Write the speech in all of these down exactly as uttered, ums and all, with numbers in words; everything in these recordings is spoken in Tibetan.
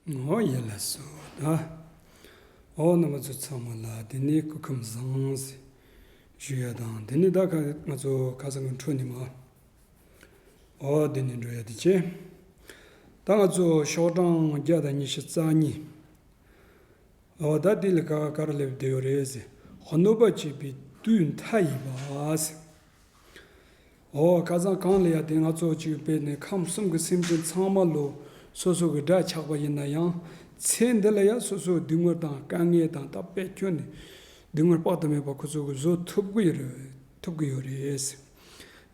ངོ་ཡ་ལ་སོ་ད། ཨོ་རྣམ་པ་ཚོ་ཚང་མ་ལ་དེ་ནས་སྐུ་ཁམས་བཟང་ཞུ་ཡ་དང་དེ་ནས་ད་ཁ་ང་ཚོ་ཁ་སང་གི་འཕྲོ་ནས་མ། ཨོ་དེ་ནས་འགྲོ་ཡ་དེ་ཆེ། ད་ང་ཚོ་ཤོག་གྲངས་བརྒྱ་དང་ཉི་ཤུ་རྩ་གཉིས། ཨོ་ད་དེ་ལ་ག་ག་རེ་སླེབས་བསྡད་ཡོད་རེད་ཟེར། གནོད་པ་བྱེད་པའི་དུས་མཐའ་ཡས་པ་ཟེར། ཨོ་ཁ་སང་གང་ལ་ཡ་དེ་ང་ཚོ་གཅིག་དཔེར་ན་ཁམས་གསུམ་གྱི་སེམས་ཅན་ཚང་མ་ལོ་སོ་སོ་གི་དགྲ་ཆགས་པ་ཡིན་ན་ཡང་ཚེ་འདི་ལ་ཡ་སོ་སོའི་སྡུག་བསྔལ་དང་དཀའ་ངལ་དང་ད་དཔེ་ཁྱོན་ནས་སྡུག་བསྔལ་དཔག་ཏུ་མེད་པ་ཁོ་ཚོ་གི་བཟོ་ཐུབ་ཀྱི་ཡོད་རེད་ཐུབ་ཀྱི་ཡོད་རེད།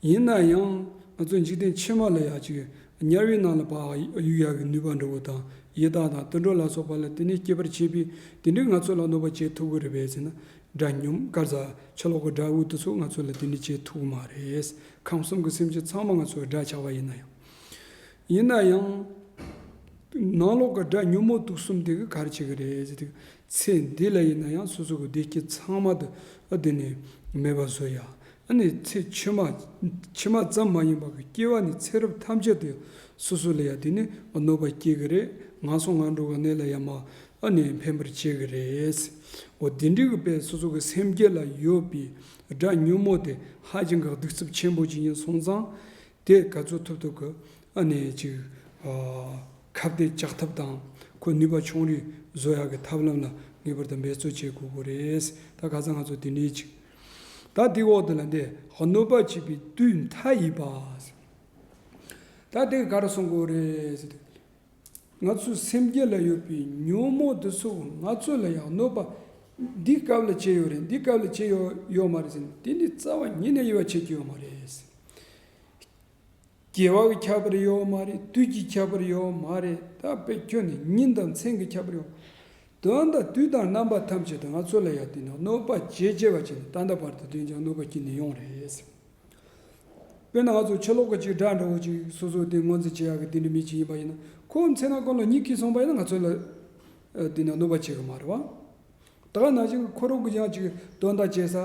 ཡིན་ན་ཡང་ང་ཚོ་འཇིག་རྟེན་ཕྱི་མ་ལ་ཡ་ཅིག་དམྱལ་བའི་ནང་ལ་ཕར་གཡུག་ཡག་གི་ནུས་པ་འདྲ་བོ་དང་ཡི་དྭགས་དང་དུད་འགྲོ་ལ་སོགས་པ་ལ་དེ་ནས་སྐྱེ་བར་བྱེད་པའི་དེ་འདྲའི་ང་ཚོ་ལ་གནོད་པ་བྱེད་ཐུབ་ཀྱི་རེད་པས་ཟེར་ན། དགྲ་སྙོམས་གར་ཟ་ཕྱི་ལོགས་ཀྱི་དགྲ་བོ་དེ་ཚོ་ང་ཚོ་ལ་དེ་འདྲ་བྱེད་ཐུབ་ཀྱི་མ་རེད། ཁམས་གསུམ་གྱི་སེམས་ཅན་ཚང་མ་ང་ཚོའི་དགྲ་ཆགས་པ་ཡིན་ན་ཡང་། ཡིན་ན་ཡང་། ནང་ལོགས་ཀྱི་དགྲ་ཉོན་མོངས་དུག་གསུམ་དེ་གི་ག་རེ་བྱེད་ཀྱི་རེད་ཟེར་དུས། ཚེ་འདི་ལ་ཡིན་ན་ཡང་སོ་སོ་གི་བདེ་སྐྱིད་ཚང་མ་དེ་ཨ་དེ་ནས་མེད་པ་བཟོ་ཡ། ཨ་ནི་ཚེ་ཕྱི་མ་ཕྱི་མ་ཙམ་མ་ཡིན་པ་གི་སྐྱེ་བ་ནས་ཚེ་རབས་ཐམས་ཅད་དེ་སོ་སོ་ལ་ཡ་དེ་ནས་གནོད་པ་སྐྱེལ་གི་རེད། ངན་སོང་ངན་འགྲོ་གི་གནས་ལ་ཡ་མ་ཨ་ནི་འཕེན་པར་བྱེད་གི་རེད། འོ་དེ་འདྲའི་གི་དཔེ་སོ་སོ་གི་སེམས་རྒྱུད་ལ་ཡོད་པའི་དགྲ་ཉོན་མོངས་དེ་ཧ་ཅང་གི་གདུག་རྩུབ་ཆེན་པོ་ཅིག་ཡིན་སོང་ཙང་། དེ་ག་ཚོད་ཐུབ་ཐུབ་ཀྱི་ཨ་ནི་ཅིག་ཨ་ཁ་གཏད་བཅག་ཐབས་དང་ཁོ་ནུས་པ་ཆུང་རུ་བཟོ་ཡག་གི་ཐབས་ལམ་ལ་ངེས་པར་དུ་འབད་རྩོལ་བྱེད་དགོས་ཀྱི་རེད། ད་ཁ་སང་ང་ཚོ་དེ་འདྲའི་ཅིག་ད་དེའི་འོག་དེ་ལ་འདི་གནོད་པ་བྱེད་པའི་དུས་མཐའ་ཡས་པ། ད་དེ་ག་རེ་གསུང་དགོས་རེད་ཟེར་དུས། ང་ཚོའི་སེམས་རྒྱུད་ལ་ཡོད་པའི་ཉོན་མོངས་དེ་ཚོ་ང་ཚོ་ལ་ཡང་གནོད་པ་འདི་སྐབས་ལ་བྱས་ཡོད་རེད། འདི་སྐབས་ལ་བྱས་ཡོད་ཡོད་མ་རེད་ཟེར་ན་དེ་ནི་རྩ་བ་ཉིད་ནས་དབྱེ་བ་ཕྱེ་རྒྱུ་ཡོད་མ་རེད། སྐྱེ་བ་གི་ཁྱད་པར་ཡོད་མ་རེད། དུས་ཀྱི་ཁྱད་པར་ཡོད་མ་རེད། ད་དཔེ་ཁྱོན་ནས་ཉིན་དང་མཚན་གྱི་ཁྱད་པར་ཡོད། དོན་དག་དུས་དང་རྣམ་པ་ཐམས་ཅད་དུ་ང་ཚོ་ལ་ཡང་དེ་ནི་གནོད་པ་བྱེད་བྱེད་པ་བྱས་ནས་ད་ལྟ་བར་དུ་དོན་ཀྱང་གནོད་པ་སྐྱེལ་ནས་ཡོང་རེད། དཔེར་ན་ང་ཚོ་ཕྱི་ལོགས་ཀྱི་ཅིག་དགྲ་འདྲ་བོ་ཅིག་སོ་སོ་དེ་ངོས་འཛིན་བྱེད་ཡག་གི་དེ་འདྲ་མི་ཅིག་ཡིན་པ་ཡིན་ན་ཁོ་མཚན་ན་ཁོ་ལ་གཉིད་ཁུག་སོང་པ་ཡིན་ན་ང་ཚོ་ལ་དེ་ནི་གནོད་པ་བྱེད་གི་མ་རེད་བ། ད་ག་ནང་བཞིན་ཁོ་རང་གི་ཡང་ཅིག་དོན་དག་བྱེད་ས་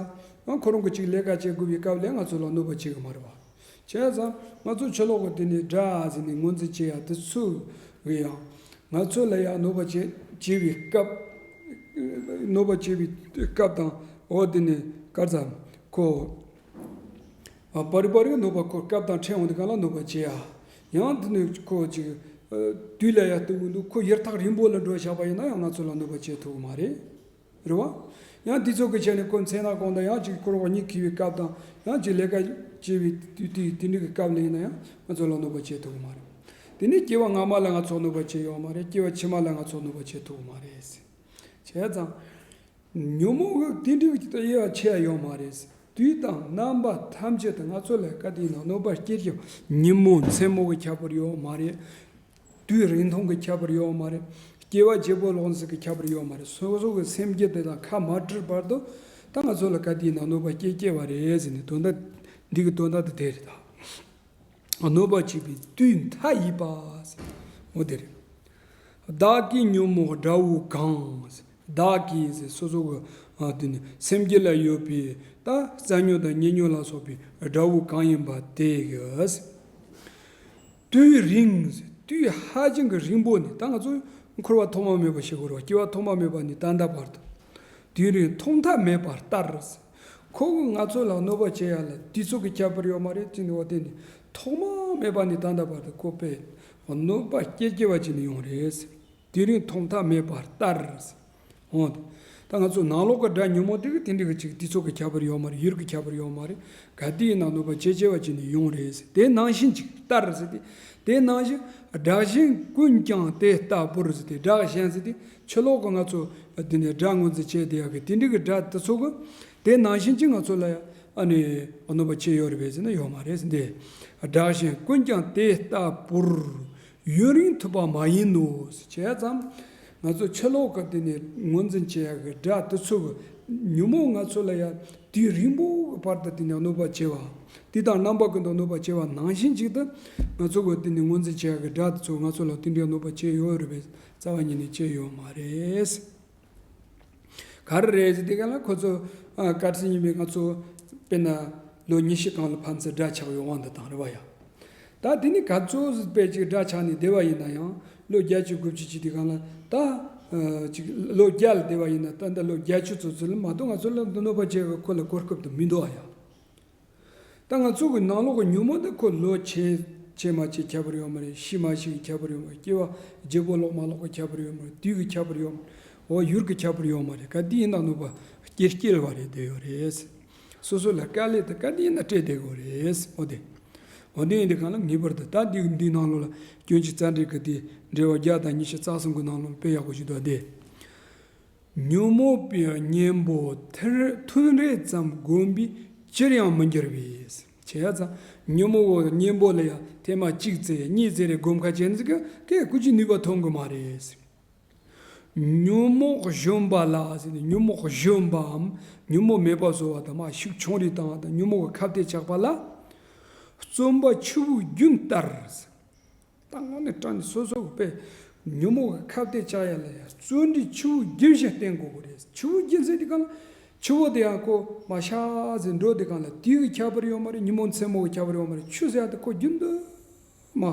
ཡང་ཁོ་རང་གི་ཅིག་ལས་ཀ་བྱེད་དགོས་པའི་སྐབས་ལ་ང་ཚོ་ལ་གནོད་པ་བྱེད་གི་མ་རེད་བ། བྱས་ཙང་ང་ཚོ་ཕྱི་ལོགས་ཀྱི་དེ་ནི་དགྲ་ཟེར་ནས་ངོས་འཛིན་བྱེད་ཡག་དེ་ཚོ་གི་ཡང་ང་ཚོ་ལ་ཡང་གནོད་པ་བྱེད་བྱེད་པའི་སྐབས། གནོད་པ་བྱེད་པའི་སྐབས་དང་འོ་དེ་ནི་ག་རེ་ཟ་ཁོ། ཨ་པར་པར་གྱི་གནོད་པ་ཁོ་སྐབས་དང་འཕྲད་འོང་དུས་གང་ལ་གནོད་པ་བྱེད་ཡ། ཡང་དེ་ནི་ཁོ་ཅིག་ཨ་དུས་ལ་ཡ་སྟོན་གི་འདུག་ཁོ་ཡུན་ཐག་རིང་པོ་ལ་འགྲོ་བཞག་པ་ཡིན་ན་ཡང་ང་ཚོ་ལ་གནོད་པ་བྱེད་ཐུབ་ཀྱི་མ་རེད། རེད་བ། ཡང་དེ་ཚོ་གི་ཆ་ནས་ཁོ་མཚན་ན་གང་ལྟར་ཡང་ཅིག་ཁོ་རང་གཉིད་ཁུག་པའི་སྐབས་དང་ཡང་ཅིག་ལས་ཀ་བྱེད་པའི་དུས་དེ་དེ་འདྲ་གི་སྐབས་ལ་ཡིན་ན་ཡང་ང་ཚོ་ལ་གནོད་པ་བྱེད་ཐུབ་ཀྱི་མ་རེད། དེ་ནི་སྐྱེ་བ་སྔ་མ་ལ་ང་ཚོ་གནོད་པ་བྱེད་ཡོད་མ་རེད། སྐྱེ་བ་ཕྱི་མ་ལ་ང་ཚོ་གནོད་པ་བྱེད་ཐུབ་ཀྱི་མ་རེད། བྱས་ཙང་། ཉོན་མོངས་ཀྱི་དེ་འདྲའི་དབྱེ་བ་ཕྱེ་ཡ་ཡོད་མ་རེད། དུས་དང་རྣམ་པ་ཐམས་ཅད་དུ་ང་ཚོ་ལ་ག་དུས་ཡིན་ན་གནོད་པ་སྐྱེལ་རྒྱུ་ཉིན་མོ་མཚན་མོ་གི་ཁྱད་པར་ཡོད་མ་རེད། དུས་རིང་ཐུང་གི་ཁྱད་པར་ཡོད་མ་རེད། སྐྱེ་བ་རྒྱལ་པོ་ལོངས་སུ་གི་ཁྱད་པར་ཡོད་མ་རེད། སོ་སོ་གི་སེམས་རྒྱུད་དེ་དང་ཁ་མ་བྲལ་བར་དུ་ད་ང་ཚོ་ལ་ག་དུས་ཡིན་ན་གནོད་པ་སྐྱེལ་སྐྱེལ་བ་རེད་ཟེར་ནས་དོན་དག་འདི་གི་དོན་དག་དེ་དེ་རེད་ད། གནོད་པ་བྱེད་པའི་དུས་མཐའ་ཡས་པ། འོ་དེ་རེད། བདག་གི་ཉོན་མོངས་དགྲ་བོ་གང་། བདག་གི་ཟེར་སོ་སོ་གི་ཨ་དེ་ནི་སེམས་རྒྱུད་ལ་ཡོད་པའི་ད་རྩ་ཉོན་དང་ཉེ་ཉོན་ལ་སོགས་པའི་དགྲ་བོ་གང་ཡིན་པ་དེ་གི་དུས་རིང་ཟེར་དུས་ཧ་ཅང་གི་རིང་པོ་ནས་ད་ང་ཚོ་འཁོར་བ་ཐོག་མ་མེད་པ་ཞིག་འཁོར་བ་སྐྱེ་བ་ཐོག་མ་མེད་པ་ནས་ད་ལྟ་བར་དུ། དུས་རིང་ཐོག་མཐའ་མེད་པ་ལྟར། ཁོ་གིས་ང་ཚོ་ལ་གནོད་པ་བྱེད་ཡ་ལ་དུས་ཚོད་ཀྱི་ཁྱད་པར་ཡོད་མ་རེད་ཅེས་ནི་འོ་དེ་ནི་ཐོག་མ་མེད་པ་ནས་ད་ལྟ་བར་དུ་ཁོ་པས་གནོད་པ་སྐྱེལ་སྐྱེལ་བ་བྱས་ནས་ཡོང་རེད། དུས་རིང་ཐོག་མཐའ་མེད་པ་ལྟར། འོ་ད་ང་ཚོ་ནང་ལོགས་ཀྱི་དགྲ་ཉོན་མོངས་དེ་གི་དེ་འདྲ་གི་ཅིག་དུས་ཚོད་ཀྱི་ཁྱད་པར་ཡོད་མ་རེད། ཡུལ་གྱི་ཁྱད་པར་ཡོད་མ་རེད། ག་དུས་ཡིན་ན་གནོད་པ་སྐྱེལ་སྐྱེལ་བ་བྱས་ནས་ཡོང་རེད། དེ་ནང་བཞིན་ཅིག་ལྟར་ཟེར་ཏེ། དེ་ནང་བཞིན་དགྲ་གཞན་ཀུན་ཀྱང་དེ་ལྟ་བུར་ཟེར་ཏེ། དགྲ་གཞན་ཟེར་ཏེ། ཕྱི་ལོགས་ཀྱི་ང་ཚོ་དེ་ནས་དགྲ་ངོས་འཛིན་བྱས་བསྡད་ཡག་གི་དེ་འདྲ་གི་དགྲ་དེ་ཚོ་གི་དེ་ནང་བཞིན་གྱི་ང་ཚོ་ལ་ཨ་ནི་གནོད་པ་བྱས་ཡོད་རེད་པས་ཟེར་ན་ཡོད་མ་རེད་ཟེར་ཏེ། དགྲ་གཞན་ཀུན་ཀྱང་དེ་ལྟ་བུར་ཡུན་རིང་ཐུབ་པ་མ་ཡིན་ནོ་ཟེར་བྱས་ཙང་། ང་ཚོ་ཕྱི་ལོགས་ཀྱི་དེ་ནས་ངོས་འཛིན་བྱེད་ཡག་གི་དགྲ་དེ་ཚོ་གི་ཉོན་མོངས་ང་ཚོ་ལ་ཡང་དུས་རིང་པོ་གི་བར་དུ་དེ་ནས་གནོད་པ་བྱེད་པ། དུས་དང་རྣམ་པ་ཀུན་ཏུ་གནོད་པ་བྱེད་པ་ནང་བཞིན་ཅིག་ཏུ་ང་ཚོ་གི་དེ་ནས་ངོས་འཛིན་བྱེད་ཡག་གི་དགྲ་དེ་ཚོ་ང་ཚོ་ལ་དེ་འདྲའི་གནོད་པ་བྱས་ཡོད་རེད་པས། རྩ་བ་ཉིད་ནས་བྱས་ཡོད་མ་རེད། ག་རེ་རེད་ཟེར་དུས་ག་ལ་ཁོ་ཚོ་ཨ་གལ་སྲིད་ཡིན་པས་ང་ཚོ་དཔེར་ན་ལོ་ཉི་ཤུ་གང་ལ་ཕན་ཚུན་དགྲ་ཆགས་ཡོང་བ་འདི་དང་རེད་བ་ཡ། ད་ ད་དེ་ནི་ག་ཚོད་དཔེ་ཅིག་འདྲ་ཆགས་ནས་བསྡད་པ་ཡིན་ན་ཡང་ལོ་བརྒྱད་ཅུ་དགུ་བཅུ་ཅིག་དེ་གང་ལ་ད་ཨ་ཅིག་ལོ་བརྒྱ་ལ་བསྡད་པ་ཡིན་ན་ད་ལྟ་ལོ་བརྒྱད་ཅུ་ཙམ་ཙམ་ལ་མ་གཏོགས་ང་ཚོ་ལ་གནོད་པ་བྱེད་པའི་ཁོ་ལ་གོ་སྐབས་དེ་མི་འདུག་ཨ་ཡ། ད་ང་ཚོ་གི་ནང་ལོགས་ཀྱི་ཉོན་མོངས་དེ་ཁོ་ལོ་ཆེ་ཆེ་མ་ཆེ་ཁྱད་པར་ཡོད་མ་རེད། ཤི་མ་ཤི་གི་ཁྱད་པར་ཡོད་མ་རེད། སྐྱེ་བ་རྒྱལ་པོ་ལོག་མ་ལོག་གི་ཁྱད་པར་ཡོད་མ་རེད། དུས་ཀྱི་ཁྱད་པར་ཡོད་མ་རེད། འོ་ཡུལ་གྱི་ཁྱད་པར་ཡོད་མ་རེད། ག་དུས་ཡིན་ན་གནོད་པ་སྐྱེལ་སྐྱེལ་བ་རེད་བསྡད་ཡོད་རེད། སོ་སོ་ལ་དཀའ་ལས་དེ་ག་དུས་ཡིན་ན་སྤྲད་བསྡད་དགོས་རེད། འོ་དེ། འོ་དེ་ཡིན་དུས་གང་ལ་ངེས་པར་དུ་ད་འདི་འདིའི་ནང་ལོགས་ལ་སྐྱོན་བརྗོད་རྩ་འགྲེལ་གྱི་དེ་འགྲེལ་པ་བརྒྱ་དང་ཉི་ཤུ་རྩ་གསུམ་གྱི་ནང་ལོགས་དཔེ་ཡག་པོ་ཞིག་འདུག་སྟེ། ཉོན་མོངས་པའི་གཉེན་པོ་ཐུན་ཐུན་རེ་ཙམ་བསྒོམས་པས་ཅིར་ཡང་མི་འགྱུར་བས། བྱས་ཙང་ཉོན་མོངས་པའི་གཉེན་པོ་ལ་ཡང་ཐེངས་མ་གཅིག་ཙམ་གཉིས་ཙམ་རེ་བསྒོམ་ཁ་བྱས་ན་ཟིག་གི་སྐད་ཀུ་ཅི་ནུས་པ་ཐོན་གི་མ་རེད། ཉོན་མོངས་གཞོམ་པ་ལ་ཟེར་ནས་ཉོན་མོངས་གཞོམ་པའམ་ཉོན་མོངས་མེད་པ་བཟོ་བ་དང་མ་ཤུགས་ཆུང་རེ་བཏང་བ་དང་ཉོན་མོངས་ཀྱི་ཁ་གཏད་བཅག་པ་ལ་བརྩོན་པ་ཆུ་བོ་རྒྱུན་ལྟར། ད་དངོས་གནས་དྲང་ནས་སོ་སོ་གི་དཔེ་ཉོན་མོངས་ཀྱི་ཁ་གཏད་བཅག་ཡ་ལ་ཡ་བརྩོན་འགྲུས་ཆུ་བོ་རྒྱུན་བཞིན་བསྟེན་དགོས་ཀྱི་རེད། ཆུ་བོ་རྒྱུན་ཟེར་དུས་གང་ལ་ཆུ་བོ་དེ་ཡང་ཁོ་མ་ཤ་ཟེར་འགྲོ་དུས་གང་ལ་དུས་ཀྱི་ཁྱད་པར་ཡོད་མ་རེད། ཉིན་མོ་མཚན་མོ་གི་ཁྱད་པར་ཡོད་མ་རེད། ཆུ་ཟེར་ཡ་དེ་ཁོ་རྒྱུན་དུ་མ་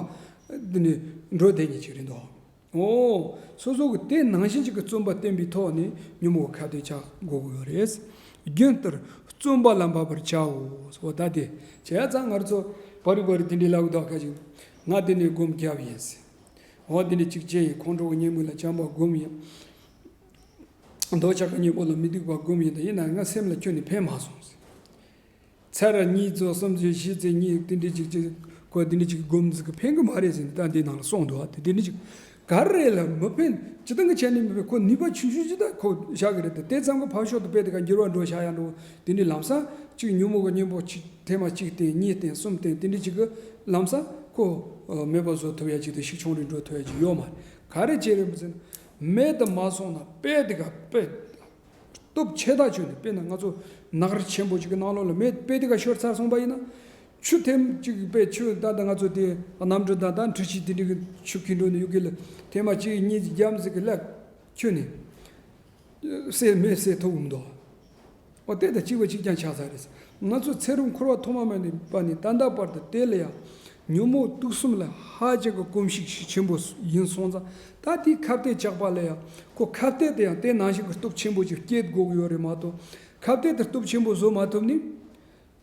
འདི་ནས་འགྲོ་བསྡད་མཁན་ཅིག་རེད་འདུག་འོ། སོ་སོ་གི་དེ་ནང་བཞིན་ཅིག་གི་བརྩོན་པ་བསྟེན་པའི་ཐོག་ནས་ཉོན་མོངས་ཁ་གཏད་བཅག་དགོས་ཀྱི་ཡོད་རེད། རྒྱུན་ལྟར་བརྩོན་པ་ལ་འབད་པར་བྱའོ། འོ་ད་དེ་བྱས་ཙང་ང་ཚོ་བ་རི་བ་རི་དེ་འདྲའི་ལབ་འདུག་ཁ་ཅིག་ང་དེ་ནས་སྒོམ་རྒྱབ་ཡིན་ཟེར། འོ་དེ་ནས་ཅིག་བྱས་ཡིན། ཁོང་ཁྲོ་གི་གཉེན་པོ་ལ་བྱམས་པ་སྒོམ་ཡིན། འདོད་ཆགས་ཀྱི་གཉེན་པོ་ལ་མི་སྡུག་པ་སྒོམ་ཡིན། ད་ཡིན་ན་ང་སེམས་ལ་ཁྱོན་ནས་ཕན་མ་སོང་ཟེར། ཚར་གཉིས་ཙམ་གསུམ་ཙམ་བཞི་ཙམ་གཉིས་དེ་འདྲ་ཅིག་ཅིག་ཁོ་དེ་འདྲ་ཅིག་སྒོམ་ཟིག་གི་ཕན་གི་མ་རེད་ཟེར་ནས་ད་འདི་ནང་ལ་གསུངས་འདུག་ཨ། དེ་དེ་འདྲ་ཅིག་ག་རེ་ལ་མི་ཕན། ཇི་ལྟར་གི་བྱས་ནས་མི་ཕན། ཁོ་ནུས་པ་ཆུང་ཆུང་ཅིག་ད་ཁོ་བཞག་གི་རེད། དེ་དེ་ཙམ་གི་ཕར་ཕྱོགས་དུ་སྤེལ་དེ་ག་འགྱུར་བ་འགྲོ་བཞག་ཡ་འགྲོ། དེ་འདྲའི་ལམ་སང་ཅིག་ཉོན་མོངས་གི་གཉེན་པོ་ཅིག་ཐེངས་མ་གཅིག་བསྟེན་གཉིས་བསྟེན་གསུམ་བསྟེན་དེ་འདྲ་ཅིག་གི་ལམ་སང་ཁོ་མེད་པ་བཟོ་ཐུབ་ཡ་ཅིག་དང་ཤུགས་ཆུང་རུ་འགྲོ་ཐུབ་ཡ་ཅིག་ཡོད་མ་རེད། ག་རེ་བྱས་རེད་མི་ཟེར་ན་མེད་དུ་མ་སོང་ན་སྤེལ་དེ་ག་སྤེལ། སྟོབས་ཆེ་ཐག་ཆོད་ནས། དཔེར་ན་ང་ཚོ་ནགས་རི་ཆེན་པོ་ཅིག་གི་ནང་ལོགས་ལ་མེ་དཔེ་དེ་ག་ཤོར་ཚར་སོང་པ་ཡིན་ན། ཆུ་ཐེངས་གཅིག་དཔེ་ཆུ་ད་ལྟ་ང་ཚོ་དེ་གནམ་གྲུ་དང་ད་འཕྲུལ་ཆས་དེ་འདྲ་གི་ཆུ་ཁྱེར་འགྲོ་ནས་ཡོད་གི་ལ། ཐེངས་མ་གཅིག་གཉིས་ཀྱི་རྒྱབ་ཟིག་གི་ལ་ཁྱོད་ནས་བསད་མེ་བསད་ཐུབ་འདུག་འོ་དེ་དང་གཅིག་པ་གཅིག་རྐྱང་ཆགས་ཚར་རེད། ང་ཚོ་ཚེ་རབས་འཁོར་བ་ཐོག་མ་མེད་པ་ནས་ད་ལྟ་བར་དུ་དེ་ལ་ཡང་ཉོན་མོངས་དུག་གསུམ་ལ་ཧ་ཅང་གི་གོམས་གཤིས་ཤུགས་ཆེན་པོ་ཡིན་སོང་ཙང་། ད་དེའི་ཁ་གཏད་བཅག་པ་ལ་ཡང་ཁོ་ཁ་གཏད་དེ་ཡང་དེ་ནང་བཞིན་གྱི་སྟོབས་ཆེན་པོ་ཅིག་སྐྱེད་དགོས་ཀྱི་ཡོད་རེད་མ་གཏོགས། ཁ་གཏད་དེ་སྟོབས་ཆེན་པོ་བཟོ་མ་ཐུབ་ནས།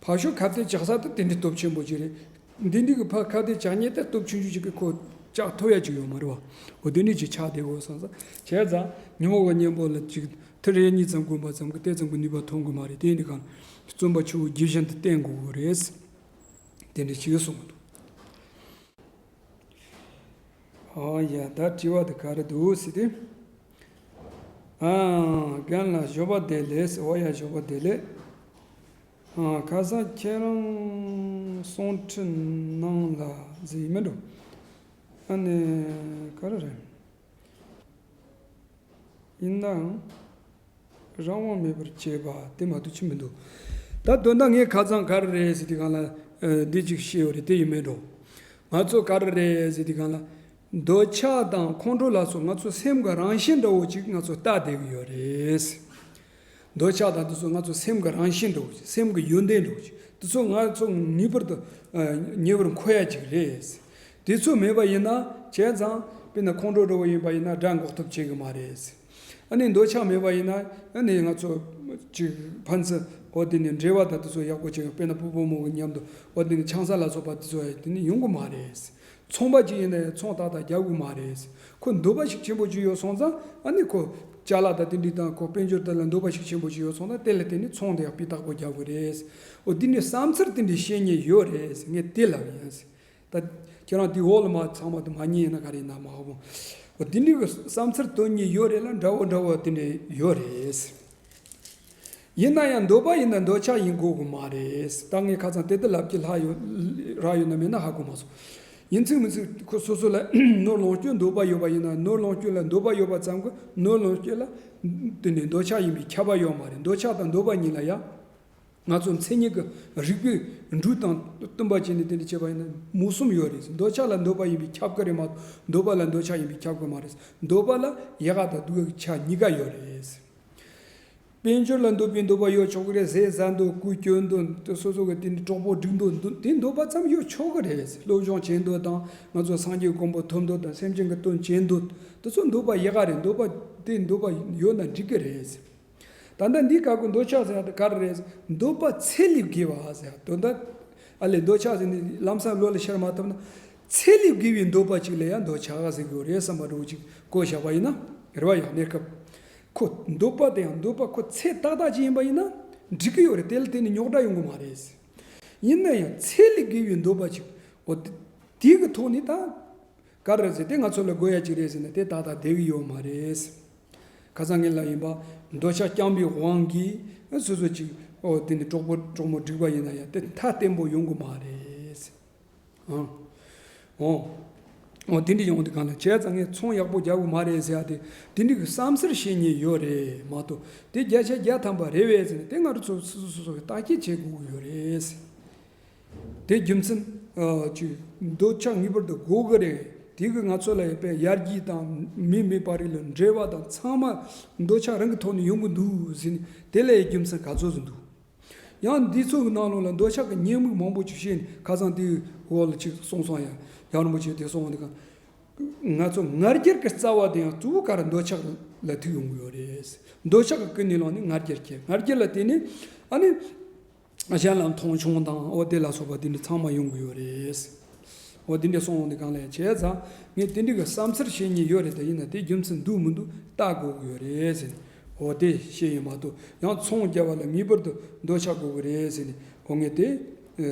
ཕར་ཕྱོགས་ཁ་གཏད་བཅག་ས་དེ་དེ་འདྲའི་སྟོབས་ཆེན་པོ་ཅིག་རེད། འདི་འདི་གི་ཕར་ཁ་གཏད་བཅག་མཁན་དེ་སྟོབས་ཆུང་ཆུང་ཅིག་གིས་ཁོ་བཅག་ཐུབ་ཡ་ཅིག་ཡོད་མ་རེད་བ། འོ་དེ་འདྲ་ཅིག་ཆགས་བསྡད་དགོས་བསམ་ས། བྱས་ཙང་ཉོན་མོངས་པའི་གཉེན་པོ་ལ་ཅིག་ཐུན་རེ་གཉིས་ཙམ་བསྒོམས་པ་ཙམ་གྱིས་དེ་ཙམ་གྱི་ནུས་པ་ཐོན་གི་མ་རེད། དེ་འདི་གང་བརྩོན་པ་ཆུ་བོ་རྒྱུན་བཞིན་དུ་བསྟེན་དགོས་གི་རེད། དེ་འདྲ་ཅིག་གསུངས་འདུག་ཨོ་ཡ། ད་དྲི་བ་དེ་ག་རེ་འདུག་ཟེར་དུས། ཨ། རྒན་ལགས་ཞོགས་པ་བདེ་ལེགས། ཨོ་ཡ་ཞོགས་པ་བདེ་ལེགས། ཨ། ཁ་སང་ཁྱེད་རང་གསུང་འཕྲིན་གནང་ལ་ཟེར་ཡིན་མིན་འགྲོ། ཨ་ནི་ག་རེ་རེད། ཡིན་ནའང་། རང་དབང་མེད་པར་བྱེད་པ་དེ་མ་གཏོགས་ཅི་མི་འདུག་ད་དོན་དག་ངས་ཁ་སང་ག་རེ་རེད་ཟེར་དུས་གང་ལ་ཨ་འདི་ཅིག་བཤད་ཡོད་རེད། དེ་ཡིན་མིན་འགྲོ། ང་ཚོ་ག་རེ་རེད་ཟེར་དུས་གང་ལ། འདོད་ཆགས་དང་ཁོང་ཁྲོ་ལ་སོགས་ང་ཚོ་སེམས་ཀྱི་རང་བཞིན་འདྲ་བོ་ཅིག་ང་ཚོ་ལྟ་བསྡད་ཀྱི་ཡོད་རེད། འདོད་ཆགས་དང་དེ་ཚོ་ང་ཚོ་སེམས་ཀྱི་རང་བཞིན་འདྲ་བོ་ཅིག་སེམས་ཀྱི་ཡོན་ཏན་འདྲ་བོ་ཅིག་དེ་ཚོ་ང་ཚོ་ངེས་པར་དུ་ཨ་ཉེ་བར་མཁོ་ཡ་ཅིག་རེད། དེ་ཚོ་མེད་པ་ཡིན་ན། བྱས་ཙང་དཔེར་ན་ཁོང་ཁྲོ་འདྲ་བོ་ཡིན་པ་ཡིན་ན་དགྲ་འགོག་ཐབས་བྱེད་ཀྱི་མ་རེད། ཨ་ནི་འདོད་ཆགས་མེད་པ་ཡིན་ན་ཨ་ནི་ང་ཚོ་ཅིག་ཕན་ཚུན་འོ་དེ་ནི་འབྲེལ་བ་དང་དེ་ཚོ་ཡག་པོ་བྱེད། དཔེར་ན་ཕུ་བོ་མོ་གི་མཉམ་དུ་འོ་དེ་ནི་ཆང་ས་ལ་སོགས་པ་དེ་ཚོ་ཡ་དེ་ནི་ཡོང་གི་མ་རེད། ཚོང་པ་ཅིག་ཡིན་ན་ཡང་ཚོང་ཏག་ཏག་རྒྱག་གི་མ་རེད། ཁོ་འདོད་པ་ཞིག་ཆེན་པོ་ཅིག་ཡོད་སོང་ཙང་ཨ་ནི་ཁོ་ཅ་ལག་དང་དེ་འདྲ་དང་ཁོ་དཔལ་འབྱོར་དེ་ལ་འདོད་པ་ཞིག་ཆེན་པོ་ཅིག་ཡོད་སོང་ཙང་དེ་ལ་བརྟེན་ནས་ཚོང་དེ་ཡང་སྤུས་དག་པོ་རྒྱག་གི་རེད། འོ་དེ་འདྲའི་བསམ་ཚུལ་དེ་འདྲ་བཤད་མཁན་ཡོད་རེད། ངས་དེ་ལབ་ཡིན། ད་ཁྱེད་རང་དེ་འོག་ལ་མ་ཚང་མ་དེ་མ་ཉན་ཡིན་ན་ག་རེ་ཡིན་ན་མ་ཧ་གོ། འོ་དེ་འདྲའི་གི་བསམ་ཚུལ་འདོན་མཁན་ཡོད་རེད་ལ་འདྲ་བོ་འདྲ་བོ་དེ་འདྲ་ཡོད་རེད། ཡིན་ན་ཡང་འདོད་པ་ཡིན་ན་འདོད་ཆགས་ཡིན་དགོས་གི་མ་རེད། ད་ངས་ཁ་སང་དེ་ལྟར་ལབ་ཀྱི་ལྷག་ཡོད་རག་ཡོད་ན་མེད་ན་ཧ་གོ་མ་སོང་། ཡིན་ཚིག་མིན་ཚིག་ཁོ་སོ་སོ་ལ་ནོར་ལོངས་སྤྱོད་འདོད་པ་ཡོད་པ་ཡིན་ན་ནོར་ལོངས་སྤྱོད་ལ་འདོད་པ་ཡོད་པ་ཙམ་གྱིས་ནོར་ལོངས་སྤྱོད་ལ་དེ་ནས་འདོད་ཆགས་ཡིན་པའི་ཁྱབ་པ་ཡོད་མ་རེད། འདོད་ཆགས་དང་འདོད་པ་གཉིས་ལ་ཡང་ང་ཚོ་མཚན་ཉིད་ཀྱི་རིགས་པའི་འབྲུ་དང་བསྟུན་པ་བྱས་ནས་དེ་འདྲ་བྱས་པ་ཡིན་ན་མུ་གསུམ་ཡོད་རེད། འདོད་ཆགས་ལ་འདོད་པ་ཡིན་པའི་ཁྱབ་ཀྱི་རེད་མ་གཏོགས་འདོད་པ་ལ་འདོད་ཆགས་ཡིན་པའི་ཁྱབ་ཀྱི་མ་རེད། འདོད་པ་ལ་ཡག་ག་དང་སྡུག་ག་གི་ཆ་གཉིས་ཀ་ཡོད་རེད། དཔལ་འབྱོར་ལ་འདོད་པའི་འདོད་པ་ཡོད་ཆོག་གི་རེད། ཟས་ཟ་འདོད། གོས་གྱོན་འདོད། དེ་སོ་སོ་གི་དེ་ནི་གྲོགས་པོ་སྒྲིག་འདོད། འདོད་དེ་འདོད་པ་ཙམ་ཡོད་ཆོག་གི་རེད། སློབ་སྦྱོང་བྱེད་འདོད་དང་། ང་ཚོ་སངས་རྒྱས་གོ་འཕང་ཐོབ་འདོད་དང་། སེམས་ཅན་གྱི་དོན་བྱེད་འདོད། དེ་ཚོ་འདོད་པ་ཡག་ག་རེད། འདོད་པ་དེ་འདོད་པ་ཡོད་ན་འགྲིག་གི་རེད། ད་ལྟ་འདི་སྐབས་ཀྱི་འདོད་ཆགས་ཟེར་ཡ་དེ་ག་རེ་རེད། འདོད་པ་ཚད་ལས་བརྒལ་བ་ཟེར་ཡ་དོན་དག་ཨ་ལས། འདོད་ཆགས་ཟེར་ནས་ལམ་སང་བློ་ལ་ཤར་མ་ཐུབ་ན། ཚད་ལས་བརྒལ་བའི་འདོད་པ་ཅིག་ལ་ཡང་འདོད་ཆགས་ཟེར་གྱི་ཡོད་རེད་བསམ་པ་འདྲ་བོ་ཅིག་བཀོད་བཞག་པ་ཡིན་ན་རེད་བ། ཡང་གནས་སྐབས་ཁོ་འདོད་པ་དེ་ཡང་འདོད་པ་ཁོ་ཚད་ཏག་ཏག་ཅིག་ཡིན་པ་ཡིན་ན་འགྲིག་གི་ཡོད་རེད། དེ་ལ་དེ་ནི་རྙོག་དྲ་ཡོང་གི་མ་རེད། ཡིན་ན་ཡང་ཚད་ལས་བརྒལ་བའི་འདོད་པ་ཅིག་འོ་དེ་དེ་གི་ཐོག་ནས་ད། ག་རེ་ཟེར་དེ་ང་ཚོ་ལ་དགོས་ཡ་ཅིག་རེད་ཟེར་ན་དེ་ཏག་ཏག་བསྡད་ཀྱི་ཡོད་མ་རེད། ཁ་སང་ངེད་ལ་ཡིན་པ་འདོད་ཆགས་སྐྱམ་པའི་དབང་གིས་སོ་སོ་ཅིག་འོ་དེ་ནི་གྲོགས་པོ་གྲོགས་མོ་སྒྲིག་པ་ཡིན་ན་ཡང་དེ་མཐའ་བརྟན་པོ་ཡོང་གི་མ་རེད། ཨང་། འོ། འོ་དེ་འདྲ་ཡོང་དུས་གང་ལ་བྱས་ཙང་ངས་ཚོང་ཡག་པོ་རྒྱག་དགོས་མ་རེད་ཟེར་ཡ་དེ་དེ་འདྲ་གི་བསམ་ཚུལ་བཤད་མཁན་ཡོད་རེད་མ་གཏོགས། དེ་བརྒྱ་ཆ་བརྒྱ་ཐམ་པ་རེད་པས་ཟེར་ན་དེ་ང་རང་ཚོ་སོ་སོ་སོ་སོ་གི་བརྟག་དཔྱད་བྱེད་དགོས་ཀྱི་ཡོད་རེད། དེ་རྒྱུ་མཚན། ཨ། ཅིག་འདོད་ཆགས་ངེས་པར་དུ་དགོས་ཀྱི་རེད། དེ་གིས་ང་ཚོ་ལ་ཡོད་པའི་ཡར་རྒྱས་དང་མི་མེད་པ་རིགས་ལ་འབྲེལ་བ་དང་ཚང་མ་འདོད་ཆགས་རང་གི་ཐོག་ནས་ཡོང་གི་འདུག་ཟེར་ནས་དེ་ལ་རྒྱུ་མཚན་ག་ཚོད་ཟིག་འདུག་ཡང་འདི་ཚོ་གི་ནང་ལོགས་ལ་འདོད་ཆགས་ཀྱི་ཉེས་དམིགས་མང་པོ་ཅིག་བཤད་ནས་ཁ་སང་དེའི་འོག་ལ་ཅིག་གསུངས་སོང་ཡ། ཡང་རིན་པོ་ཆེ་དེ་གསུངས་འདི་ག་ང་ཚོ་ང་རྒྱལ་གྱི་རྩ་བ་དེ་ཡང་གཙོ་བོ་ག་རེ་འདོད་ཆགས་ལ་ཐུག་ཡོང་གི་ཡོད་རེད། འདོད་ཆགས་ཀྱི་ཀུན་ནས་བསླངས་ནས་ང་རྒྱལ་སྐྱེ། ང་རྒྱལ་ལ་བརྟེན་ནས་ཨ་ནི། གཞན་ལ་མཐོང་ཆུང་དང་འོ་དེ་ལ་སོགས་པ་དེ་འདྲ་ཚང་མ་ཡོང་གི་ཡོད་རེད། འོ་དེ་འདྲ་སོང་འོང་དེ་གང་ལས་བྱས་ཙང་ངས་དེ་འདྲ་གི་བསམ་ཚུལ་བཤད་མཁན་ཡོད་རེད། དེ་ཡིན་ན་དེ་རྒྱུ་མཚན་འདུག་མི་འདུག་བལྟ་དགོས་ཀྱི་ཡོད་རེད་ཟེར་ནས་འོ་དེ་བཤད་ཡོད་མ་གཏོགས། ཡང་ཚོང་རྒྱག་པ་ལ་ངེས་པར་དུ་འདོད་ཆགས་དགོས་ཀྱི་རེད་ཟེར་ནས་འོ་ངས་དེ་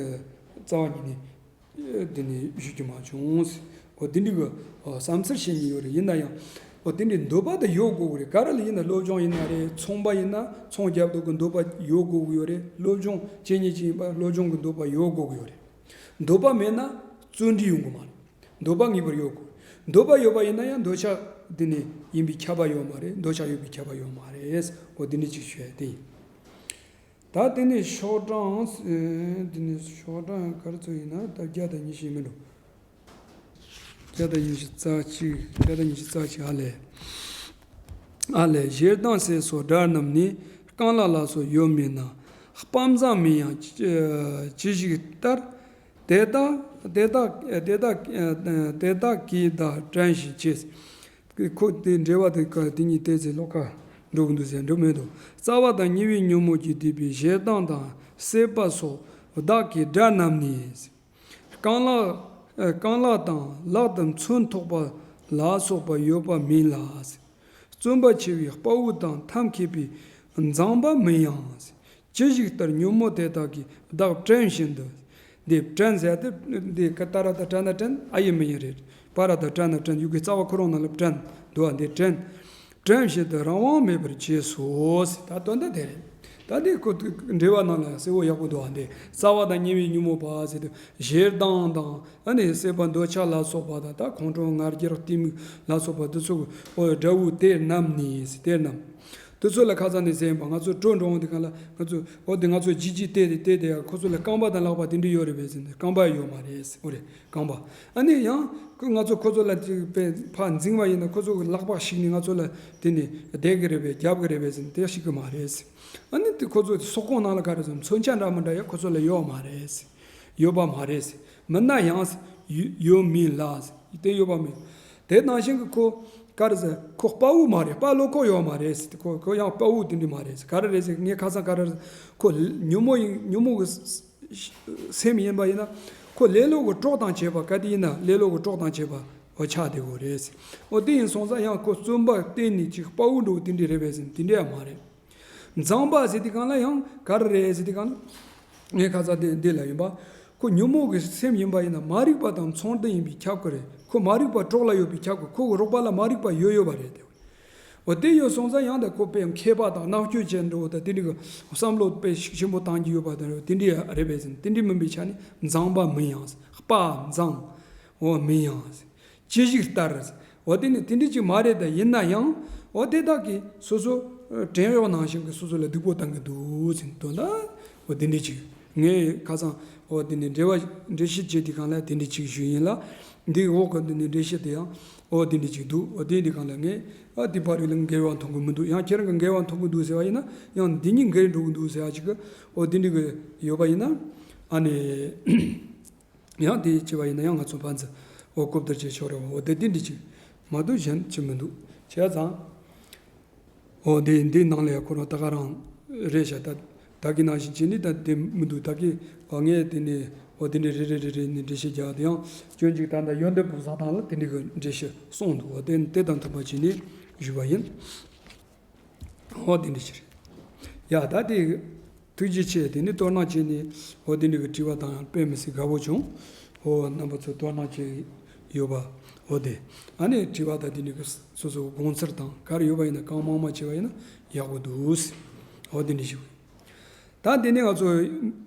རྩ་བ་ཉིད་ནས། དེ་ནས་ཞུ་རྒྱུ་མ་བྱུང་། འོ་དེ་འདྲའི་གི་བསམ་ཚུལ་བཤད་མཁན་ཡོད་རེད། ཡིན་ན་ཡང་འོ་དེ་འདྲའི་འདོད་པ་དེ་ཡོད་དགོས་ཀྱི་རེད། ག་རེ་ལ་ཡིན་ན་སློབ་སྦྱོང་ཡིན་ན་རེད། ཚོང་པ་ཡིན་ན་ཚོང་རྒྱབ་འདོད་ཀྱི་འདོད་པ་ཡོད་དགོས་ཀྱི་ཡོད་རེད། སློབ་སྦྱོང་བྱེད་མཁན་ཅིག་ཡིན་པ་སློབ་སྦྱོང་གི་འདོད་པ་ཡོད་དགོས་ཀྱི་ཡོད་རེད། འདོད་པ་མེད་ན་བརྩོན་འགྲུས་ཡོང་གི་མ་རེད། འདོད་པ་ངེས་པར་ཡོད་དགོས། འདོད་པ་ཡོད་པ་ཡིན་ན་ཡང་འདོད་ཆགས་དེ་ནས་ཡིན་པའི་ཁྱབ་པ་ཡོད་མ་རེད། འདོད་ཆགས་ཡོད་པའི་ཁྱབ་པ་ཡོད་མ་རེད། འོ་དེ་འདྲ་ཅིག་ཞུ་ཡ་དེ་ཡིན། ད་དེ་ནས་ཤོག་གྲངས། ཨེ། དེ་ནས་ཤོག་གྲངས་ག་རེ་ཚོ་ཡིན་ན་ད་བརྒྱ་དང་ཉི་ཤུ་མིན་འགྲོ། བརྒྱ་དང་ཉི་ཤུ་རྩ་གཅིག་བརྒྱ་དང་ཉི་ཤུ་རྩ་གཅིག་ཨ་ལས། ཨ་ལས། ཞེ་སྡང་ཟས་སོགས་དགྲ་རྣམས་ནི། རྐང་ལག་ལ་སོགས་ཡོད་མིན་ན། དཔའ་མཛངས་མིན་ཡང་ཇི་ཞིག་ལྟར། དེ་དག་དེ་དག་དེ་དག་དེ་དག་གིས་བདག་བཀྲོན་ཞིང་བྱེད། ཁོ་དེ་འགྲེལ་བ་དེ་ཀ་དེ་གཉིས་བལྟས་ཚེ་ལོགས་ཀ་འགྲོ་གི་འདུག་ཟེར་འགྲོ་མེད་དོ། རྩ་བ་དང་ཉེ་བའི་ཉོན་མོངས་ཀྱིས་བསྡུས་པའི་ཞེ་སྡང་དང་སྲེད་པ་སོགས་བདག་གི་དགྲ་རྣམས་ནི། རྐང་ལག་རྐང་ལག་དང་ལག་ཏུ་མཚོན་ཐོགས་པ་ལ་སོགས་པ་ཡོད་པ་མིན་ལ། བརྩོན་པ་ཆེ་བའི་དཔའ་བོ་དང་ཐབས་མཁས་པའི་མཛངས་པ་མིན་ཡང་། ཇི་ཞིག་ལྟར་ཉོན་མོངས་དེ་དག་གིས་བདག་བཀྲོན་བཞིན་དུ། འདི་བཀྲོན་ཟེར་ཏེ་འདི་ཀ་ཏ་ར་ད་བཀྲ་ན་བཀྲོན། ཨ་ཡི་མི་ཡི་རེད། པ་ར་ད་བཀྲ་ན་བཀྲོན། ཡུ་གུའི་རྩ་བ་ཁོ་རང་ནང་ལ་བཀྲོན་འདུག་བ། འདི་བཀྲོན། བཀྲོན་བཞིན་དུ་རང་དབང་མེད་པར་བྱས་སོ། ད་དོན་དག་དེ་རེད། ད་འདི་ཁོ་འགྲེལ་བ་ནང་ལ་གསལ་བོ་ཡག་པོ་འདུག་བ། འདི་རྩ་བ་དང་ཉེ་བའི་ཉོན་མོངས་པ་ཟེར་དུས་ཞེ་སྡང་དང་ཨ་ནི་སྲེད་པ་འདོད་ཆགས་ལ་སོགས་པ་དང་ད་ཁོང་ཁྲོ་ང་རྒྱལ་གཏི་མུག་ལ་སོགས་པ་འདི་ཚོ་གི་འོ་དགྲ་བོ་དེ་རྣམས་ནི་དེ་རྣམས། དེ་ཚོ་ལ་ཁ་སང་ནས་ཟེར་ཡིན་པ། ང་ཚོ་བྲོས་འགྲོ་འོང་དུས་སྒང་ལ་ང་ཚོ་འོ་དེ་ང་ཚོ་ལྗིད་ལྗིད་བལྟས་ཏེ་བལྟས་ཏེ་ཡང་ཁོ་ཚོ་ལ་རྐང་པ་དང་ལག་པ་དེ་འདྲ་ཡོད་རེད་པས་ཟེར་ནས། རྐང་པ་ཡོད་མ་རེད། འོ་རེད། རྐང་པ་ཨ་ནི་ཡང་ཁོ་ང་ཚོ་ཁོ་ཚོ་ལ་ཅིག་པའི་ཕར་འཛིང་བ་ཡིན་ན་ཁོ་ཚོ་གི་ལག་པ་ཞིག་ནས་ང་ཚོ་ལ་དེ་ནས་བསྡད་ཀྱི་རེད་པས། རྒྱབ་ཀྱི་རེད་པས་ཟེར་ནས་དེ་ཞིག་གི་མ་རེད། ཨ་ནི་དེ་ཁོ་ཚོ་སོག་ཀོང་ནང་ལ་ག་རེ་ཟེར། མཚོན་ཆ་འདྲ་མི་འདྲ་ཡང་ཁོ་ཚོ་ལ་ཡོད་མ་རེད། ཡོད་པ་མ་རེད། མིན་ན་ཡང་ཡོད་མིན་ལ། དེ་ཡོད་པ་མིན། དེ་ནང་བཞིན་གྱི་ཁོ་ག་རེ་ཟེར། ཁོ་དཔའ་བོ་མ་རེད། དཔའ་བློ་ཁོག་ཡོད་མ་རེད། ཁོ་ཁོ་ཡང་དཔའ་བོ་དེ་འདྲ་མ་རེད། ག་རེ་རེད་ཟེར། ངས་ཁ་སང་ག་རེ་ཟེར། ཁོ་ཉོན་མོངས་ཡིན། ཉོན་མོངས་ཀྱི་སེམས་ཡིན་པ་ཡིན་ན་ཁོ་ལེ་ལོ་གི་གྲོགས་དང་བཅས་པ། ག་དེ་ཡིན་ན་ལེ་ལོ་གི་གྲོགས་དང་བཅས་པ་འོ་ཆགས་བསྡད་དགོས་རེད། འོ་དེ་ཡིན་སོང་ཙང་ཡང་ཁོ་བརྩོན་པ་བརྟེན་ནས་ཅིག་དཔའ་བོ་འདྲ་བོ་དེ་འདྲ་རེད་པས་ཟེར་ན་དེ་འདྲ་ཡང་མ་རེད། མཛངས་པ་ཟེར་དུས་སྒང་ལ་ཡང་ག་རེ་རེད་ཟེར་དུས་སྒང་ལ། ངས་ཁ་སང་དེ་འདི་ལ་ཡིན་པ། ཁོ་ཉོན་མོངས་ཀྱི་སེམས་ཡིན་པ་ཡིན་ན་མ་རིག་པ་དང་ཚོགས་འདུ་ཡིན་པས་ཁྱབ་ཀྱི་རེད། ཁོ་མ་རིག་པ་གྲོགས་ལ་ཡོད་པས་ཁྱབ་ཀྱི། ཁོ་གི་རོགས་པ་ལ་མ་རིག་པ་ཡོད་ཡོད་པ་རེད་དེ། འོ་དེ་ཡོད་སོང་ཙང་ཡང་ད་ཁོ་དཔེ་མཁས་པ་དང་མནར་གཅོད་བྱེད་འགྲོ་བ་དང་དེ་འདྲའི་གི་བསམ་བློ་དཔེ་ཤུགས་ཆེན་པོ་བཏང་གི་ཡོད་པ་དང་དེ་འདྲའི་རེད་པས་ཟེར་ན་དེ་འདྲའི་མིན་པའི་ཆ་ནས་མཛངས་པ་མིན་ཡང་། དཔའ་མཛངས། འོ་མིན་ཡང་། ཇི་ཞིག་ལྟར། འོ་དེ་ནི་དེ་འདྲ་ཅིག་མ་རེད། ད་ཡིན་ན་ཡང་འོ་དེ་དག་གིས་སོ་སོ་བྲན་གཡོག་ནང་བཞིན་གྱི་སོ་སོ་ལ་སྡུག་པོ་བཏང་གི་འདུག་ཟེར་དོན་དག་འོ་དེ་འདྲ་ཅིག་ངས་ཁ་སང་འོ་དེ་ནས་འགྲེལ་བ་འགྲེལ་བཤད་བྱེད་དུས་སྒང་ལ་དེ་འདྲ་ཅིག་ཞུས་ཡིན་ལ། འདིའི་འོག་གི་འདི་ནས་འགྲེལ་བཤད་དེ་ཡང་འོ་དེ་འདྲ་ཅིག་འདུག་འོ་དེ་འདི་སྒང་ལ་ངས་ཨ་དེ་བར་རིགས་ལ་འགལ་བ་མཐོང་གི་མི་འདུག་ཡང་ཁྱེད་རང་གི་འགལ་བ་མཐོང་གི་འདུག་ཟེར་བ་ཡིན་ན། ཡང་འདི་གཉིས་འགལ་འགྲོ་གི་འདུག་ཟེར་བ་ཅིག་གི་འོ་དེ་འདྲ་གི་ཡོད་པ་ཡིན་ན། ཨ་ནི། ཡང་དེ་བྱས་པ་ཡིན་ན་ཡང་ང་ཚོ་ཕན་ཚུན་འོ་གོ་བསྡུར་བྱེད་ཆོག་རེད་བ། འོ་དེ་དེ་འདྲ་ཅིག་མ་གཏོགས་གཞན་ཅི་མི་འདུག་བྱས་ཙང་། འོ་དེ་འདི་ནང་ལ་ཡང་ཁོ་རང་ད་ག་རང་རེད་ཤག་ད་ད་གི་ནང་བཞིན་བྱས་ནས་ད་དེ་མི་འདུག་ད་གི་འོ་ངས་དེ་ནས་འོ་དེ་འདྲ་རེ་རེ་རེ་རེ་ནས་འགྲེལ་བཤད་རྒྱག་དེ་ཡང་སྐྱོན་ཅིག་ད་ལྟ་ཡོན་ཏན་ཕུན་སུམ་ཚོགས་དང་ལ་དེ་འདྲ་གི་འགྲེལ་བཤད་གསུངས་འདུག་འོ་དེ་དེ་དང་མཐུན་པ་བྱས་ནས་ཞུས་པ་ཡིན། འོ་དེ་འདྲ་ཞིག་རེད། ཡ་ད་དེ། ཐུགས་རྗེ་ཆེ། དེ་ནི་དོ་སྣང་བྱས་ནས་འོ་དེ་འདྲ་གི་དྲི་བ་དང་དཔེ་མི་སྲིད་དགའ་བོ་བྱུང་། འོ་རྣམ་པ་ཚོས་དོ་སྣང་བྱས་ཡོད་པ། འོ་དེ། ཨ་ནི་དྲི་བ་དང་དེ་འདྲ་གི་སོ་སོ་དགོངས་ཚུལ་དང་ག་རེ་ཡོད་པ་ཡིན་ན་གང་མང་མང་བྱས་པ་ཡིན་ན་ཡག་པོ་འདུག་འོ་དེ་འདྲ་ཞིག་ད་དེ་ནས་ང་ཚོ་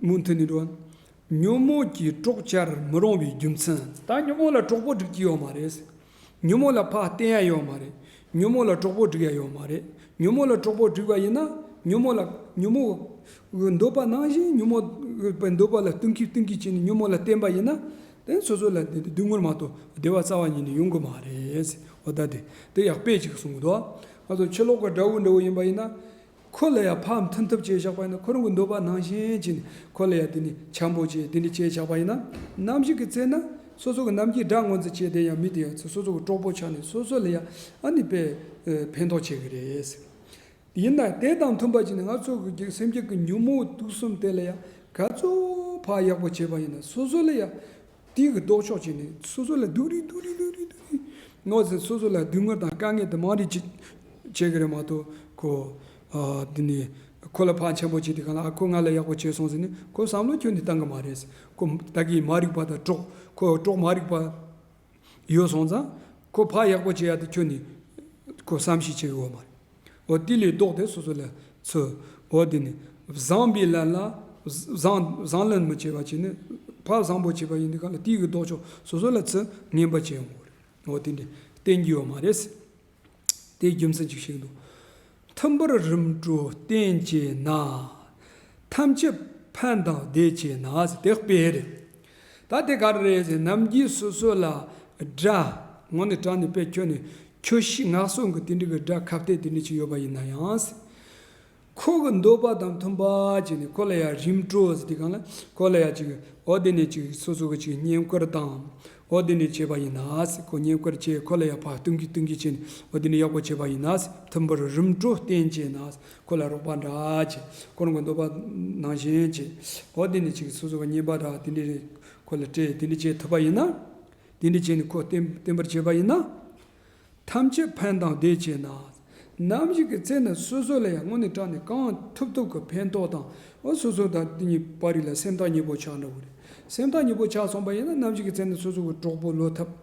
མུ་མཐུད་ནས་འགྲོ། ཉོན་མོངས་ཀྱིས་གྲོགས་བྱར་མི་རུང་བའི་རྒྱུ་མཚན། ད་ཉོན་མོངས་ལ་གྲོགས་པོ་སྒྲིག་གི་ཡོད་མ་རེད། ཉོན་མོངས་ལ་ཕར་བསྟེན་ཡ་ཡོད་མ་རེད། ཉོན་མོངས་ལ་གྲོགས་པོ་སྒྲིག་ཡ་ཡོད་མ་རེད། ཉོན་མོངས་ལ་གྲོགས་པོ་སྒྲིག་པ་ཡིན་ན། ཉོན་མོངས་ལ་ཉོན་མོངས་ཀྱི་འདོད་པ་ནང་བཞིན་ཉོན་མོངས་པའི་འདོད་པ་ལ་བསྟུན་གྱིས་བསྟུན་གྱིས་བྱས་ནས་ཉོན་མོངས་ལ་བརྟེན་པ་ཡིན་ན། དེ་སོ་སོ་ལ་སྡུག་བསྔལ་མ་གཏོགས་བདེ་བ་རྩ་བ་ཉིད་ནས་ཡོང་གི་མ་རེད། འོ་ད་དེ་དེ་ཡག་དཔེ་ཅིག་གསུང་གི་འདུག་ང་ཚོ་ཕྱི་ལོགས་ཀྱི་དགྲ་བོ་འདྲ་བོ་ཡིན་པ་ཡིན་ན། ཁོ་ལ་ཡང་ཕར་མཐུན་ཐབས་བྱས་བཞག་པ་ཡིན་ན། ཁོ་རང་གི་འདོད་པ་ནང་བཞིན་བྱས་ནས་ཁོ་ལ་ཡང་དེ་ནི་འཆམ་པོ་བྱས་དེ་འདྲ་བྱས་བཞག་པ་ཡིན་ན། ནམ་ཞིག་གི་ཚེ་ན་སོ་སོ་གི་ནམ་རྒྱུན་དགྲ་ངོ་འཛིན་བྱས་དེ་ཡང་མི་དེ་ཡང་སོ་སོ་གི་གྲོགས་པོ་ཆགས་ནས་སོ་སོ་ལ་ཡང་ཨ་ནི་དཔེ་ཕན་ཐོགས་བྱེད་ཀྱི་རེད། ཡིན་ན་དེ་དང་མཐུན་པ་བྱས་ནས་ང་ཚོ་གི་སེམས་ཅན་གྱི་ཉོན་མོངས་དུག་གསུམ་དེ་ལ་ཡང་ག་ཚོད་ཕར་ཡག་པོ་བྱས་པ་ཡིན་ན་སོ་སོ་ལ་ཡང་དེ་གི་ལྡོག་ཕྱོགས་བྱས་ནས་སོ་སོ་ལ་སྡུག་རུས་སྡུག་རུས་སྡུག་རུས་སྡུག་རུས། ངོ་ཟེར་སོ་སོ་ལ་སྡུག་བསྔལ་དང་དཀའ་ངལ་དེ་མང་རིགས་ཅིག་བྱེད་ཀྱི་རེད་མ་གཏོགས། ཁོ་ཨ་དེ་ནི་ཁོ་ལ་ཕར་འཆམ་པོ་བྱེད་དུས་སྒང་ལ། ཨ་ཁོ་ང་ལ་ཡག་པོ་བྱས་སོང་ཟེར་ནས་ཁོ་བསམ་བློ་ཁྱོན་ནས་གཏང་གི་མ་རེད། ཁོ་ད་གིན་མ་རིག་པ་དང་གྲོགས། ཁོ་གྲོགས་མ་རིག་པ་ཡོད་སོང་ཙང་ཁོ་ཕར་ཡག་པོ་བྱེད་ཡ་དེ་ཁྱོན་ནས་ཁོ་བསམ་ཤེས་བྱེད་ཀྱི་ཡོད་མ་རེད། འོ་དེ་ལས་ལྡོག་སྟེ་སོ་སོ་ལ་ཚུར། འོ་དེ་ནི་བཟང་པོའི་ལན་ལ་བཟང་བཟང་ལན་མི་བྱེད་པ་བྱས་ནས་ཕར་བཟང་པོ་བྱས་པ་ཡིན་དུས་སྒང་ལ་དེ་གི་ལྡོག་ཕྱོགས་སོ་སོ་ལ་ཚུར་ངན་པ་བྱེད་ཡོང་གི་རེད། འོ་དེ་འདྲ་བསྟེན་རྒྱུ་ཡོད་མ་རེད། དེའི་རྒྱུ་མཚན་ཅིག་ཤེས་འདུག་མཐུན་པར་རིམ་གྲོ་བསྟེན་བྱས་ན། ཐམས་ཅད་ཕན་དང་བདེ་བྱེད་ན་ཟེར་དེ་དཔེ་རེད། ད་དེ་ག་རེ་རེད་ཟེར། ནམ་རྒྱུན་སོ་སོ་ལ་དགྲ་དངོས་གནས་དྲང་གནས་དཔེ་ཁྱོན་ནས་ཁྱོད་ཤི་ངན་སོང་གི་དེ་འདྲ་གི་དགྲ་ཁ་གཏད་དེ་འདྲ་ཅིག་ཡོད་པ་ཡིན་ན་ཡང་ཟེར། ཁོ་གི་འདོད་པ་དང་མཐུན་པ་བྱས་ནས་ཁོ་ལ་ཡང་རིམ་གྲོ་ཟེར་དུས་སྒང་ལ་ཁོ་ལ་ཡང་ཅིག་འོ་དེ་ནས་ཅིག་སོ་སོ་གི་ཅིག་བསྙེན་བཀུར་དང་། འོ་དེ་ནས་བྱས་པ་ཡིན་ན་ཟེར། ཁོ་བསྙེན་བཀུར་བྱས། ཁོ་ལ་ཡང་ཕར་བསྟུན་གྱིས་བསྟུན་གྱིས་བྱས་ནས་འོ་དེ་ནས་ཡག་པོ་བྱས་པ་ཡིན་ན་ཟེར། མཐུན་པར་རིམ་གྲོ་བསྟེན་བྱས་ན་ཟེར། ཁོ་ལ་རོགས་པ་འདྲ་བྱས། ཁོ་རང་གི་འདོད་པ་ནང་བཞིན་བྱས། འོ་དེ་ནས་ཅིག་སོ་སོ་གི་བསྙེན་པ་འདྲ་དེ་འདྲ་རེ་ཁོ་ལ་སྤྲད། དེ་འདྲ་བྱེད་ཐུབ་པ་ཡིན་ན། དེ་འདྲ་བྱས་ནས་ཁོ་བསྟེན་བསྟེན་པར་བྱས་པ་ཡིན་ན། ཐམས་ཅད་ཕན་དང་བདེ་བྱེད་ན། ནམ་ཞིག་གི་ཚེ་ན་སོ་སོ་ལ་ཡང་དངོས་གནས་དྲང་གནས་གང་ཐུབ་ཐུབ་ཀྱི་ཕན་ཐོགས་དང་། འོ་སོ་སོ་དང་དེ་གཉིས་བར་རིགས་ལ་སེམས་ཐག་ཉེ་པོ་ཆགས་འགྲོ་གི་རེད། སེམས་ཐག་ཉེ་པོ་ཆགས་སོང་པ་ཡིན་ན་ནམ་ཞིག་གི་ཚེ་ན་སོ་སོ་གི་གྲོགས་པོ་བློ་ཐབས།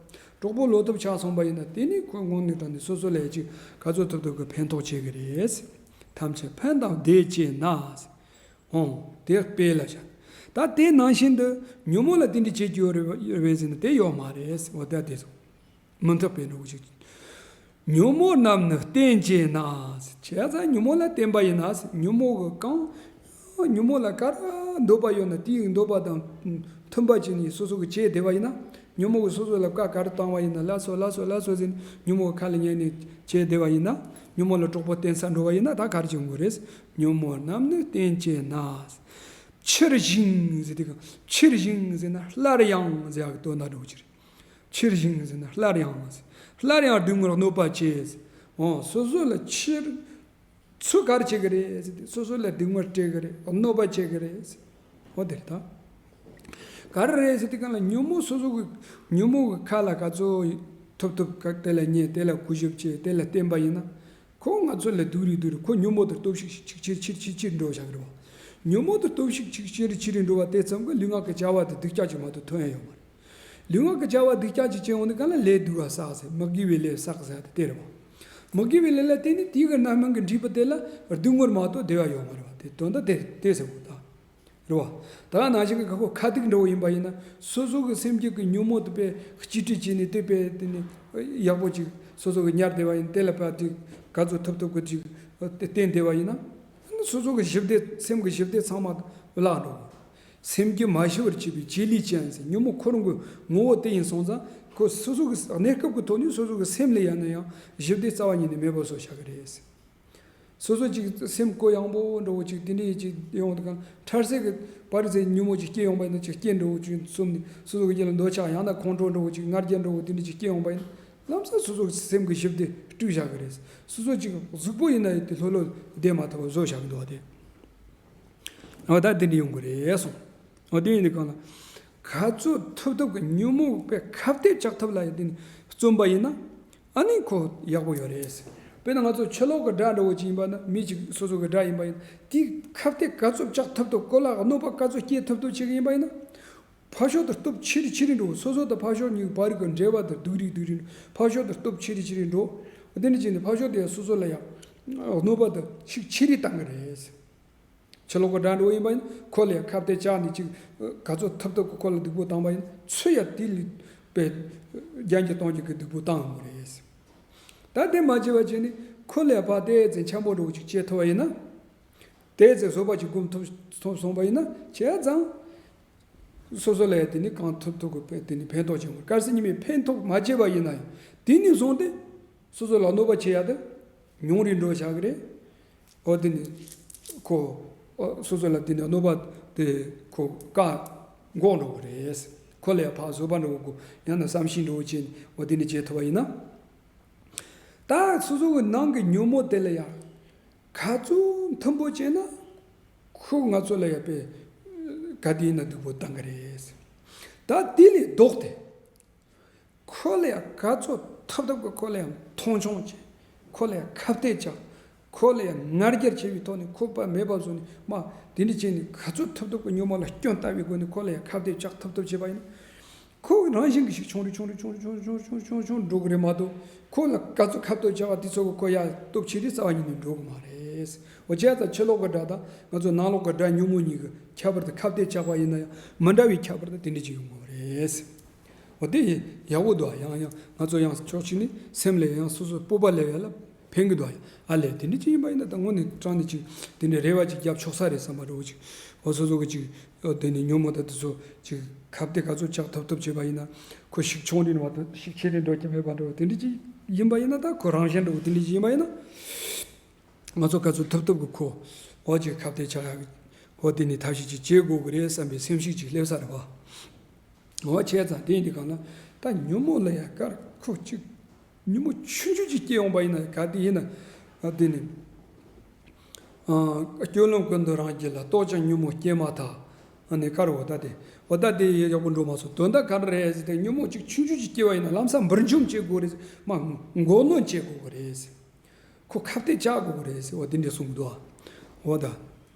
གྲོགས་པོ་བློ་ཐབས་ཆགས་སོང་པ་ཡིན་ན་དེ་ནི་ཁོ་དངོས་གནས་དྲང་གནས་སོ་སོ་ལ་ཡང་ཅིག་ག་ཚོད་ཐུབ་ཐུབ་ཀྱི་ཕན་ཐོགས་བྱེད་ཀྱི་རེད། ཐམས་ཅད་ཕན་དང་བདེ་བྱེད་ན། འོང་དེ་དཔེ་ལ་བཞག་ད་དེ་ནང་བཞིན་དུ་ཉོན་མོངས་ལ་དེ་འདྲ་བྱེད་ཀྱི་ཡོད་རེད་པས་ཟེར་ན་དེ་ཡོད་མ་རེད། འོ་ད་དེ་སོང་། མུ་མཐུད་པའི་འགྲོ་ཞིག་ཉོན་མོངས་རྣམས་ནི་བསྟེན་བྱས་ན། བྱས་ཙང་ཉོན་མོངས་ལ་བསྟེན་པ་ཡིན་ན། ཉོན་མོངས་ཀྱི་གང་། ཉོན་མོངས་ལ་ག་རེ་འདོད་པ་ཡོད་ན་དེའི་འདོད་པ་དང་མཐུན་པ་བྱས་ནས་སོ་སོ་གིས་བྱས་བསྡད་པ་ཡིན་ན། ཉོན་མོངས་ཀྱིས་སོ་སོ་ལ་བཀའ་ག་རེ་བཏང་བ་ཡིན་ན། ལགས་སོ་ལགས་སོ་ལགས་སོ་ཟེར་ནས་ཉོན་མོངས་ཀྱི་ཁ་ལ་ཉན་ནས་བྱས་བསྡད་པ་ཡིན་ན། ཉོན་མོངས་ལ་གྲོགས་པོ་བསྟེན་ས་འགྲོ་བ་ཡིན་ན་ད་ག་རེ་བྱེད་དགོས་རེད། ཉོན་མོངས་རྣམས་ནི་བསྟེན་བྱས་ན། ཕྱིར་ཞིང་ཟེར་དུས་སྒང་། ཕྱིར་ཞིང་ཟེར་ན་སླར་ཡང་ཟེར་ཡག་གི་དོན་དག་འགྲོ་གི་རེད། ཕྱིར་ཞིང་ཟེར་ན་སླར་ཡང་ཟེར། སླར་ཡང་སྡུག་བསྔལ་གནོད་པ་བྱེད་ཟེར། འོ་སོ་སོ་ལ་ཕྱིར། ཚུར་ག་རེ་བྱེད་ཀྱི་རེད་ཟེར་དུས་སོ་སོ་ལ་སྡུག་བསྔལ་སྤྲད་ཀྱི་རེད། གནོད་པ་བྱེད་ཀྱི་རེད་ཟེར། འོ་དེ་རེད་ད། ག་རེ་རེད་ཟེར་དུས་སྒང་ལ་ཉོན་མོངས་སོ་སོ་གི་ཉོན་མོངས་ཀྱི་ཁ་ལ་ག་ཚོད་ཐུབ་ཐུབ་ག་དེ་ལ་ཉན། དེ་ལ་གུས་ཞབས་བྱེད། དེ་ལ་བསྟེན་པ་ཡིན་ན། ཁོ་ང་ཚོ་ལ་སྡུག་རུས་སྡུག་རུས། ཁོ་ཉོན་མོངས་དེ་སྟོབས་ཤུགས་ཆེ་རུ་ཆེ་རུ་ཆེ་རུ་འགྲོ་བཞག་གི་རེད་བ། ཉོན་མོངས་དེ་སྟོབས་ཤུགས་ཆེ་རུ་ཆེ་རུ་ཆེ་རུ་འགྲོ་བ་དེ་ཙམ་གྱིས་ལུས་ངག་གི་བྱ་བ་དེ་སྡུག་ཅག་ཅིག་མ་གཏོགས་ཐོན་ཡ་ཡོད་མ་རེད། ལུས་ངག་གི་བྱ་བ་སྡུག་ཅག་ཅིག་བྱས་ཡོང་དུས་སྒང་ལ་ལས་སྡུག་པ་བསགས་ཟེར། མི་དགེ་བའི་ལས་བསགས་ཟེར་དེ་དེ་རེད་བ། མི་དགེ་བའི་ལས་ལ་བརྟེན་ནས་དེའི་གི་རྣམ་སྨིན་གྱི་འབྲས་བུ་དེ་ལ་སྡུག་བསྔལ་མ་གཏོགས་བདེ་བ་ཡོད་མ་རེད་བ། དེ་དོན་དག་དེ་དེ་ཟེར་བ་དང་། རེད་བ། ད་ནང་བཞིན་གྱི་ཁོ་ཁ་སྡུག་འདྲ་བོ་ཡིན་པ་ཡིན་ན། སོ་སོ་གི་སེམས་རྒྱུད་ཀྱི་ཉོན་མོངས་དེ་དཔེ་གཅིག་སྒྲིལ་བྱས་ནས་དེ་དཔེ་དེ་ནི་ཡག་པོ་ཅིག་སོ་སོ་གི་ཉར་བསྡད་པ་ཡིན། དེ་ལ་དཔེ་དེ་ག་ཚོད་ཐུབ་ཐུབ་ཀྱི་ཅིག་བསྟེན་བསྡད་པ་ཡིན་ན། སོ་སོ་གི་ཞི་བདེ། སེམས་ཀྱི་ཞི་བདེ་ཚང་མ་བརླག་འགྲོ། སེམས་རྒྱུད་མ་ཞི་བར་བྱེད་པའི་བྱེད་ལས་ཅན་ཟེར། ཉོན་མོངས་ཁོ་རང་གི་ངོ་བོ་དེ་ཡིན་སོང་ཙང་། ཁོ་སོ་སོ་གི་གནས་སྐབས་ཀྱི་ཐོག་ནས་སོ་སོ་གི་སེམས་ལ་ཡང་ན་ཡང་ཞི་བདེ་རྩ་བ་ཉིད་ནས་མེད་པ་བཟོ་བྱ་གི་རེད། སོ་སོ་ཅིག་སེམས་གུ་ཡངས་པོ་འདྲ་བོ་ཅིག་དེ་འདྲའི་ཅིག་ཡོང་དུས་གང་ཁྲར་སེ་གི་པར་ཟེར་ཉོན་མོངས་ཅིག་སྐྱེ་ཡོང་པ་ཡིན་ན། ཅིག་སྐྱེ་འགྲོ་བོ་ཅིག་གསུམ་ནས་སོ་སོ་གི་རྒྱུད་ལ་འདོད་ཆགས་ཡང་ན་ཁོང་ཁྲོ་འདྲ་བོ་ཅིག་ང་རྒྱལ་འདྲ་བོ་དེ་འདྲ་ཅིག་སྐྱེ་ཡོང་པ་ཡིན་ན། ལམ་སང་སོ་སོ་གི་སེམས་ཀྱི་ཞི་བདེ་སྤྲུག་བཞག་གི་རེད། སོ་སོ་ཅིག་གཟུགས་པོ་ཡིན་ན་ཡང་དེ་ལྷོད་ལྷོད་བསྡད་མ་ཐུབ་པ་བཟོ་བཞག་གི་འདུག་བ་དེ། འོ་ད་དེ་འདྲ་ཡོང་གི་རེད་གསུངས། འོ་དེ་ཡིན་དུས་གང་ལ། ག་ཚོད་ཐུབ་ཐུབ་ཀྱི་ཉོན་མོངས་པའི་ཁ་གཏད་བཅག་ཐབས་ལ་ཡང་དེ་ནི་བརྩོན་པ་ཡིན་ན། ཨ་ནི་ཁོ་ཡག་པོ་ཡོད་རེད། དཔེར་ན་ང་ཚོ་ཕྱི་ལོགས་ཀྱི་དགྲ་འདྲ་བོ་ཅིག་ཡིན་པ་ན། མི་ཅིག་སོ་སོ་གི་དགྲ་ཡིན་པ་ཡིན་ན། དེའི་ཁ་གཏད་ག་ཚོད་བཅག་ཐུབ་ཐུབ། ཁོ་ལ་གནོད་པ་ག་ཚོད་སྐྱེལ་ཐུབ་ཐུབ་བྱེད་ཀྱི་ཡིན་པ་ཡིན་ན། ཕར་ཕྱོགས་དུ་སྟོབས་ཆེ་རུ་ཆེ་རུ་འགྲོ། སོ་སོ་དང་ཕར་ཕྱོགས་གཉིས་བར་གྱི་འབྲེལ་བ་དེ་སྡུག་རུ་སྡུག་རུ། ཕར་ཕྱོགས་དུ་སྟོབས་ཆེ་རུ་ཆེ་རུ་འགྲོ། དེ་འདྲ་བྱས་ནས་ཕར་ཕྱོགས་དེ་ཡང་སོ་སོ་ལ་ཡང་གནོད་པ་དེ་ཤུགས་ཆེ་རུ་བཏང་གི་རེད། ཕྱི་ལོགས་ཀྱི་དགྲ་འདྲ་བོ་ཡིན་པ་ཡིན་ན་ཁོ་ལ་ཡང་ཁ་གཏད་བཅག་ནས་ཅིག་ག་ཚོད་ཐུབ་ཐུབ་ཀྱིས་ཁོ་ལ་སྡུག་པོ་བཏང་པ་ཡིན་ན། ཚུར་ཡང་དེ་ལས་དཔེ་རྒྱ་འགྱུར་གཏོང་རྒྱུ་གི་སྡུག་པོ་བཏང་ཡོང་གི་རེད། ད་དེ་མ་བྱས་པ་བྱས་ནས་ཁོ་ལ་ཡང་ཕར་དེ་ཙམ་འཆམ་པོ་འདྲ་བོ་ཅིག་བྱེད་ཐུབ་པ་ཡིན་ན། དེ་ཙམ་བཟོད་པ་ཅིག་སྒོམ་ཐུབ་ཐུབ་སོང་པ་ཡིན་ན། བྱས་ཙང་སོ་སོ་ལ་ཡང་དེ་ནི་གང་ཐུབ་ཐུབ་ཀྱིས་དེ་ནི་ཕན་ཐོགས་བྱུང་བ། གལ་སྲིད་ཉི་མས་ཕན་ཐོགས་མ་བྱས་པ་ཡིན་ན་ཡང་། དེ་ནས་བཟུང་སྟེ་སོ་སོ་ལ་གནོད་པ་བྱེད་ཡ་དེ་ཉུང་རུ་འགྲོ་བཞག་གི་རེད། འོ་དེ་ནི་ཁོ་འོ་སོ་སོ་ལ་དེ་ནི་གནོད་པ་དེ་ཁོ་བཀག་འགོག་འགྲོ་གི་རེད། ཁོ་ལ་ཡང་ཕར་བཟོད་པ་འདྲ་བོ་དགོས། ཡང་ན་བསམ་ཤེས་འདྲ་བོ་བྱས་ནས་འོ་དེ་ནི་བྱེད་ཐུབ་པ་ཡིན་ན། ད་སོ་སོ་གི་ནང་གི་ཉོན་མོངས་དེ་ལ་ཡང་ག་ཚོད་མཐུན་པོ་བྱས་ན། ཁོ་ང་ཚོ་ལ་ཡང་དཔེ་ག་དུས་ཡིན་ན་སྡུག་པོ་བཏང་གི་རེད། ད་དེ་ལས་ལྡོག་སྟེ། ཁོ་ལ་ཡང་ག་ཚོད་ཐུབ་ཐུབ་ཀྱིས་ཁོ་ལ་ཡང་མཐོང་ཆུང་བྱེད། ཁོ་ལ་ཡང་ཁ་གཏད་བཅག། ཁོ་ལ་ཡང་ང་རྒྱལ་ཆེ་བའི་ཐོག་ནས་ཁོ་ཕར་མེད་པ་བཟོ་ནས། མ་དེ་འདྲ་བྱས་ནས་ག་ཚོད་ཐུབ་ཐུབ་ཀྱིས་ཉོན་མོངས་ལ་སྐྱོན་ལྟ་བུའི་སྒོ་ནས་ཁོ་ལ་ཡང་ཁ་གཏད་བཅག་ཐུབ་ཐུབ་བྱས་པ་ཡིན་ན། ཁོ་རང་བཞིན་གྱིས་ཤུགས་ཆུང་རུ་ཆུང་རུ་ཆུང་རུ་ཆུང་རུ་ཆུང་རུ་ཆུང་རུ་ཆུང་རུ་འགྲོ་གི་རེད་མ་གཏོགས། ཁོ་ལ་ག་ཚོད་ཁ་གཏད་བཅག་པ་དེ་ཚོ་གིས་ཁོ་ཡར་སྟོབས་ཆེ་རུ་རྩ་བ་ཉིད་ནས་འགྲོ་གི་མ་རེད། འོ་བྱས་ཙང་ཕྱི་ལོགས་ཀྱི་དགྲ་དང་ང་ཚོ་ནང་ལོགས་ཀྱི་དགྲ་ཉོན་མོངས་གཉིས་ཀྱི་ཁྱད་པར་དེ་ཁ་གཏད་བཅག་པ་ཡིན་ན་ཡང་མི་འདྲ་བའི་ཁྱད་པར་དེ་དེ་འདྲ་ཅིག་ཡོང་གི་རེད། འོ་དེ་ཡག་པོ་འདུག་ཨ། ཡང་ཡང་ང་ཚོ་ཡང་ཕྱོགས་གཅིག་ནས་སེམས་ལ་ཡང་སོ་སོའི་སྤོབས་པ་སླེབས་ཡ་ལ་ཕན་གི་འདུག་ཨ། ཡ་ཨ་ལས་དེ་འདྲ་ཅིག་ཡིན་པ་ཡིན་ན། ད་དངོས་གནས་དྲང་གནས་ཅིག་དེ་འདྲའི་རེ་བ་ཅིག་རྒྱབ་ཆོག་ས་རེད་བསམ་པ་འདྲ་བོ་ཅིག་འོ་སོ་སོ་གི་ཅིག་འོ་དེ་ནས་ཉོན་མོངས་དང་དེ་ཚོ་ཅིག་ཁ་གཏད་ག་ཚོད་བཅག་ཐུབ་ཐུབ་བྱས་པ་ཡིན་ན། ཁོ་ཤུགས་ཆུང་རུ་མ་གཏོགས་ཤུགས་ཆེ་རུ་འགྲོ་རྒྱུ་མེད་པ་འདྲ་བོ་དེ་འདྲ་ཅིག་ཡིན་པ་ཡིན་ན། ད་ཁོ་རང་བཞིན་འདྲ་བོ་དེ་འདྲ་ཅིག་ཡིན་པ་ཡིན་ན། ང་ཚོ་ག་ཚོད་ཐུབ་ཐུབ་ཀྱིས་ཁོ་འོ་ཅིག་ཁ་གཏད་བཅག་ཡ་གི་འོ་དེ་ནས་ཐབས་ཤེས་ཅིག་བྱེད་དགོས་ཀྱི་རེད་བསམ་པའི་སེམས་ཤུགས་ཅིག་སླེབས་ས་རེད་པ། འོ་བྱས་ཙང་དེ་ཡིན་དུས་གང་ལ། ད་ཉོན་མོངས་ལ་ཡང་དཀར་ཁོ་ཅིག་ཉོན་མོངས་ཆུང་ཆུང་ཅིག་སྐྱེ་ཡོང་པ་ཡིན་ན། ག་དུས་ཡིན་ན་ཨ་དེ་ནི་ཨ་སྐྱོན་ལམ་ཀུན་ཏུ་རང་རྒྱུད་ལ། རྟོག་ཀྱང་ཉོན་མོངས་སྐྱེས་མ་ཐག་ཨ་ནི་དཀར། འོ་ད་དེ་འོ་ད་དེ་ཡག་པོ་འགྲོ་མ་སོང་། དོན་དག་ག་རེ་རེད་ཟེར་ཏེ། ཉོན་མོངས་ཅིག་ཆུང་ཆུང་ཅིག་སྐྱེ་བ་ཡིན་ན་ལམ་སང་འབུར་འཇོམས་བྱེད་དགོས་རེད། མ་མགོ་གནོན་བྱེད་དགོས་རེད། ཁོ་ཁ་གཏད་བཅག་དགོས་རེད་ཟེར། འོ་དེ་འདྲ་གསུང་གི་འདུག་ཨ། འོ་ད།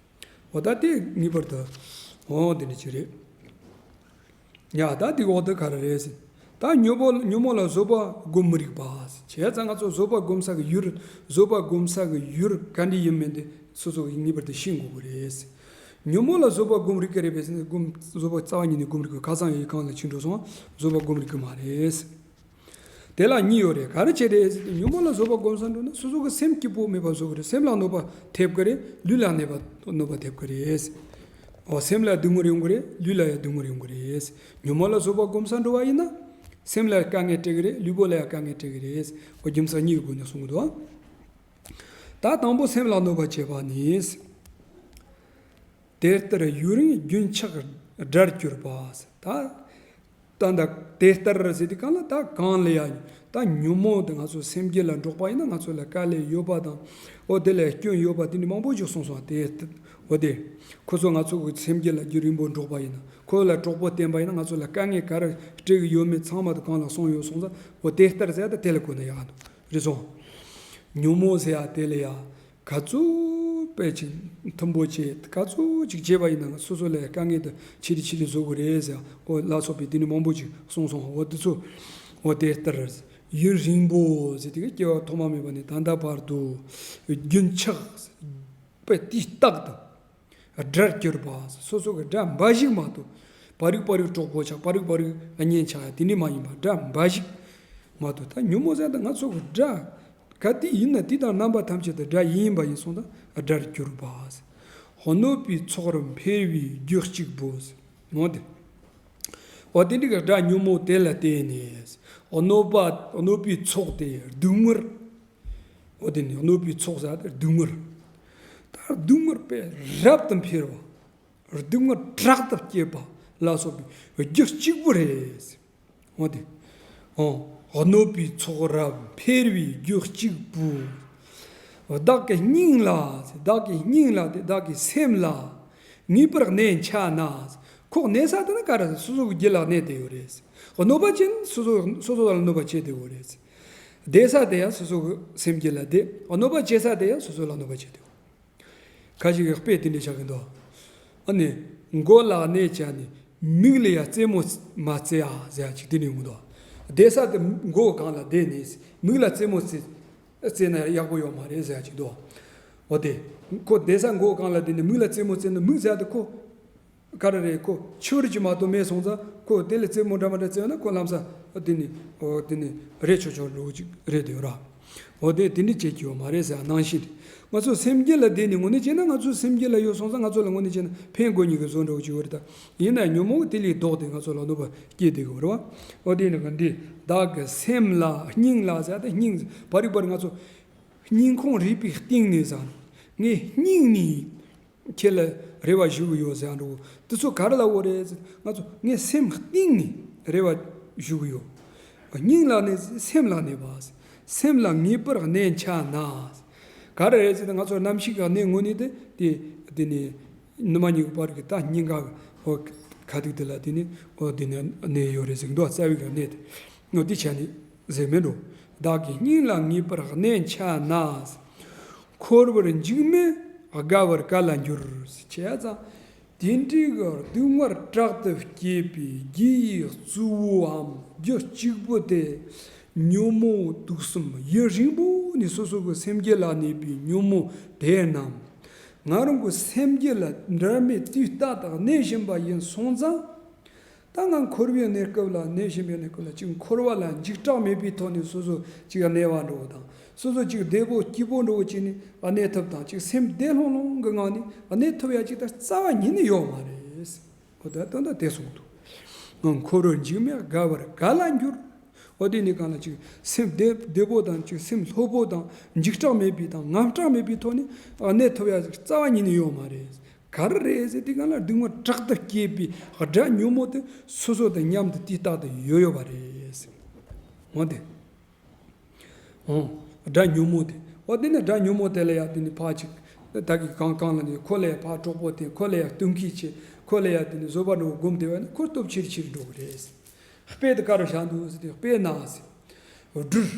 འོ་ད་དེ་ངེས་པར་དུ་འོ་དེ་འདྲ་ཅིག་རེད། ཡ་ད་དེ་འོ་ད་ག་རེ་རེད་ཟེར། ད་ཉོན་མོངས་ཉོན་མོངས་ལ་བཟོད་པ་སྒོམ་མི་རིགས་པ་ཟེར། བྱས་ཙང་ང་ཚོ་བཟོད་པ་སྒོམ་ས་གི་ཡུལ། བཟོད་པ་སྒོམ་ས་གི་ཡུལ་ག་འདྲ་ཡིན་མིན་དེ་སོ་སོ་གིས་ངེས་པར་དུ་ཤེས་དགོས་ཀྱི་རེད་ཟེར། ཉོན་མོངས་ལ་བཟོད་པ་སྒོམ་རིགས་ཀྱི་རེད་པས་ཟེར་ན། སྒོམ་བཟོད་པ་རྩ་བ་ཉིད་ནས་སྒོམ་རིགས་ཀྱི། ཁ་སང་ཡི་གང་ལ་ཕྱིན་འགྲོ་སོང་། བཟོད་པ་སྒོམ་རིགས་ཀྱི་མ་རེད་ཟེར། དེ་ལ་གཉིས་ཡོད་རེད། ག་རེ་བྱས་རེད་ཟེར་ན། ཉོན་མོངས་ལ་བཟོད་པ་སྒོམ་ས་འགྲོ་ན་སོ་སོ་གི་སེམས་སྐྱིད་པོ་མེད་པ་བཟོ་གི་རེད། སེམས་ལ་གནོད་པ་ཐེབས་གི་རེད། ལུས་ལ་གནོད་པ་གནོད་པ་ཐེབས་གི་རེད། འོ་སེམས་ལ་སྡུག་བསྔལ་ཡོང་གི་རེད། ལུས་ལ་ཡང་སྡུག་བསྔལ་ཡོང་གི་རེད། ཉོན་མོངས་ལ་བཟོད་པ་སྒོམ་ས་འགྲོ་བ་ཡིན་ན། སེམས་ལ་དཀའ་ངལ་སྤྲད་གི་རེད། ལུས་པོ་ལ་ཡང་དཀའ་ངལ་སྤྲད་གི་རེད། འོ་རྒྱུ་མཚན་གཉིས་ཀྱི་སྒོ་ནས་གསུང་གི་འདུག་ཨ། ད་དང་པོ་སེམས་ལ་གནོད་པ་བྱེད་པ་ནི། དེ་ལྟར་ཡུན་རིང་རྒྱུན་ཆགས་དགྲར་གྱུར་པ། ད་ད་ད་དེ་ལྟར་ཟེར་དུས་གང་ལ། ད་གང་ལ་ཡང་ད་ཉོན་མོངས་དེ་ང་ཚོ་སེམས་རྒྱུད་ལ་འགྲོགས་པ་ཡིན་ན། ང་ཚོ་ལ་དཀའ་ལས་ཡོད་པ་དང་། འོ་དེ་ལ་སྐྱོན་ཡོད་པ་དེ་འདྲ་མང་པོ་ཞིག་གསུངས་སོང་། དེ་འོ་དེ་ཁོ་ཚོ་ང་ཚོ་གི་སེམས་རྒྱུད་ལ་རྒྱུན་རིང་པོ་འགྲོགས་པ་ཡིན་ན། ཁོ་ལ་གྲོགས་པོ་བསྟེན་པ་ཡིན་ན། ང་ཚོ་ལ་དཀའ་ངལ་ག་རེ་སྤྲད་གི་ཡོད་མེད་ཚང་མ་དེ་གང་ལ་གསུངས་ཡོད་སོང་ཙང་། འོ་དེ་ལྟར་ཟེར་ཡ་ད་དེ་ལ་གོ་ན་ཡག་འདུག་རེད་སོང་། ཉོན་མོངས་ཟེར་ཡ་དེ་ལ་ཡ། ག་ཚོད་དཔེ་ཅིག་མཐུན་པོ་བྱས། ག་ཚོད་ཅིག་བྱས་པ་ཡིན་ན་སོ་སོ་ལ་དཀའ་ངལ་དེ་ཆེ་རུ་ཆེ་རུ་བཟོ་གི་རེད་ཟེར། འོ་ལ་སོགས་པའི་དེ་འདྲ་མང་པོ་ཅིག་གསུངས་སོང་། འོ་དེ་ཚོ་འོ་དེ་ལྟར་ཡུན་རིང་པོ་ཟེར་དུས་སྐྱེ་བ་ཐོག་མ་མེད་པ་ནས་ད་ལྟ་བར་དུ་རྒྱུན་ཆགས་པའི་དུས་རྟག་ཏུ་དགྲར་གྱུར་པ། སོ་སོ་གི་དགྲ་འབའ་ཞིག་མ་གཏོགས། པ་རིག་པ་རིག་གྲོགས་པོ་ཆགས། པ་རིག་པ་རིག་གཉེན་ཆགས་ཡ་དེ་འདྲ་མ་ཡིན་པ། དགྲ་འབའ་ཞིག་མ་གཏོགས། ད་ཉོན་མོངས་ཟེར་ད་ང་ཚོ་གི་དགྲ་ག་དུས་ཡིན་ན་དུས་དང་རྣམ་པ་ཐམས་ཅད་དུ་དགྲ་ཡིན་པ་ཡིན་སོང་ཙང་དགྲར་གྱུར་པ། གནོད་པའི་ཚོགས་རབ་འཕེལ་བའི་རྒྱུ་གཅིག་པུ། འོ་དེ། འོ་དེ་འདྲའི་གི་དགྲ་ཉོན་མོངས་དེ་ལ་བརྟེན་ནས། གནོད་པ་གནོད་པའི་ཚོགས་དེ་སྡུག་བསྔལ། འོ་དེ་ནི་གནོད་པའི་ཚོགས་ཟེར་དེ་སྡུག་བསྔལ། ད་སྡུག་བསྔལ་དཔེ་རབ་ཏུ་འཕེལ་བ། སྡུག་བསྔལ་དྲག་ཏུ་སྐྱེད་པ་ལ་སོགས་པའི་རྒྱུ་གཅིག་པུ་རེད། འོ་དེ། འོ། གནོད་པའི་ཚོགས་རབ་འཕེལ་བའི་རྒྱུ་གཅིག་པུ། བདག་གི་སྙིང་ལ། བདག་གི་སྙིང་ལ་དེ་བདག་གི་སེམས་ལ། ངེས་པར་གནོད་འཆའ་ན། ཁོ་གནོད་ས་དེ་ནི་ག་རེ་སོ་སོ་གི་རྒྱུད་ལ་གནོད་དེ་ཡོད་རེད། གནོད་པ་ཅན་སོ་སོ་སོ་སོ་ལ་གནོད་པ་བྱེད་དེ་ཡོད་རེད། བདེ་ས་དེ་ཡང་སོ་སོ་གི་སེམས་རྒྱུད་ལ་བདེ། གནོད་པ་བྱེད་ས་དེ་ཡང་སོ་སོ་ལ་གནོད་པ་བྱེད་དེ་ཡོད། ཁ་ཅིག་གིས་དཔེ་དེ་འདྲ་བཞག་གི་འདུག་ཨ་ནི། མགོ་ལ་གནོད་བྱས་ནས་མིག་ལ་ཡང་རྩེད་མོ་མ་རྩེ་ཨ་ཟེར་ཡ་ཅིག་དེ་འདྲ་ཡོང་གི་འདུག་བསྡད་ས་དེ་མགོ་སྒང་ལ་བསྡད་ནས་མིག་ལ་རྩེད་མོ་རྩེ་རྩེ་ན་ཡག་པོ་ཡོད་མ་རེད་ཟེར་ཡ་ཅིག་འདུག་འོ་དེ། ཁོ་བསྡད་ས་མགོ་སྒང་ལ་བསྡད་ནས་མིག་ལ་རྩེད་མོ་རྩེ་ན་མིག་ཟེར་ཡ་དེ་ཁོ། ག་རེ་རེད། ཁོ་ཕྱི་རོལ་གྱི་མ་གཏོགས་མེད་སོང་ཙང་ཁོ་དེ་ལ་རྩེད་མོ་འདྲ་མི་འདྲ་རྩེ་ཡོང་ན་ཁོ་ལམ་སང་དེ་ནི་འོ་དེ་ནི་རེད་ཆོག་ཆོག་འགྲོ་གི་ཅིག་རེད་དེ་ར། འོ་དེ་དེ་འདྲ་བྱེད་ཀྱི་ཡོད་མ་རེད་ཟེར་ནང་བཞིན་རེད། ང་ཚོ་སེམས་རྒྱུད་ལ་བསྡད་ནས་དངོས་གནས་བྱས་ན་ང་ཚོ་སེམས་རྒྱུད་ལ་ཡོད་སོང་ཙང་ང་ཚོ་ལ་དངོས་གནས་བྱས་ན་ཕན་དགོས་ཉེན་གི་བཟོ་འདྲ་བོ་ཅིག་ཡོད་རེད་ད། ཡིན་ན་ཉོན་མོངས་དེ་ལས་ལྡོག་སྟེ་ང་ཚོ་ལ་གནོད་པ་སྐྱེལ་བསྡད་ཀྱི་ཡོད་རེད་བ། འོ་དེ་ནི་ག་འདི་བདག་གི་སེམས་ལ་སྙིང་ལ་ཟེར་ཏེ་སྙིང་བར་རིག་པར་ང་ཚོ་སྙིང་ཁོང་རུས་པའི་གཏིང་ནས་ཟེར་ངའི་སྙིང་ནས། ཁྱེད་ལ་རེ་བ་ཞུ་གི་ཡོད་ཟེར་འགྲོ། དེ་ཚོ་ག་རེ་ལ་འོ་རེད་ཟེར། ང་ཚོ་ངའི་སེམས་གཏིང་ནས་རེ་བ་ཞུ་གི་ཡོད། སྙིང་ལ་གནོད་སེམས་ལ་གནོད་པ། སེམས་ལ་ངེས་པར་གནོད་འཆའ་ན། ག་རེ་རེད་ཟེར་ན་ང་ཚོ་རྣམ་ཤེས་ཀྱི་གནོད་དངོས་གནས་དེ་དེ་དེ་ནི་ནུ་མ་གཉིས་ཀྱི་བར་གྱི་ད་སྙིང་ག་འོ་ཁ་ཐུག་དེ་ལ་དེ་ནི་འོ་དེ་ནི་གནོད་ཡོད་རེད་ཟེར་གི་འདུག་རྩ་བའི་ག་གནོད་དེ་འོ་དེ་བྱས་ནས། ཟེར་མིན་འགྲོ། བདག་གི་སྙིང་ལ་ངེས་པར་གནོད་འཆའ་ན། འཁོར་བར་འཇིགས་མེད་དགའ་བར་ག་ལ་འགྱུར། བྱས་ཙང་། དེ་འདྲའི་གི་སྡུག་བསྔལ་དྲག་ཏུ་སྐྱེད་པའི་རྒྱུ་ཡི་གཙོ་བོའམ་རྒྱུ་གཅིག་པུ་དེ། ཉོན་མོངས་དུག་གསུམ་ཡུན་རིང་པོ་ནས་སོ་སོ་གི་སེམས་རྒྱུད་ལ་གནས་པའི་ཉོན་མོངས་དེ་རྣམས། ང་རང་གི་སེམས་རྒྱུད་ལ་འབྲལ་མེད་དུས་རྟག་ཏུ་གནས་བཞིན་པ་ཡིན་སོང་ཙང་། ད་ང་འཁོར་བའི་གནས་སྐབས་ལ་གནས་བཞིན་པའི་གནས་སྐབས་ལ་ཅིག་འཁོར་བ་ལ་འཇིགས་སྐྲག་མེད་པའི་ཐོག་ནས་སོ་སོ་ཅིག་གནས་པ་འགྲོ་བ་དང་། སོ་སོ་ཅིག་བདེ་པོ་སྐྱིད་པོ་འགྲོ་བ་ཅིག་ནི་གནས་ཐབས་དང་། ཅིག་སེམས་བདེ་ལྷོང་ལྷོང་གི་ངང་ནས་གནས་ཐུབ་ཡ་ཅིག་ད་རྩ་བ་ཉིད་ནས་ཡོད་མ་རེད། འོ་ད་ད་ད་དེ་གསུངས་འདུག་ང་འཁོར་བར་འཇིགས་མེད་དགའ་བར་ག་ལ་འགྱུར། འོ་དེ་ནི་གང་ལ་ཅིག་སེམས་བདེ་བདེ་པོ་དང་ཅིག་སེམས་ལྷོད་པོ་དང་འཇིགས་སྐྲག་མེད་པའི་དང་དངངས་སྐྲག་མེད་པའི་ཐོག་ནས་གནས་ཐུབ་ཡ་ཅིག་རྩ་བ་ཉིད་ནས་ཡོད་མ་རེད། ག་རེ་རེད་ཟེར་དུས་གང་ལ་སྡུག་བསྔལ་དྲག་ཏུ་སྐྱེད་པའི་དགྲ་ཉོན་མོངས་དེ་སོ་སོ་དང་མཉམ་དུ་དུས་རྟག་ཏུ་ཡོད་ཡོད་པ་རེད། འོ་དེ། འོ། དགྲ་ཉོན་མོངས་དེ། འོ་དེ་ནི་དགྲ་ཉོན་མོངས་དེ་ལ་ཡང་དེ་ནི་ཕར་ཅིག་ད་གི་གང་གང་ལ་ནི་ཁོ་ལ་ཡང་ཕར་གྲོགས་པོ་བསྟེན། ཁོ་ལ་ཡང་བསྟུན་མཁས་བྱེད། ཁོ་ལ་ཡང་དེ་ནི་བཟོད་པ་འདྲ་བོ་སྒོམ་བསྡད་པ་ནི་ཁོ་སྟོབས་ཆེ་རུ་ཆེ་རུ་འགྲོ་གི་རེད། དཔེ་དེ་ག་རུ་བཞག་འདུག་ཟེར་དུས་དཔེར་ན་ཟེར། སྦྲུལ།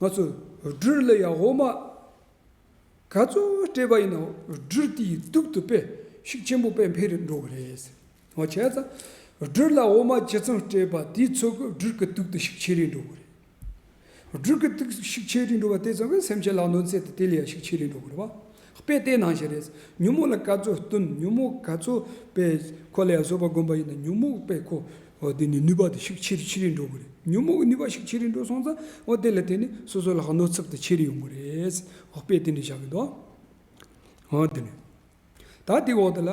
ང་ཚོ་སྦྲུལ་ལ་ཡང་འོ་མ། ག་ཚོད་སྤྲད་པ་ཡིན་ནའང་སྦྲུལ་དེའི་དུག་དེ་དཔེ་ཤུགས་ཆེན་པོ་དཔེ་འཕེལ་རུ་འགྲོ་གི་རེད། འོ་བྱས་ཙང་། སྦྲུལ་ལ་འོ་མ་ཇི་ཙམ་སྤྲད་པ་དེའི་ཚོད་ཀྱིས་སྦྲུལ་གྱི་དུག་དེ་ཤུགས་ཆེ་རུ་འགྲོ་གི་རེད། སྦྲུལ་གྱི་དུག་ཤུགས་ཆེ་རུ་འགྲོ་བ་དེ་ཙམ་གྱིས་སེམས་ཅན་ལ་གནོད་འཚེ་དེ་དེ་ལ་ཡང་ཤུགས་ཆེ་རུ་འགྲོ་གི་རེད་བ། དཔེ་དེ་ནང་བཞིན་རེད། ཉོན་མོངས་ལ་ག་ཚོད་བསྟུན། ཉོན་མོངས་ག་ཚོད་དཔེ་ཁོ་ལ་ཡང་བཟོད་པ་སྒོམ་པ་ཡིན་ན་ཉོན་མོངས་དཔེ་ཁོ། འོ་དེ་ནི་ནུས་པ་དེ་ཤུགས་ཆེ་རུ་ཆེ་རུ་འགྲོ་གི་རེད། ཉོན་མོངས་ཀྱི་ནུས་པ་ཤུགས་ཆེ་རུ་འགྲོ་སོང་ཙང་འོ་དེ་ལ་བརྟེན་ནས་སོ་སོ་ལ་གནོད་ཚབས་དེ་ཆེ་རུ་ཡོང་གི་རེད། འོ་དཔེ་དེ་འདྲ་བཞག་གི་འདུག་འོ་དེ་ནི། ད་དེ་འོག་དེ་ལ།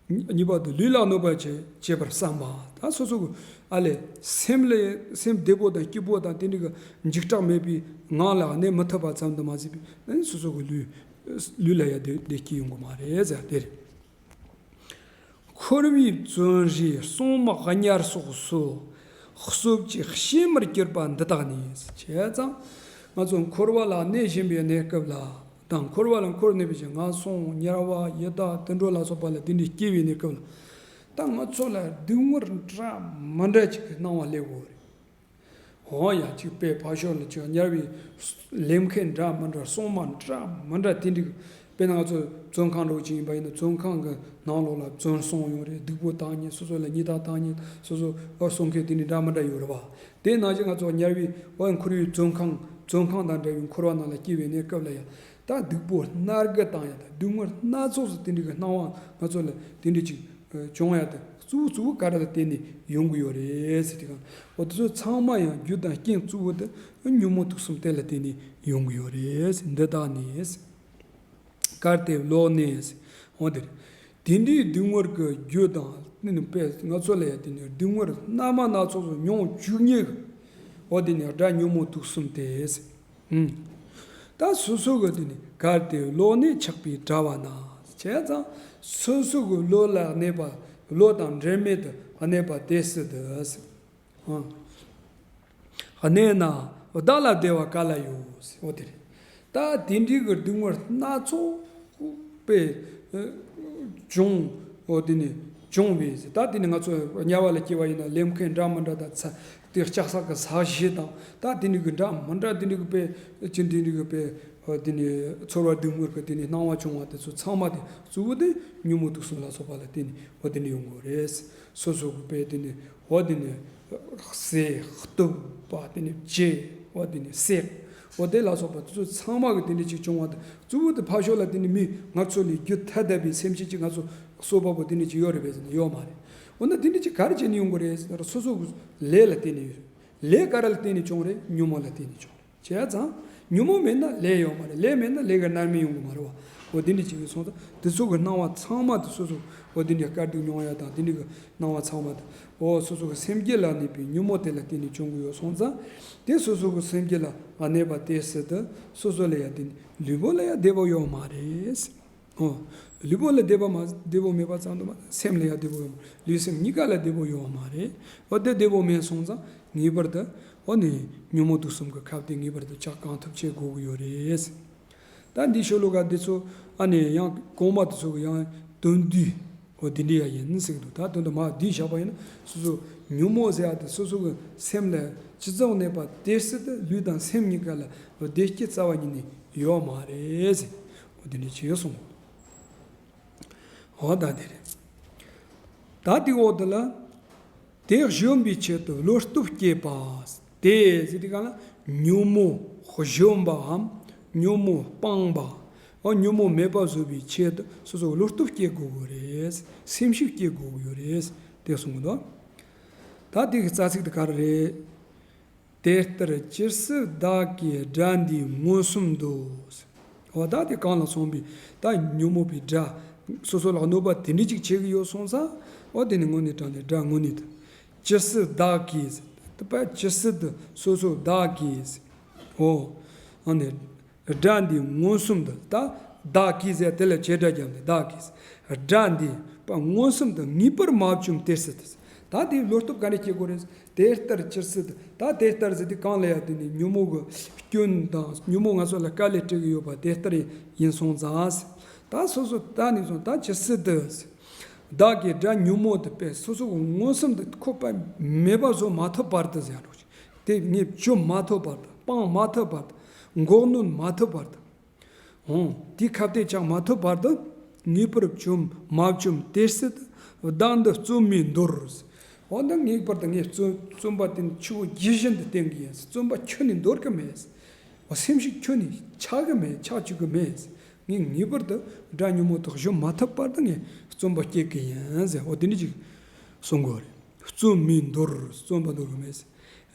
གཉིས་པ་དེ་ལུས་ལ་གནོད་པ་བྱེད་བྱེད་པར་བསམ་པ། ད་སོ་སོ་གི་ཨ་ལས་སེམས་ལ་སེམས་བདེ་པོ་དང་སྐྱིད་པོ་དང་དེ་འདྲ་གི་འཇིགས་སྐྲག་མེད་པའི་ངང་ལ་གནས་མི་ཐུབ་པ་ཙམ་དུ་མ་ཟད་པའི་སོ་སོ་གི་ལུས་ལུས་ལ་ཡང་བདེ་བདེ་སྐྱིད་ཡོང་གི་མ་རེད་ཟེར་དེ་རེད། འཁོར་བའི་བཙོན་རའི་སྲུང་མ་དམྱལ་སོགས་སུ། གསོད་བྱེད་གཤེད་མར་གྱུར་པ་འདི་དག་ནི། བྱས་ཙང་། ང་ཚོ་འཁོར་བ་ལ་གནས་བཞིན་པའི་གནས་སྐབས་ལ། དང་འཁོར་བ་ལ་འཁོར་གནས་པའི་ཕྱིར་ངན་སོང་དམྱལ་བ་ཡི་དྭགས་དུད་འགྲོ་ལ་སོགས་པ་ལ་དེ་འདྲའི་སྐྱེ་བའི་གནས་སྐབས་ལ། ད་ང་ཚོ་ལ་སྡུག་བསྔལ་འདྲ་མི་འདྲ་ཅིག་གི་སྣང་བ་སླེབས་ཡོད་རེད། འོ་ཡ་གཅིག་དཔེ་ཕར་ཕྱོགས་ལ་ཅིག་དམྱལ་བའི་ལེན་མཁན་འདྲ་མི་འདྲ་སྲུང་མ་འདྲ་མི་འདྲ་དེ་འདྲ། དཔེར་ན་ང་ཚོ་བཙོན་ཁང་འདྲ་བོ་ཅིག་ཡིན་པ་ཡིན་ན་བཙོན་ཁང་གི་ནང་ལོགས་ལ་བཙོན་སྲུང་ཡོང་རེད། སྡུག་པོ་བཏང་མཁན་སོ་སོ་ལ་སྙིང་སྟོབས་བཏང་མཁན་སོ་སོ་ཨ་སྲུང་མཁན་དེ་འདྲ་འདྲ་མི་འདྲ་ཡོད་རེད་བ། དེ་ནང་བཞིན་ང་ཚོ་དམྱལ་བའི་འོ་འཁོར་བའི་བཙོན་ཁང་བཙོན་ཁང་དང་འདྲ་བའི་འཁོར་བ་ནང་ལ་སྐྱེ་བའི་གནས་སྐབས་ལ་ཡང་ད་སྡུག་པོ་སྣ་དགུ་བཏང་ཡ་དང་སྡུག་བསྔལ་སྣ་ཚོགས་སུ་དེ་འདྲ་གི་སྣང་བ་ང་ཚོ་ལ་དེ་འདྲ་ཅིག་བྱུང་ཡ་དེ་གཙོ་བོ་གཙོ་བོ་ག་རེ་ལ་བརྟེན་ནས་ཡོང་གི་ཡོད་རེད་ཟེར་དུས་གང་འོ་དེ་ཚོ་ཚང་མ་ཡང་རྒྱུ་དང་རྐྱེན་གཙོ་བོ་དེ་ཉོན་མོངས་དུག་གསུམ་དེ་ལ་བརྟེན་ནས་ཡོང་གི་ཡོད་རེད། འདི་དག་ནི། གལ་ཏེ་ལོག་ནས་ འོ་དེ་རེད། དེ་འདྲའི་སྡུག་བསྔལ་གྱི་རྒྱུ་དང་དེ་ནི་དཔེ་ང་ཚོ་ལ་ཡང་དེ་ནི་སྡུག་བསྔལ་སྣ་མ་སྣ་ཚོགས་སུ་མྱོང་བཅུག་མཁན་གྱི། འོ་དེ་ནི་དགྲ་ཉོན་མོངས་དུག་གསུམ་སྟེ། ཨུམ། ད་སོ་སོ་གི་དེ་ནི་གལ་ཏེ་བློ་གནས་ཆགས་པའི་དགྲ་བ་ན། བྱས་ཙང་སོ་སོ་གི་བློ་ལ་གནས་པ། བློ་དང་འབྲེལ་མེད་དུ་གནས་པ་དེ་སྲིད་དུ། ཨང་། གནས་ན་བདག་ལ་བདེ་བ་ག་ལ་ཡོད། འོ་དེ་རེད། ད་དེ་འདྲའི་གི་སྡུག་བསྔལ་སྣ་ཚོགས་པའི་བྱུང་། འོ་དེ་ནི་བྱུང་བས། ད་དེ་ནི་ང་ཚོ་དམྱལ་བ་ལ་སྐྱེ་བ་ཡིན་ན་ལེན་མཁན་འདྲ་མི་འདྲ་དང་ཚ་དེ་ལྕགས་སྲེག་གི་ས་གཞི་དང་། ད་དེ་འདྲའི་གི་འདྲ་མི་འདྲ་དེ་འདྲའི་གི་དཔེ་ཅི་འདྲའི་གི་དཔེ། འོ་དེ་ནི་ཚོར་བ་སྡུག་བསྔལ་གྱི་དེ་ནི་སྣང་བ་བྱུང་བ་དེ་ཚོ་ཚང་མ་དེ་གཙོ་བོ་དེ་ཉོན་མོངས་དུག་གསུམ་ལ་སོགས་པ་ལ་བརྟེན་ནས་འོ་དེ་ནི་ཡོང་གི་རེད། སོ་སོ་གི་དཔེ་དེ་ནི་འོ་དེ་ནི་བསད་གཏུབ་པ་དེ་ནི་བཅད། འོ་དེ་ནི་བསྲེག་འོ་དེ་ལ་སོགས་པ་དེ་ཚོ་ཚང་མ་གི་དེ་འདྲ་ཅིག་བྱུང་བ་དང་། གཙོ་བོ་དེ་ཕར་ཕྱོགས་ལ་དེ་ནི་མི་ངན་སོང་ལས་རྒྱུ་ཐ་དད་པའི་སེམས་ཅན་ཅིག་ང་ཚོ་གསོ་བ་པོ་དེ་འདྲ་ཅིག་ཡོད་རེད་པས་ཟེར་ན་ཡོད་མ་རེད། འོ་ན་དེ་འདྲ་ཅིག་ག་རེ་བྱས་ནས་ཡོང་གི་རེད་ཟེར་ན་སོ་སོ་གི་ལས་ལ་བརྟེན་ནས་ཡོད་རེད། ལས་ག་རེ་ལ་བརྟེན་ནས་བྱུང་རེད། ཉོན་མོངས་ལ་བརྟེན་ནས་བྱུང་རེད། བྱས་ཙང་ཉོན་མོངས་མེད་ན་ལས་ཡོད་མ་རེད། ལས་མེད་ན་ལས་ཀྱི་རྣམ་སྨིན་ཡོང་གི་མ་རེད་བ། འོ་དེ་འདྲ་ཅིག་ཡིན་སོང་ཙང་དེ་ཚོ་གི་སྣང་བ་ཚང་མ་དེ་སོ་སོ། འོ་དེ་འདྲ་དཀའ་སྡུག་མྱོང་ཡ་དང་དེ་འདྲ་གི་སྣང་བ་ཚང་མ་དེ། འོ་སོ་སོ་གི་སེམས་རྒྱུད་ལ་གནས་པའི་ཉོན་མོངས་དེ་ལ་བརྟེན་ནས་བྱུང་གི་ཡོད་སོང་ཙང་། དེ་སོ་སོ་གི་སེམས་རྒྱུད་ལ་གནས་པ་དེ་སྲིད་དུ་སོ་སོ་ལ་ཡ་དེ་ལུས་པོ་ལ་ཡ་བདེ་བོ་ཡོད་མ་རེད། འོ། ལུས་པོ་ལ་བདེ་བ་མ་བདེ་བོ་མེད་པ་ཙམ་དུ་མ་སེམས་ལ་ཡང་བདེ་བོ་ཡོང་། ལུས་སེམས་གཉིས་ཀ་ལ་བདེ་བོ་ཡོང་བ་མ་རེད། འོ་དེ་བདེ་བོ་མེད་སོང་ཙང་ངེས་པར་དུ་འོ་ནི་ཉོན་མོངས་དུག་གསུམ་གྱི་ཁབ་དེ་ངེས་པར་དུ་ཆགས་གང་ཐུབ་བྱེད་དགོས་ཀྱི་ཡོད་རེད། ད་འདི་ཤོ་ལོ་ཀ་འདི་ཚོ་ཨ་ནི་ཡང་གོང་མ་དེ་ཚོ་གི་ཡང་དོན་བསྡུས་འོ་འདི་འདྲ་ཡང་ཡིན་ཟེར་གྱི་འདུག་ད་དོན་དུ་མ་བསྡུས་བཞག་པ་ཡིན་ན་སོ་སོ་ཉོན་མོངས་ཟེར་ཡ་དེ་སོ་སོ་གི་སེམས་ལ་ཇི་ཙམ་གནས་པ་དེ་སྲིད་དུ་ལུས་དང་སེམས་གཉིས་ཀ་ལ་བདེ་སྐྱིད་རྩ་བ་ཉིད་ནས་ཡོད་མ་རེད་ཟེར། འོ་འདི་འདྲ་བྱས་སོང་། འོ་ད་དེ་རེད། ད་དེའི་འོག་ཏུ་ལ། དེ་གཞོམ་པའི་ཆེད་དུ་བློ་སྟོབས་བསྐྱེད་པ། དེ་ཟེར་དུས་གང་ལ་ཉོན་མོངས་གཞོམ་པའམ་ཉོན་མོངས་སྤངས་པ། འོ་ཉོན་མོངས་མེད་པ་བཟོ་བའི་ཆེད་དུ་སོ་སོ་བློ་སྟོབས་བསྐྱེད་དགོས་ཀྱི་རེད། སེམས་ཤུགས་བསྐྱེད་དགོས་ཀྱི་རེད། དེ་གསུང་གི་འདུག་ད་དེ་གི་རྩ་ཚིག་དེ་ག་རེ་རེད། དེ་ལྟར་ཇི་སྲིད་བདག་གིས་དགྲ་འདིའི་མངོན་སུམ་དུ། འོ་ད་དེ་གང་ལ་སོང་བའི་ད་ཉོན་མོངས་པའི་དགྲ། སོ་སོ་ལ་གནོད་པ་དེ་འདྲ་ཅིག་བྱེད་ཀྱི་ཡོད་སོང་ཙང་། འོ་དེ་ནི་དངོས་གནས་དྲང་གནས་དགྲ་དངོས་གནས་དུ། ཇི་སྲིད་བདག་གིས། དེ་པ་ཇི་སྲིད་དུ་སོ་སོ་བདག་གིས། འོ། ཨ་ནི། དགྲ་འདི་མངོན་སུམ་དུ་ད། བདག་གིས་ཟེར་དེ་ལ་བྱེད་སྒྲ་བརྒྱབ་ནས་བདག་གིས། དགྲ་འདི་པ་མངོན་སུམ་དུ་ངེས་པར་མ་བཅོམ་དེ་སྲིད་དུ། ད་དེའི་བློ་སྟོབས་ག་འདྲ་སྐྱེ་དགོས་རེད། དེ་ལྟར་ཇི་སྲིད་དུ། ད་དེ་ལྟར་ཟེར་དུས་གང་ལ་ཡ་དེ་ནི་ཉོན་མོངས་ཀྱི་སྐྱོན་དང་ཉོན་མོངས་ང་ཚོ་ལ་དཀའ་ལས་སྤྲད་ཀྱི་ཡོད་པ་དེ་ལྟར་ཡིན་སོང་ཙང་། ད་སོ་སོ་ད་ནས་བཟུང་ད་ཇི་སྲིད་དུ། བདག་གིས་དགྲ་ཉོན་མོངས་དེ་པས་སོ་སོ་གི་མངོན་སུམ་དུ་ཁོ་པ་མེད་པ་བཟོ་མ་ཐུབ་བར་དུ་ཟེར་རོགས། དེ་ངས་བཅོམ་མ་ཐུབ་བར་དུ་སྤང་མ་ཐུབ་བར་དུ་འགོག་གནོན་མ་ཐུབ་བར་དུ། འོང་དེའི་ཁ་གཏད་བཅག་མ་ཐུབ་བར་དུ་ངེས་པར་བཅོམ་མ་བཅོམ་དེ་སྲིད་དུ་བདག་འདི་བརྩོན་མིན་འདོར། འོ་ན་ངེས་པར་དུ་ངས་བརྩོན་བརྩོན་པ་དེ་ཆུ་བོ་རྒྱུན་བཞིན་དུ་བསྟེན་གྱི་ཡིན། བརྩོན་པ་ཁྱོན་ནས་འདོར་གི་མེད། འོ་སེམས་ཤུགས་ཁྱོན་ནས་ཆག་གི་མེད། ཆག་བཅུག་གི་མེད། ངས་ངེས་པར་དུ་དགྲ་ཉོན་མོངས་དེ་གཞོམ་མ་ཐུབ་བར་དུ་ངས་བརྩོན་པ་བསྐྱེད་ཀྱི་ཡིན་ཟེར། འོ་དེ་འདྲ་ཅིག་གསུང་དགོས་རེད། བརྩོན་མིན་འདོར། བརྩོན་པ་འདོར་གི་མེད།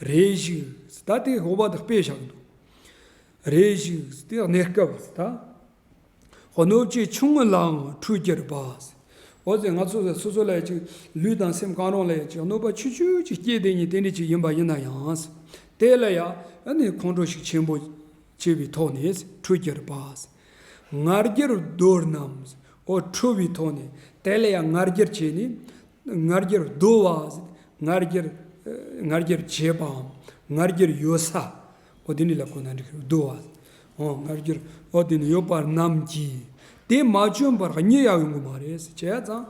རེ་ཞིག་ད་དེ་འོག་པ་དེ་དཔེ་བཞག་གི་འདུག་རེ་ཞིག་དེ་གནས་སྐབས་ད། གནོད་བྱེད་ཆུང་ངུ་ལའང་ཁྲོས་གྱུར་པ། འོ་ཟེར་ང་ཚོ་སོ་སོ་ལ་ཡ་ཅིག་ལུས་དང་སེམས་གང་རུང་ལ་ཡ་ཅིག་གནོད་པ་ཆུང་ཆུང་ཅིག་སྐྱེས་དེ་ཉིད་དེ་འདྲ་ཅིག་ཡིན་པ་ཡིན་ན་ཡང་། དེ་ལ་ཡ་ཨ་ནི་ཁོང་ཁྲོ་ཞིག་ཆེན་པོ་བྱེད་པའི་ཐོག་ནས་ཁྲོས་གྱུར་པ། ང་རྒྱལ་བདོ་རྣམས་འོ་ཁྲོ་བའི་ཐོག་ནས་དེ་ལ་ཡ་ང་རྒྱལ་བྱས་ནས། ང་རྒྱལ་བདོ་བ། ང་རྒྱལ། ང་རྒྱལ་བྱེད་པའམ། ང་རྒྱལ་ཡོད་ས། འོ་དེ་འདྲ་ལ་གོ་ན་འགྲིག་གི་བདོ་བ། འོ་ང་རྒྱལ་འོ་དེ་ནི་ཡོད་པ་རྣམས་ཀྱིས། དེ་མ་བཅོམ་པར་གཉིད་ཡང་ཡོང་གི་མ་རེད། བྱས་ཙང་།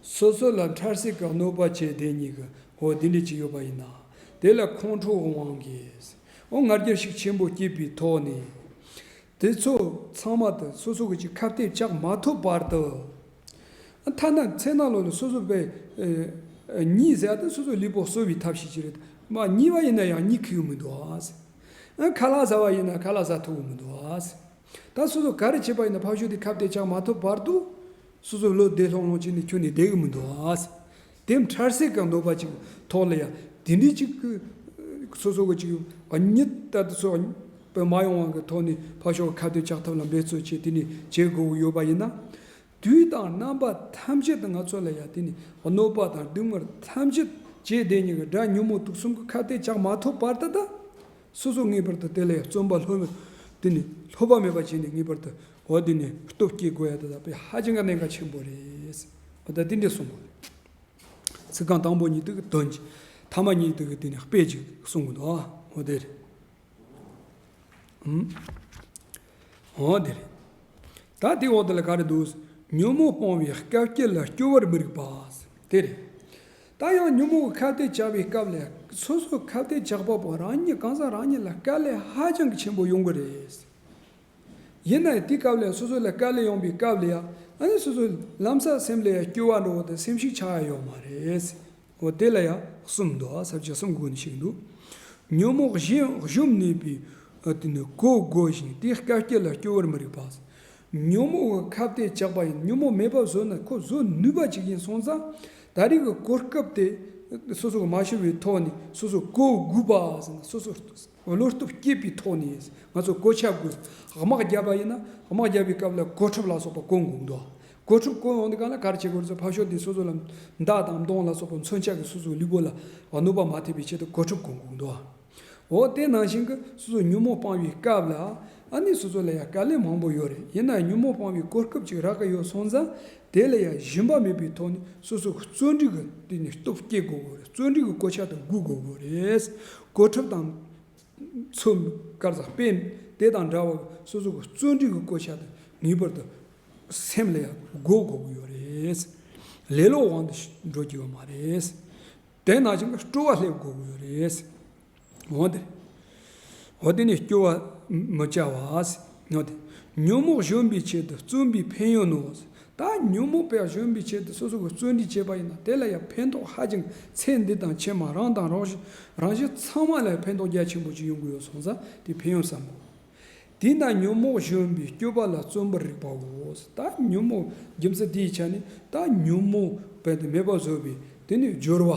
སོ་སོ་ལ་འཕྲལ་སེལ་གྱི་གནོད་པ་བྱེད་དེ་ཉིད་ཀྱི་འོ་དེ་འདྲ་ཅིག་ཡོད་པ་ཡིན་ན། དེ་ལ་ཁོང་ཁྲོའི་དབང་གིས། འོ་ང་རྒྱལ་ཤུགས་ཆེན་པོ་སྐྱེས་པའི་ཐོག་ནས། དེ་ཚོ་ཚང་མ་དེ་སོ་སོ་གི་ཅིག་ཁ་གཏད་བཅག་མ་ཐུབ་བར་དུ། ཐ་ན་ཚེ་ནང་ལོགས་ལ་སོ་སོ་པའི་གཉིད་ཟེར་ཡ་དེ་སོ་སོའི་ལུས་པོ་གསོ་བའི་ཐབས་ཤེས་ཅིག་རེད། མ་གཉིད་པ་ཡིན་ན་ཡང་གཉིད་ཁུག་གི་མི་འདུག་ཨ། ཁ་ལག་ཟ་བ་ཡིན་ན་ཁ་ལག་ཟ་ཐུབ་གི་མི་འདུག་ཨ། ད་སོ་སོ་ག་རེ་བྱེད་པ་ཡིན་ན་ཕར་ཞོག་དེ་ཁ་གཏད་བཅག་མ་ཐུབ་བར་དུ། སོ་སོ་བློ་བདེ་ལྷོང་ལྷོང་བྱས་ནས་ཁྱོན་ནས་བསྡད་གི་མི་འདུག་ཨ། དེ་འཕྲལ་སེལ་གྱི་གནོད་པ་ཅིག་ཐོག་ལ་ཡ་དེ་འདྲའི་ཅིག་གི་སོ་སོ་གི་ཅིག་གཉིད་ལྟར་དུ་སོ་པའི་མ་ཡོང་བ་གི་ཐོག་ནས་ཕར་ཞོག་ཁ་གཏད་བཅག་ཐབས་ལ་འབད་རྩོལ་བྱས་དེ་ནས་བྱེད་དགོས་ཀྱི་ཡོད་པ་ཡིན་ན། དུས་དང་རྣམ་པ་ཐམས་ཅད་དུ་ང་ཚོ་ལ་ཡ་དེ་ནི་གནོད་པ་དང་སྡུག་བསྔལ་ཐམས་ཅད་བྱས་བསྡད་མཁན་གྱི་དགྲ་ཉོན་མོངས་དུག་གསུམ་གྱི་ཁ་གཏད་བཅག་མ་ཐུབ་བར་དུ་ད། སོ་སོ་ངེས་པར་དུ་དེ་ལ་ཡ་བརྩོན་པ་ལྷོད་མེད། དེ་ནི་ལྷོད་པ་མེད་པ་བྱས་ནས་ངེས་པར་དུ་འོ་དེ་ནི་སྟོབས་སྐྱེད་དགོས་ཡ་དེ་ད་དཔེ་ཧ་ཅང་གི་གནད་འགག་ཆེན་པོ་རེད། འོ་ད་དེ་འདྲས་གསུངས་པ་རེད། ཚིག་རྐང་དང་པོ་གཉིས་དེ་གི་དོན་གཅིག་ཐ་མ་གཉིས་དེ་གི་དེ་ནི་དཔེ་གཅིག་གསུང་གི་འདུག་འོ་དེ་རེད། ཨུམ། འོ་དེ་རེད། ད་དེ་འོག་དེ་ལ་ག་རེ་འདུག་ཉོན་མོངས་སྤོང་བའི་སྐབས་སྐྱེལ་ལ་སྐྱོ་བར་མི་རིགས་པ། དེ་རེད། ད་ཡང་ཉོན་མོངས་ཀྱི་ཁ་གཏད་བཅག་པའི་སྐབས་ལ་སོ་སོ་ཁ་གཏད་བཅག་པ་པོ་རང་ཉིད་གང་ཟག་རང་ཉིད་ལ་དཀའ་ལས་ཧ་ཅང་གི་ཆེན་པོ་ཡོང་གི་རེད། ཡིན་ནའི་དེའི་སྐབས་ལ་སོ་སོ་ལ་དཀའ་ལས་ཡོང་པའི་སྐབས་ལ་ཡང་ཨ་ནི་སོ་སོ་ལམ་སང་སེམས་ལ་ཡང་སྐྱོ་བ་འགྲོ་བ་དང་སེམས་ཤུགས་ཆག་ཡ་ཡོད་མ་རེད། འོ་དེ་ལ་ཡང་གསུམ་འདུག་ས་བཅད་གསུམ་སྒོ་ནས་ཤིག་འདུག་ཉོན་མོངས་གཞན་གཞོམ་ནུས་པའི་ཨ་དེ་ནི་གོ་དགོས་ཤིང་དེའི་སྐབས་སྐྱེལ་ལ་སྐྱོ་བར་མི་རིགས་པ། ཉོན་མོངས་ཀྱི་ཁ་གཏད་བཅག་པ་ཡིན་ཉོན་མོངས་མེད་པ་བཟོ་ན་ཁོ་བཟོ་ནུས་པ་ཅིག་ཡིན་སོང་ཙང་ད་རེས་ཀྱི་གོ་སྐབས་དེ་སོ་སོ་གི་མ་ཤི་བའི་ཐོག་ནས་སོ་སོ་གོ་དགོས་པ་ཟེར་ན་སོ་སོ། བློ་སྟོབས་སྐྱེད་པའི་ཐོག་ནས་ང་ཚོ་གོ་ཆ་དགོས། དམག་བརྒྱབ་པ་ཡིན་ན་དམག་བརྒྱབ་པའི་སྐབས་ལ་གོ་ཁྲབ་ལ་སོགས་པ་གོན་དགོས་འདུག་གོ་ཁྲབ་གོན་ཡོང་དུས་གང་ལ་ག་རེ་བྱེད་དགོས་རེད་ཟེར་ཕར་ཕྱོགས་དེ་སོ་སོ་ལ་མདའ་དང་མདུང་ལ་སོགས་པ་མཚོན་ཆ་གི་སོ་སོའི་ལུས་པོ་ལ་གནོད་པ་མ་ཐེབས་པའི་ཆེད་དུ་གོ་ཁྲབ་གོན་དགོས་འདུག་འོ་དེ་ནང་བཞིན་གྱི་སོ་སོ་ཉོན་མོངས་སྤང་བའི་སྐབས་ལ་ཨ་ནི་སོ་སོ་ལ་ཡང་དཀའ་ལས་མང་པོ་ཡོད་རེད། ཡིན་ན་ཉོན་མོངས་སྤང་བའི་གོ་སྐབས་ཅིག་རག་གི་ཡོད་སོང་ཙང་དེ་ལ་ཡང་ཞུམ་པ་མེད་པའི་ཐོག་ནས་སོ་སོ་བརྩོན་འགྲུས་ཀྱི་དེ་ནས་སྟོབས་སྐྱེད་དགོས་དགོས་རེད། བརྩོན་འགྲུས་ཀྱི་གོ་ཆ་དེ་སྒུག་དགོས་དགོས་རེད། གོ་ཁྲབ་དང་། མཚོན་དཀར་ཟ་སྤེན་དེ་དང་འདྲ་བར་སོ་སོ་གི་བརྩོན་འགྲུས་ཀྱི་གོ་ཆ་དེ་ངེས་པར་དུ་སེམས་ལ་ཡང་དགོས་དགོས་ཀྱི་ཡོད་རེད། ལེ་ལོ་དབང་དུ་འགྲོ་རྒྱུ་ཡོད་མ་རེད། དེ་ནང་བཞིན་གྱི་སྤྲོ་བ་སླེབས་དགོས་ཀྱི་ཡོད་རེད། འོ་དེ། འོ་དེ་ནི་སྐྱོ་བ་མི་བྱ་བ། འོ་དེ། ཉོན་མོངས་གཞོམ་པའི་ཆེད་དུ་བརྩོན་པའི་ཕན་ཡོན་ནོ། ད་ཉོན་མོངས་པས་གཞོམ་པའི་ཆེད་དུ་སོ་སོ་གི་བརྩོན་འགྲུས་བྱས་པ་ཡིན་ན་དེ་ལ་ཡང་ཕན་ཐོགས་ཧ་ཅང་ཚེ་འདི་དང་ཕྱི་མ་རང་དང་རང་བཞིན་རང་བཞིན་ཚང་མ་ལ་ཕན་ཐོགས་རྒྱ་ཆེན་པོ་ཅིག་ཡོང་གི་ཡོད་སོང་ཙང་དེ་ཕན་ཡོན་བསམ་དགོས། དེས་ན་ཉོན་མོངས་གཞོམ་པའི་སྐྱོབ་པ་ལ་བརྩོན་པར་རིགས་པའོ། ད་ཉོན་མོངས་རྒྱུ་མཚན་དེའི་ཆ་ནས་ད་ཉོན་མོངས་བས་དེ་མེད་པ་བཟོ་བའི་དེ་ནི་སྦྱོར་བ།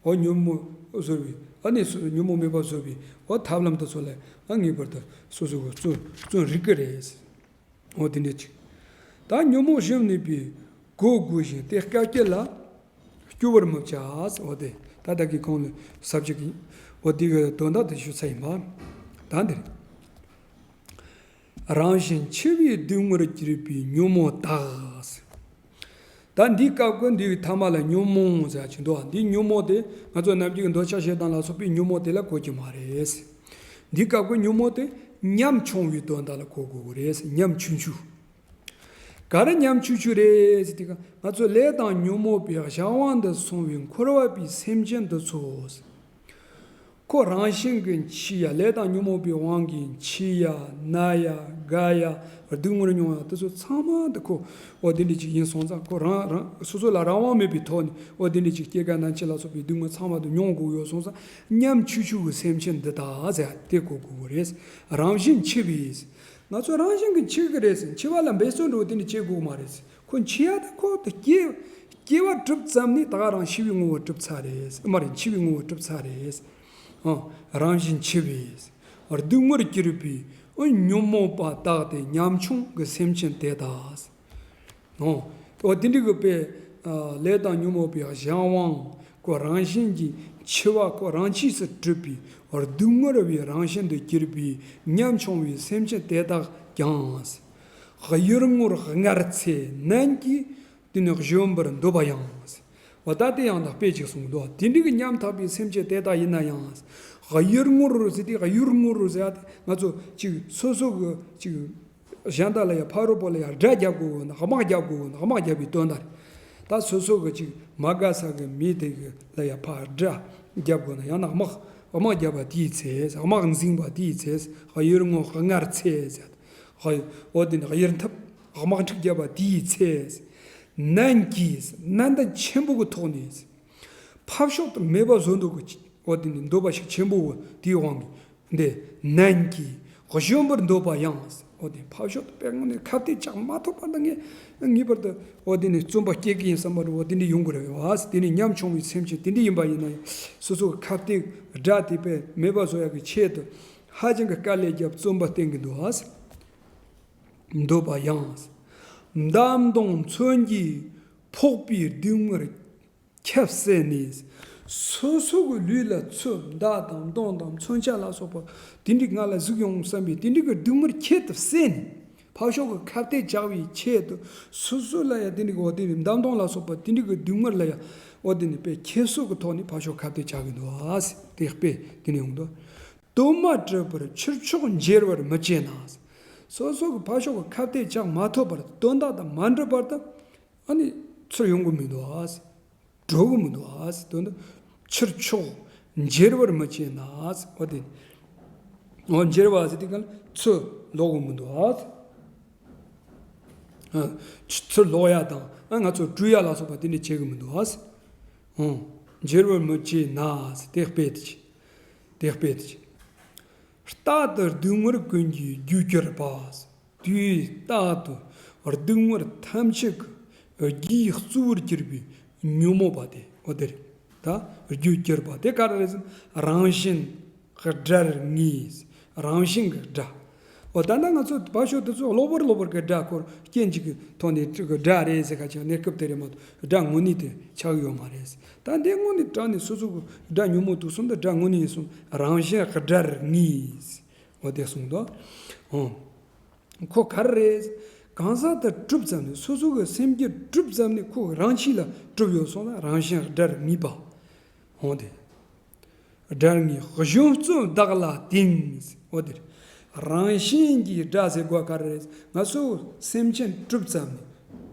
འོ་ཉོན་མོངས་བཟོ་བའི་ཨ་ནི་སོ་ཉོན་མོངས་མེད་པ་བཟོ་བའི་འོ་ཐབས་ལམ་དེ་ཚོ་ལ་ཨ་ངེས་པར་དུ་སོ་སོ་གི་བརྩོན་བརྩོན་རིགས་ཀྱི་རེད། འོ་དེ་འདྲ་ཅིག་ད་ཉོན་མོངས་གཞོམ་ནུས་པའི་གོ་དགོས་ཤིང་དེ་སྐབས་སྐྱེལ་ལ་སྐྱོ་བར་མི་བྱ། འོ་དེ་ད་ལྟ་གི་གོང་ལ་ས་བཅད་ཀྱི་འོ་དེ་གི་དོན་དག་དེ་ཞུ་ཚར་ཡིན་པ། ད་འདིར། རང་བཞིན་འཆི་བའི་སྡུག་བསྔལ་གྱུར་པའི་ཉོན་མོངས་དག་ད་འདིའི་སྐབས་ཀྱི་འདིའི་ཐ་མ་ལ་ཉོན་མོངས་ཟེར་གྱི་འདུག་འདིའི་ཉོན་མོངས་དེ་ང་ཚོ་ནམ་རྒྱུན་གྱི་འདོད་ཆགས་ཞེ་སྡང་ལ་སོགས་པའི་ཉོན་མོངས་དེ་ལ་གོ་རྒྱུ་མ་རེད། འདིའི་སྐབས་ཀྱི་ཉོན་མོངས་དེ་ཉམ་ཆུང་བའི་དོན་དག་ལ་གོ་དགོས་ཀྱི་རེད། ཉམ་ཆུང་ཆུང་། ག་རེ་ཉམ་ཆུང་ཆུང་རེད་ཟེར་དུས་ང་ཚོ་ལས་དང་ཉོན་མོངས་པའི་གཞན་དབང་དུ་སོང་བའི་འཁོར་བ་པའི་སེམས་ཅན་འདི་ཚོ། ཁོ་རང་བཞིན་གྱིས་འཆི་ཡ་ལས་དང་ཉོན་མོངས་པའི་དབང་གིས་འཆི་ཡ་ན་ཡ་རྒ་ཡ་སྡུག་བསྔལ་མྱོང་ཡ་དེ་ཚོ་ཚང་མ་འདི་ཁོ་འོ་དེ་འདྲ་ཅིག་ཡིན་སོང་ཙང་ཁོ་རང་རང་སོ་སོ་ལ་རང་དབང་མེད་པའི་ཐོག་ནས་འོ་དེ་འདྲ་ཅིག་སྐྱེ་རྒ་ན་འཆི་ལ་སོགས་པའི་སྡུག་བསྔལ་ཚང་མ་དེ་མྱོང་དགོས་ཡོད་སོང་ཙང་ཉམ་ཆུང་ཆུང་གི་སེམས་ཅན་འདི་དག་ཟེར་དེ་གོ་དགོས་ཀྱི་རེད། རང་བཞིན་འཆི་བས། ང་ཚོ་རང་བཞིན་གྱིས་འཆི་གི་རེད་ཟེར་འཆི་བ་ལ་འབད་བརྩོན་འགྲོ་དེ་འདྲ་བྱེད་དགོས་མ་རེད། ཁོ་འཆི་ཡ་ད་ཁོ་ད་སྐྱེ་སྐྱེ་བ་གྲུབ་ཙམ་ནས་ད་ག་རང་ཤི་བའི་ངོ་བོ་གྲུབ་ཚར་རེད། མ་རེད་འཆི་བའི་ངོ་བོ་གྲུབ་ཚར་རེད། ཨ། རང་བཞིན་འཆི་བས། སྡུག་བསྔལ་གྱུར་པའི་ཨ་ཉོན་མོངས་པ་དག་སྟེ་ཉམ་ཆུང་གི་སེམས་ཅན་དེ་དག་ཨོ། ཨོ་དེ་འདྲ་གི་དཔེ། ཨ། ལས་དང་ཉོན་མོངས་པའི་གཞན་དབང་། ཁོ་རང་བཞིན་གྱིས་འཆི་བ་ཁོ་རང་ཆས་སུ་གྲུབ་པའི་སྡུག་བསྔལ་བའི་རང་བཞིན་དུ་གྱུར་པའི་ཉམ་ཆུང་བའི་སེམས་ཅན་དེ་དག་ཀྱང་། གཡུལ་ངོར་སྔར་ཚེ་ནན་གྱིས་དེ་ནི་གཞོམ་པར་འདོད་པ་ཡང་། འོ་ད་དེ་ཡང་དག་དཔེ་ཅིག་གསུངས་འདུག་དེ་འདྲ་གི་ཉམ་ཐག་པའི་སེམས་ཅན་དེ་དག་ཡིན་ན་ཡང་། གཡུལ་ངོར་ཟེར་དེ་གཡུལ་ངོར་ཟེར་ཡ་དེ་ང་ཚོ་ཅིག་སོ་སོ་གི་ཅིག་གཞན་དག་ལ་ཡང་ཕ་རོལ་པོ་ལ་ཡང་དགྲ་རྒྱག་དགོས་ན་དམག་རྒྱག་དགོས་ན་དམག་རྒྱག་པའི་དོན་དག་རེད། ད་སོ་སོ་གི་ཅིག་མ་དགའ་ས་གི་མི་དེ་གི་ལ་ཡང་ཕར་དགྲ་རྒྱག་དགོས་ན་ཡང་ན་དམག་དམག་རྒྱག་པ་དེའི་ཚེ་དམག་འཛིང་པ་དེའི་ཚེ་གཡུལ་ངོ་སྔར་ཚེ་ཟེར། འོ་དེ་ནི་གཡུལ་འཐབ་དམག་འཁྲུག་རྒྱག་པ་དེའི་ཚེ། ནན་གྱིས་ནན་ཏན་ཆེན་པོ་གི་ཐོག་ནས་ཕབ་ཤོག་ཏུ་མེད་པ་བཟོ་འདོད་ཀྱི་འོ་དེ་ནི་འདོད་པ་ཞིག་ཆེན་པོ་དེའི་དབང་གིས། འདི་ནན་གྱིས་གཞོམ་པར་འདོད་པ་ཡང་། འོ་དེ་ཕབ་ཤོག་ཏུ་དཔེ་ངོ་ནས་ཁ་གཏད་བཅག་མ་ཐུབ་པ་ན་ངས་ངེས་པར་དུ་འོ་དེ་ནས་བརྩོན་པ་སྐྱེ་གི་ཡིན་བསམ་པ་རེད། འོ་དེ་འདྲ་ཡོང་གི་རེད་བ། དེ་ནས་ཉམ་ཆུང་བའི་སེམས་ཅན་དེ་འདྲ་ཡིན་པ་ཡིན་ན་ཡང་སོ་སོ་གི་ཁ་གཏད་དགྲ་དེ་དཔེ་མེད་པ་བཟོ་ཡག་གི་ཆེད་དུ་ཧ་ཅང་གི་དཀའ་ལས་བརྒྱབ་བརྩོན་པ་བསྟེན་གི་འདུག་བ། འདོད་པ་ཡང་། མདའ་མདུང་མཚོན་གྱིས་ཕོག་པའི་སྡུག་བསྔལ་ཁྱབ་བསལ་ནས། སོ་སོ་གི་ལུས་ལ་ཚུར་མདའ་དང་མདུང་དང་མཚོན་ཆ་ལ་སོགས་པ་དེ་འདྲའི་ང་ལ་ཟུག་ཡོང་བསམ་པའི་དེ་འདྲའི་གི་སྡུག་བསྔལ་ཁྱད་དུ་བསད་ནས། ཕར་ཕྱོགས་ཀྱི་ཁ་གཏད་བཅག་པའི་ཆེད་དུ་སོ་སོ་ལ་ཡང་དེ་འདྲའི་གི་འོ་དེ་ནི་མདའ་མདུང་ལ་སོགས་པ་དེ་འདྲའི་གི་སྡུག་བསྔལ་ལ་ཡང་འོ་དེ་ནི་དཔེ་ཁྱད་གསོད་ཀྱི་ཐོག་ནས་ཕར་ཕྱོགས་ཁ་གཏད་བཅག་གི་འདུག་ཨ་ཟེར། དེ་དཔེ་དེ་ནས་ཡོང་འདུག་དོན་མ་གྲུབ་པར་ཕྱིར་ཕྱོགས་འགྱེལ་བར་མི་བྱེད་ན། སོ་སོ་གི་ཕར་ཕྱོགས་ཀྱི་ཁ་གཏད་བཅག་མ་ཐུབ་པར་དོན་དག་དང་མ་འགྲུབ་པར་དུ་ཨ་ནི་ཚུར་ཡོང་གི་མི་འདུག་ཨ་ཟེར། འགྲོ་གི་མི་འདུག་ཨ་ཟེར། དོན་དུ་ཕྱིར་ཕྱོགས་འགྱེལ་བར་མི་བྱེད་ན་ཟེར། འོ་དེ་འོ་འགྱེལ་བ་ཟེར་དེ་ག་ལ་ཚུར་ལོག་གི་མི་འདུག་ཨ་ཟེར། ཨ། ཚུར་ལོག་ཡ་དང་ཨ་ང་ཚོ་བྲོས་ཡ་ལ་སོགས་པ་དེ་འདྲ་བྱེད་གི་མི་འདུག་ཨ་ཟེར། ཨོ། འགྱེལ་བར་མི་བྱེད་ན་ཟེར། དེ་དཔེ་དེ་ཅི། དེ་དཔེ་དེ་ཅི། རྟག་ཏུ་སྡུག་བསྔལ་ཀུན་གྱི་རྒྱུར་གྱུར་པ། དུས་རྟག་ཏུ་སྡུག་བསྔལ་ཐམས་ཅད་ཀྱི་རྒྱུའི་གཙོ་བོར་གྱུར་པའི་ཉོན་མོངས་པ་དེ་འོ་དེ་རེད། ད་རྒྱུར་གྱུར་པ་དེ་ག་རེ་རེད་ཟེར་ན་རང་བཞིན་གྱི་དགྲར་ངེས། རང་བཞིན་གྱི་དགྲ། འོ་ད་ནི་ང་ཚོ་བ་ཤོ་དེ་ཚོ་གློ་བུར་གློ་བུར་གྱི་དགྲ་སྐོར་རྐྱེན་གཅིག་གི་ཐོག་ནས་དགྲ་རེད་ཟེར་ཁ་ཅིག་གནས་སྐབས་དེ་རེད་མ་གཏོགས་དགྲ་དངོས་གནས་དེ་ཆགས་ཡོད་མ་རེད། ད་འདི་དངོས་གནས་དྲང་ནས་སོ་སོ་གི་དགྲ་ཉོན་མོངས་དུག་གསུམ་དེ་དགྲ་དངོས་གནས་ཡིན་གསུངས། རང་བཞིན་དགྲར་ངེས། འོ་དེ་གསུངས་འདུག་འོ། ཁོ་ག་རེ་རེད། གང་ཟག་དེ་གྲུབ་ཙམ་ནས་སོ་སོ་གི་སེམས་རྒྱུད་གྲུབ་ཙམ་ནས་ཁོ་གི་རང་ཆས་ལ་གྲུབ་ཡོད་སོང་ན་རང་བཞིན་དགྲར་ངེས་པ། འོ་དེ། དགྲར་ངེས་གཞོམ་བརྩོན་བདག་ལ་དེངས། འོ་དེ། རང་བཞིན་གྱི་དགྲ་ཟེར་དགོས་ག་རེ་རེད། ང་ཚོ་སེམས་ཅན་གྲུབ་ཙམ་ནས།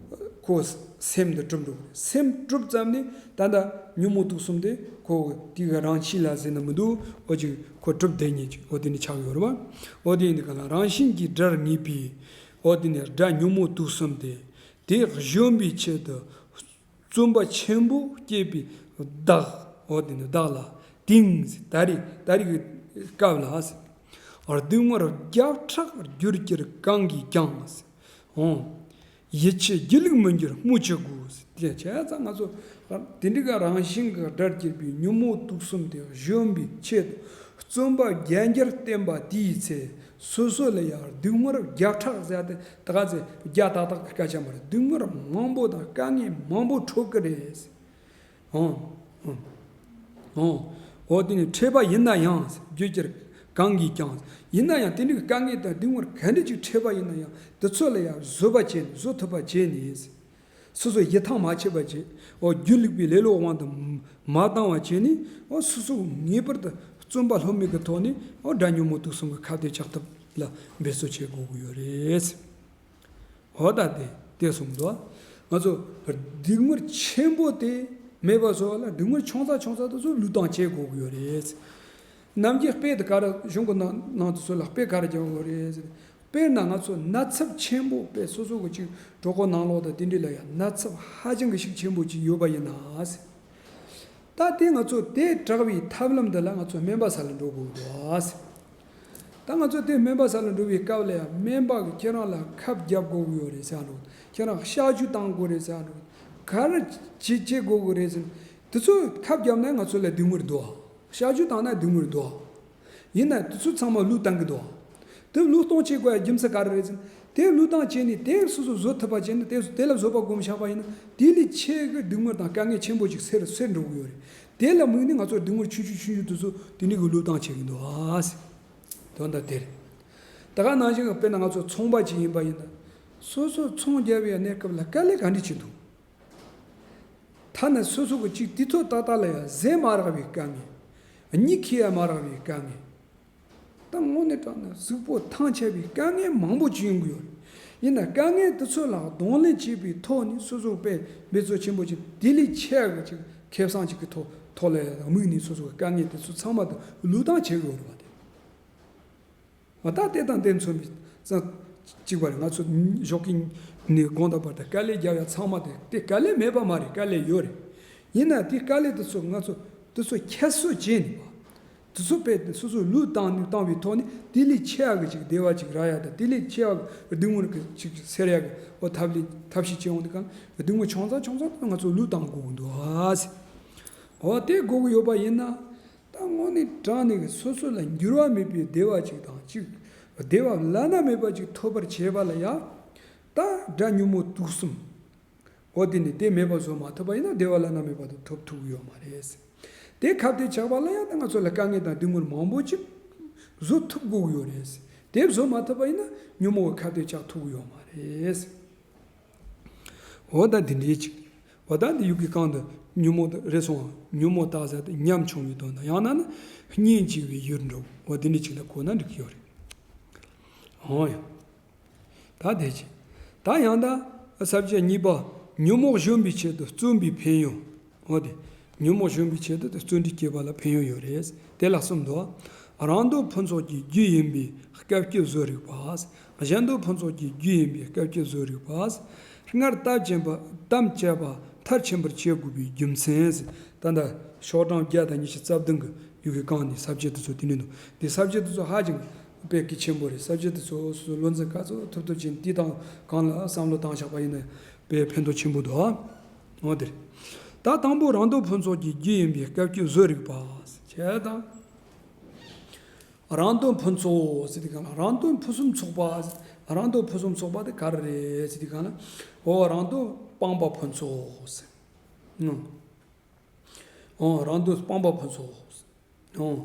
ཁོ་སེམས་འདི་གྲུབ་འགྲོ་གི་རེད། སེམས་གྲུབ་ཙམ་ནས་ད་ལྟ་ཉོན་མོངས་དུག་གསུམ་དེ་ཁོ་དེ་གི་རང་ཆས་ལ་ཟེར་ན་མི་འདུག་འོ་ཅིག་ཁོ་གྲུབ་བསྡད་ཉེན་ཅིག་འོ་དེ་ནི་ཆགས་ཡོད་རེད་བ། འོ་དེ་ཡིན་དུས་ག་ལ་རང་བཞིན་གྱིས་དགྲར་ངེས་པའི་འོ་དེ་ནི་དགྲ་ཉོན་མོངས་དུག་གསུམ་དེ་དེ་གཞོམ་པའི་ཆེད་དུ་བརྩོན་པ་ཆེན་པོ་བསྐྱེད་པའི་བདག་འོ་དེ་ནི་བདག་ལ་དེངས། ད་རེས་ད་རེས་ཀྱི་སྐབས་ལ་སྡུག་བསྔལ་བརྒྱ་ཕྲག་རྒྱུར་གྱུར་གང་གིས་ཀྱང་། འོང་། ཡིད་ཆེས་སྒྱིད་ལུག་མི་འགྱུར་སྨོས་ཅི་དགོས། དེ་བྱས་ཙང་ང་ཚོ་དེ་འདྲའི་ག་རང་བཞིན་གྱི་དགྲར་གྱུར་པའི་ཉོན་མོངས་དུག་གསུམ་དེ་གཞོམ་པའི་ཆེད་དུ་བརྩོན་པ་བརྒྱ་འགྱུར་བསྟེན་པ་དེའི་ཚེ་སོ་སོ་ལ་ཡང་སྡུག་བསྔལ་བརྒྱ་ཕྲག་ཟེར་ཏེ་ད་ག་ཚེ་བརྒྱ་ཏག་ཏག་གི་སྐད་ཆ་མ་རེད། སྡུག་བསྔལ་མང་པོ་དང་དཀའ་ངལ་མང་པོ་འཕྲོད་ཀྱི་རེད། འོང་། འོང་། འོ་དེ་ནི་འཕྲད་པ་ཡིན་ན་ཡང་རྒྱུར་གྱུར་གང་གིས་ཀྱང་། ཡིན་ན་ཡང་དེ་འདྲའི་དཀའ་ངལ་དང་སྡུག་བསྔལ་ག་འདྲ་ཅིག་འཕྲད་པ་ཡིན་ན་ཡང་དེ་ཚོ་ལ་ཡང་བཟོད་པ་བྱས་ནས་བཟོད་ཐུབ་པ་བྱས་ནས། སོ་སོ་ཡིད་ཐང་མ་ཆད་པ་བྱས། འོ་སྒྱིད་ལུག་པའི་ལེ་ལོའི་དབང་དུ་མ་བཏང་བ་བྱས་ནས་འོ་སོ་སོ་ངེས་པར་དུ་བརྩོན་པ་ལྷོད་མེད་ཀྱི་ཐོག་ནས་འོ་དགྲ་ཉོན་མོངས་དུག་གསུམ་གྱི་ཁ་གཏད་གཅོག་ཐབས་ལ་འབད་རྩོལ་བྱེད་དགོས་ཀྱི་ཡོད་རེད། འོ་ད་དེ་དེ་གསུངས་འདུག་ང་ཚོ་སྡུག་བསྔལ་ཆེན་པོ་དེ་མེད་པ་བཟོ་བ་ལ་སྡུག་བསྔལ་ཆུང་ཙག་ཆུང་ཙག་དེ་ཚོ་བློས་བཏང་བྱེད་དགོས་ཀྱི་ཡོད་རེད། ནམ་རྒྱུན་དཔེ་དེ་ག་རེ་གཞུང་གི་ནང་ནང་དུ་ཚུར་ལ་དཔེ་ག་རེ་རྒྱག་དགོས་རེད་ཟེར། དཔེར་ན་ང་ཚོ་ན་ཚབས་ཆེན་པོ་དཔེ་སོ་སོ་གི་ཅིག་གྲོད་ཁོག་ནང་ལོགས་དང་དེ་འདྲ་ལ་ཡང་ན་ཚབས་ཧ་ཅང་གི་ཤུགས་ཆེན་པོ་ཅིག་ཡོད་པ་ཡིན་ན་ཟེར། ད་དེ་ང་ཚོ་དེ་དྲག་པའི་ཐབས་ལམ་འདི་ལ་ང་ཚོ་སྨན་པ་ས་ལ་འགྲོ་དགོས་འདུག་ཟེར། ད་ང་ཚོ་དེ་སྨན་པ་ས་ལ་འགྲོ་བའི་སྐབས་ལ་ཡང་སྨན་པ་གིས་ཁྱེད་རང་ལ་ཁབ་བརྒྱབ་དགོས་ཀྱི་ཡོད་རེད་ཟེར་འགྲོ། ཁྱེད་རང་གཤག་བཅོས་བཏང་དགོས་རེད་ཟེར་འགྲོ། ག་རེ་བྱེད་བྱེད་དགོས་ཀྱི་རེད་ཟེར་ན། དེ་ཚོ་ཁབ་བརྒྱབ་ན་ང་ཚོ་ལ་སྡུག་བསྔལ་འདུག་གཤག་བཅོས་བཏང་ན་སྡུག་བསྔལ་འདུག་ཡིན་ན་དེ་ཚོ་ཚང་མ་བློས་བཏང་གི་འདུག་དེ་བློས་གཏོང་བྱེད་དགོས་ཡ་རྒྱུ་མཚན་ག་རེ་རེད་ཟེར་ན། དེ་བློས་བཏང་བྱས་ནས་དེ་སོ་སོ་བཟོད་ཐུབ་པ་བྱས་ནས་དེ་དེ་ལ་བཟོད་པ་སྒོམ་བཞག་པ་ཡིན་ན་དེ་ལས་ཆེ་གི་སྡུག་བསྔལ་དང་དཀའ་ངལ་ཆེན་པོ་ཅིག་སེལ་སེལ་འགྲོ་གི་ཡོད་རེད། དེ་ལ་དམིགས་ནས་ང་ཚོ་སྡུག་བསྔལ་ཆུང་ཆུང་ཆུང་ཆུང་དེ་ཚོ་དེ་འདྲ་གི་བློས་བཏང་བྱེད་ཀྱི་འདུག་ཨ་ཟེར། དོན་དག་དེ་རེད། ད་ག་ནང་བཞིན་གི་དཔེར་ན་ང་ཚོ་ཚོང་པ་ཅིག་ཡིན་པ་ཡིན་ན། སོ་སོ་ཚོང་རྒྱབ་པའི་གནས་སྐབས་ལ་དཀའ་ལས་ག་འདྲ་ཅིག་འདུག་ཐ་ན་སོ་སོ་གི་ཅིག་དུས་ཚོད་ཏག་ཏག་ལ་ཡང་ཟས་མ་རག་པའི་དཀའ་ངལ། གཉིད་ཁུག་ཡ་མ་རག་པའི་དཀའ་ངལ། ད་དངོས་གནས་དྲང་གནས་གཟུགས་པོ་ཐང་ཆད་པའི་དཀའ་ངལ་མང་པོ་ཅིག་ཡོང་གི་ཡོད་རེད། ཡིན་ན་དཀའ་ངལ་དེ་ཚོ་ལ་གདོང་ལེན་བྱེད་པའི་ཐོག་ནས་སོ་སོ་དཔེ་འབད་རྩོལ་ཆེན་པོ་ཅིག་དེ་ལས་ཆེ་བ་ཅིག་ཁེ་བཟང་ཅིག་གི་ཐོག་ཐོག་ལ་དམིགས་ནས་སོ་སོ་གི་དཀའ་ངལ་དེ་ཚོ་ཚང་མ་དེ་བློས་བཏང་བྱེད་དགོས་རེད་བ་དེ། འོ་ད་དེ་དང་དེ་མཚོན་པའི་ཙང་གཅིག་པ་རེད། ང་ཚོ་ཞོགས་ཀྱི་ནས་དགོང་དག་བར་དུ་དཀའ་ལས་རྒྱག་ཡ་ཚང་མ་དེ་དེ་དཀའ་ལས་མེད་པ་མ་རེད། དཀའ་ལས་ཡོད་རེད། ཡིན་ན་དེ་དཀའ་ལས་དེ་ཚོ་ང་ཚོ་དེ་ཚོ་ཁྱད་གསོད་བྱས་ནས་པ། དེ་ཚོ་དཔེ་དེ་སོ་སོའི་བློས་བཏང་ནས་བཏང་བའི་ཐོག་ནས་དེ་ལས་ཆེ་བ་གི་ཅིག་བདེ་བ་ཅིག་རག་ཡ་དང་དེ་ལས་ཆེ་བ་གི་སྡུག་བསྔལ་གི་ཅིག་སེལ་ཡ་གི་འོ་ཐབས་ལས་ཐབས་ཤེས་བྱེད་འོང་དུས་གང་སྡུག་བསྔལ་ཆུང་ཙག་ཆུང་ཙག་ང་ཚོ་བློས་བཏང་དགོས་ཀྱི་འདུག་ཨ་ཟེར། འོ་དེ་དགོས་ཀྱི་ཡོད་པ་ཡིན་ན། ད་དངོས་གནས་དྲང་གནས་ཀྱི་སོ་སོ་ལ་འགྱུར་བ་མེད་པའི་བདེ་བ་ཅིག་དང་གཅིག་བདེ་བ་བླ་ན་མེད་པ་ཅིག་ཐོབ་པར་བྱེད་པ་ལ་ཡང་ ད་དགྲ་ཉོན་མོངས་དུག་གསུམ། འོ་དེ་ནི་དེ་མེད་པ་བཟོ་མ་ཐུབ་པ་ཡིན་ན་བདེ་བ་བླ་ན་མེད་པ་དེ་ཐོབ་ཐུབ་ཀྱི་ཡོད་མ་རེད། དེ་ཁ་གཏད་བཅག་པ་ལ་ཡང་ད་ང་ཚོ་ལ་དཀའ་ངལ་དང་སྡུག་བསྔལ་མང་པོ་ཅིག་བཟོ་ཐུབ་དགོས་ཀྱི་ཡོད་རེད། དེ་བཟོ་མ་ཐུབ་པ་ཡིན་ན་ཉོན་མོངས་ཀྱི་ཁ་གཏད་བཅག་ཐུབ་ཀྱི་ཡོད་མ་རེད། འོ་ད་དེ་འདྲའི་ཅིག་འོ་ད་འདི་ཡུལ་གྱི་གང་དུ་ཉོན་མོངས་དེ་རེ་སོང་ཉོན་མོངས་དག་ས་དེ་ཉམ་ཆུང་བའི་དོན་དང་ཡང་ན་ནི་གཉེན་གཅིག་པའི་ཡུལ་འགྲོ། འོ་དེ་འདྲའི་ཅིག་ལ་གོ་ན་འགྲིག་གི་ཡོད་རེད། འོ་ཡ། ད་དེ་ཅི། ད་ཡང་ད་ས་བཅད་གཉིས་པ། ཉོན་མོངས་གཞོམ་པའི་ཆེད་དུ་བརྩོན་པའི་ཕན་ཡོན། འོ་དེ། ཉོན་མོངས་གཞོམ་པའི་ཆེད་དུ་དེ་བརྩོན་འགྲུས་བསྐྱེད་པ་ལ་ཕན་ཡོན་ཡོད་རེད། དེ་ལ་གསུམ་འདུག་རང་དོན་ཕུན་ཚོགས་ཀྱི་རྒྱུ་ཡིན་པའི་སྐབས་ཀྱི་བཟོ་རིག་པ། གཞན་དོན་ཕུན་ཚོགས་ཀྱི་རྒྱུ་ཡིན་པའི་སྐབས་ཀྱི་བཟོ་རིག་པ། སྔར་དམ་བཅས་པ་དམ་བཅས་པ་མཐར་ཕྱིན་པར་བྱེད་དགོས་པའི་རྒྱུ་མཚན། ད་ལྟ་ཤོག་གྲངས་བརྒྱ་དང་ཉི་ཤུ་རྩ་བདུན་གྱི་ཡུལ་གྱི་གང་ནས་ས་བཅད་དེ་ཚོ་དེ་ནས་འདུག་འདི་ས་བཅད་དེ་ཚོ་ཧ་ཅང་དཔེ་གལ་ཆེན་པོ་རེད། ས་བཅད་དེ་ཚོ་སོ་སོ་བློ་འཛིན་ག་ཚོད་ཐུབ་ཐུབ་ཅིག་འདི་དང་གང་ལ་བསམ་བློ་བཏང་བཞག་པ་ཡིན་ན་དཔེ་ཕན་ཐོགས་ཆེན་པོ་འདུག་འོ་དེ་རེད། ད་དང་པོ་རང་དོན་ཕུན་ཚོགས་ཀྱི་རྒྱུ་ཡིན་པའི་སྐབས་ཀྱི་བཟོ་རིག་པ། བྱས་དང་། རང་དོན་ཕུན་ཚོགས་ཟེར་དུས་གང་ལ་རང་དོན་ཕུན་སུམ་ཚོགས་པ། རང་དོན་ཕུན་སུམ་ཚོགས་པ་དེ་ག་རེ་རེད་ཟེར་དུས་གང་ལ། འོ་རང་དོན་སྤངས་པ་ཕུན་ཚོགས་ཟེར། ཨང་། ཨང་། རང་དོན་སྤངས་པ་ཕུན་ཚོགས། ཨང་།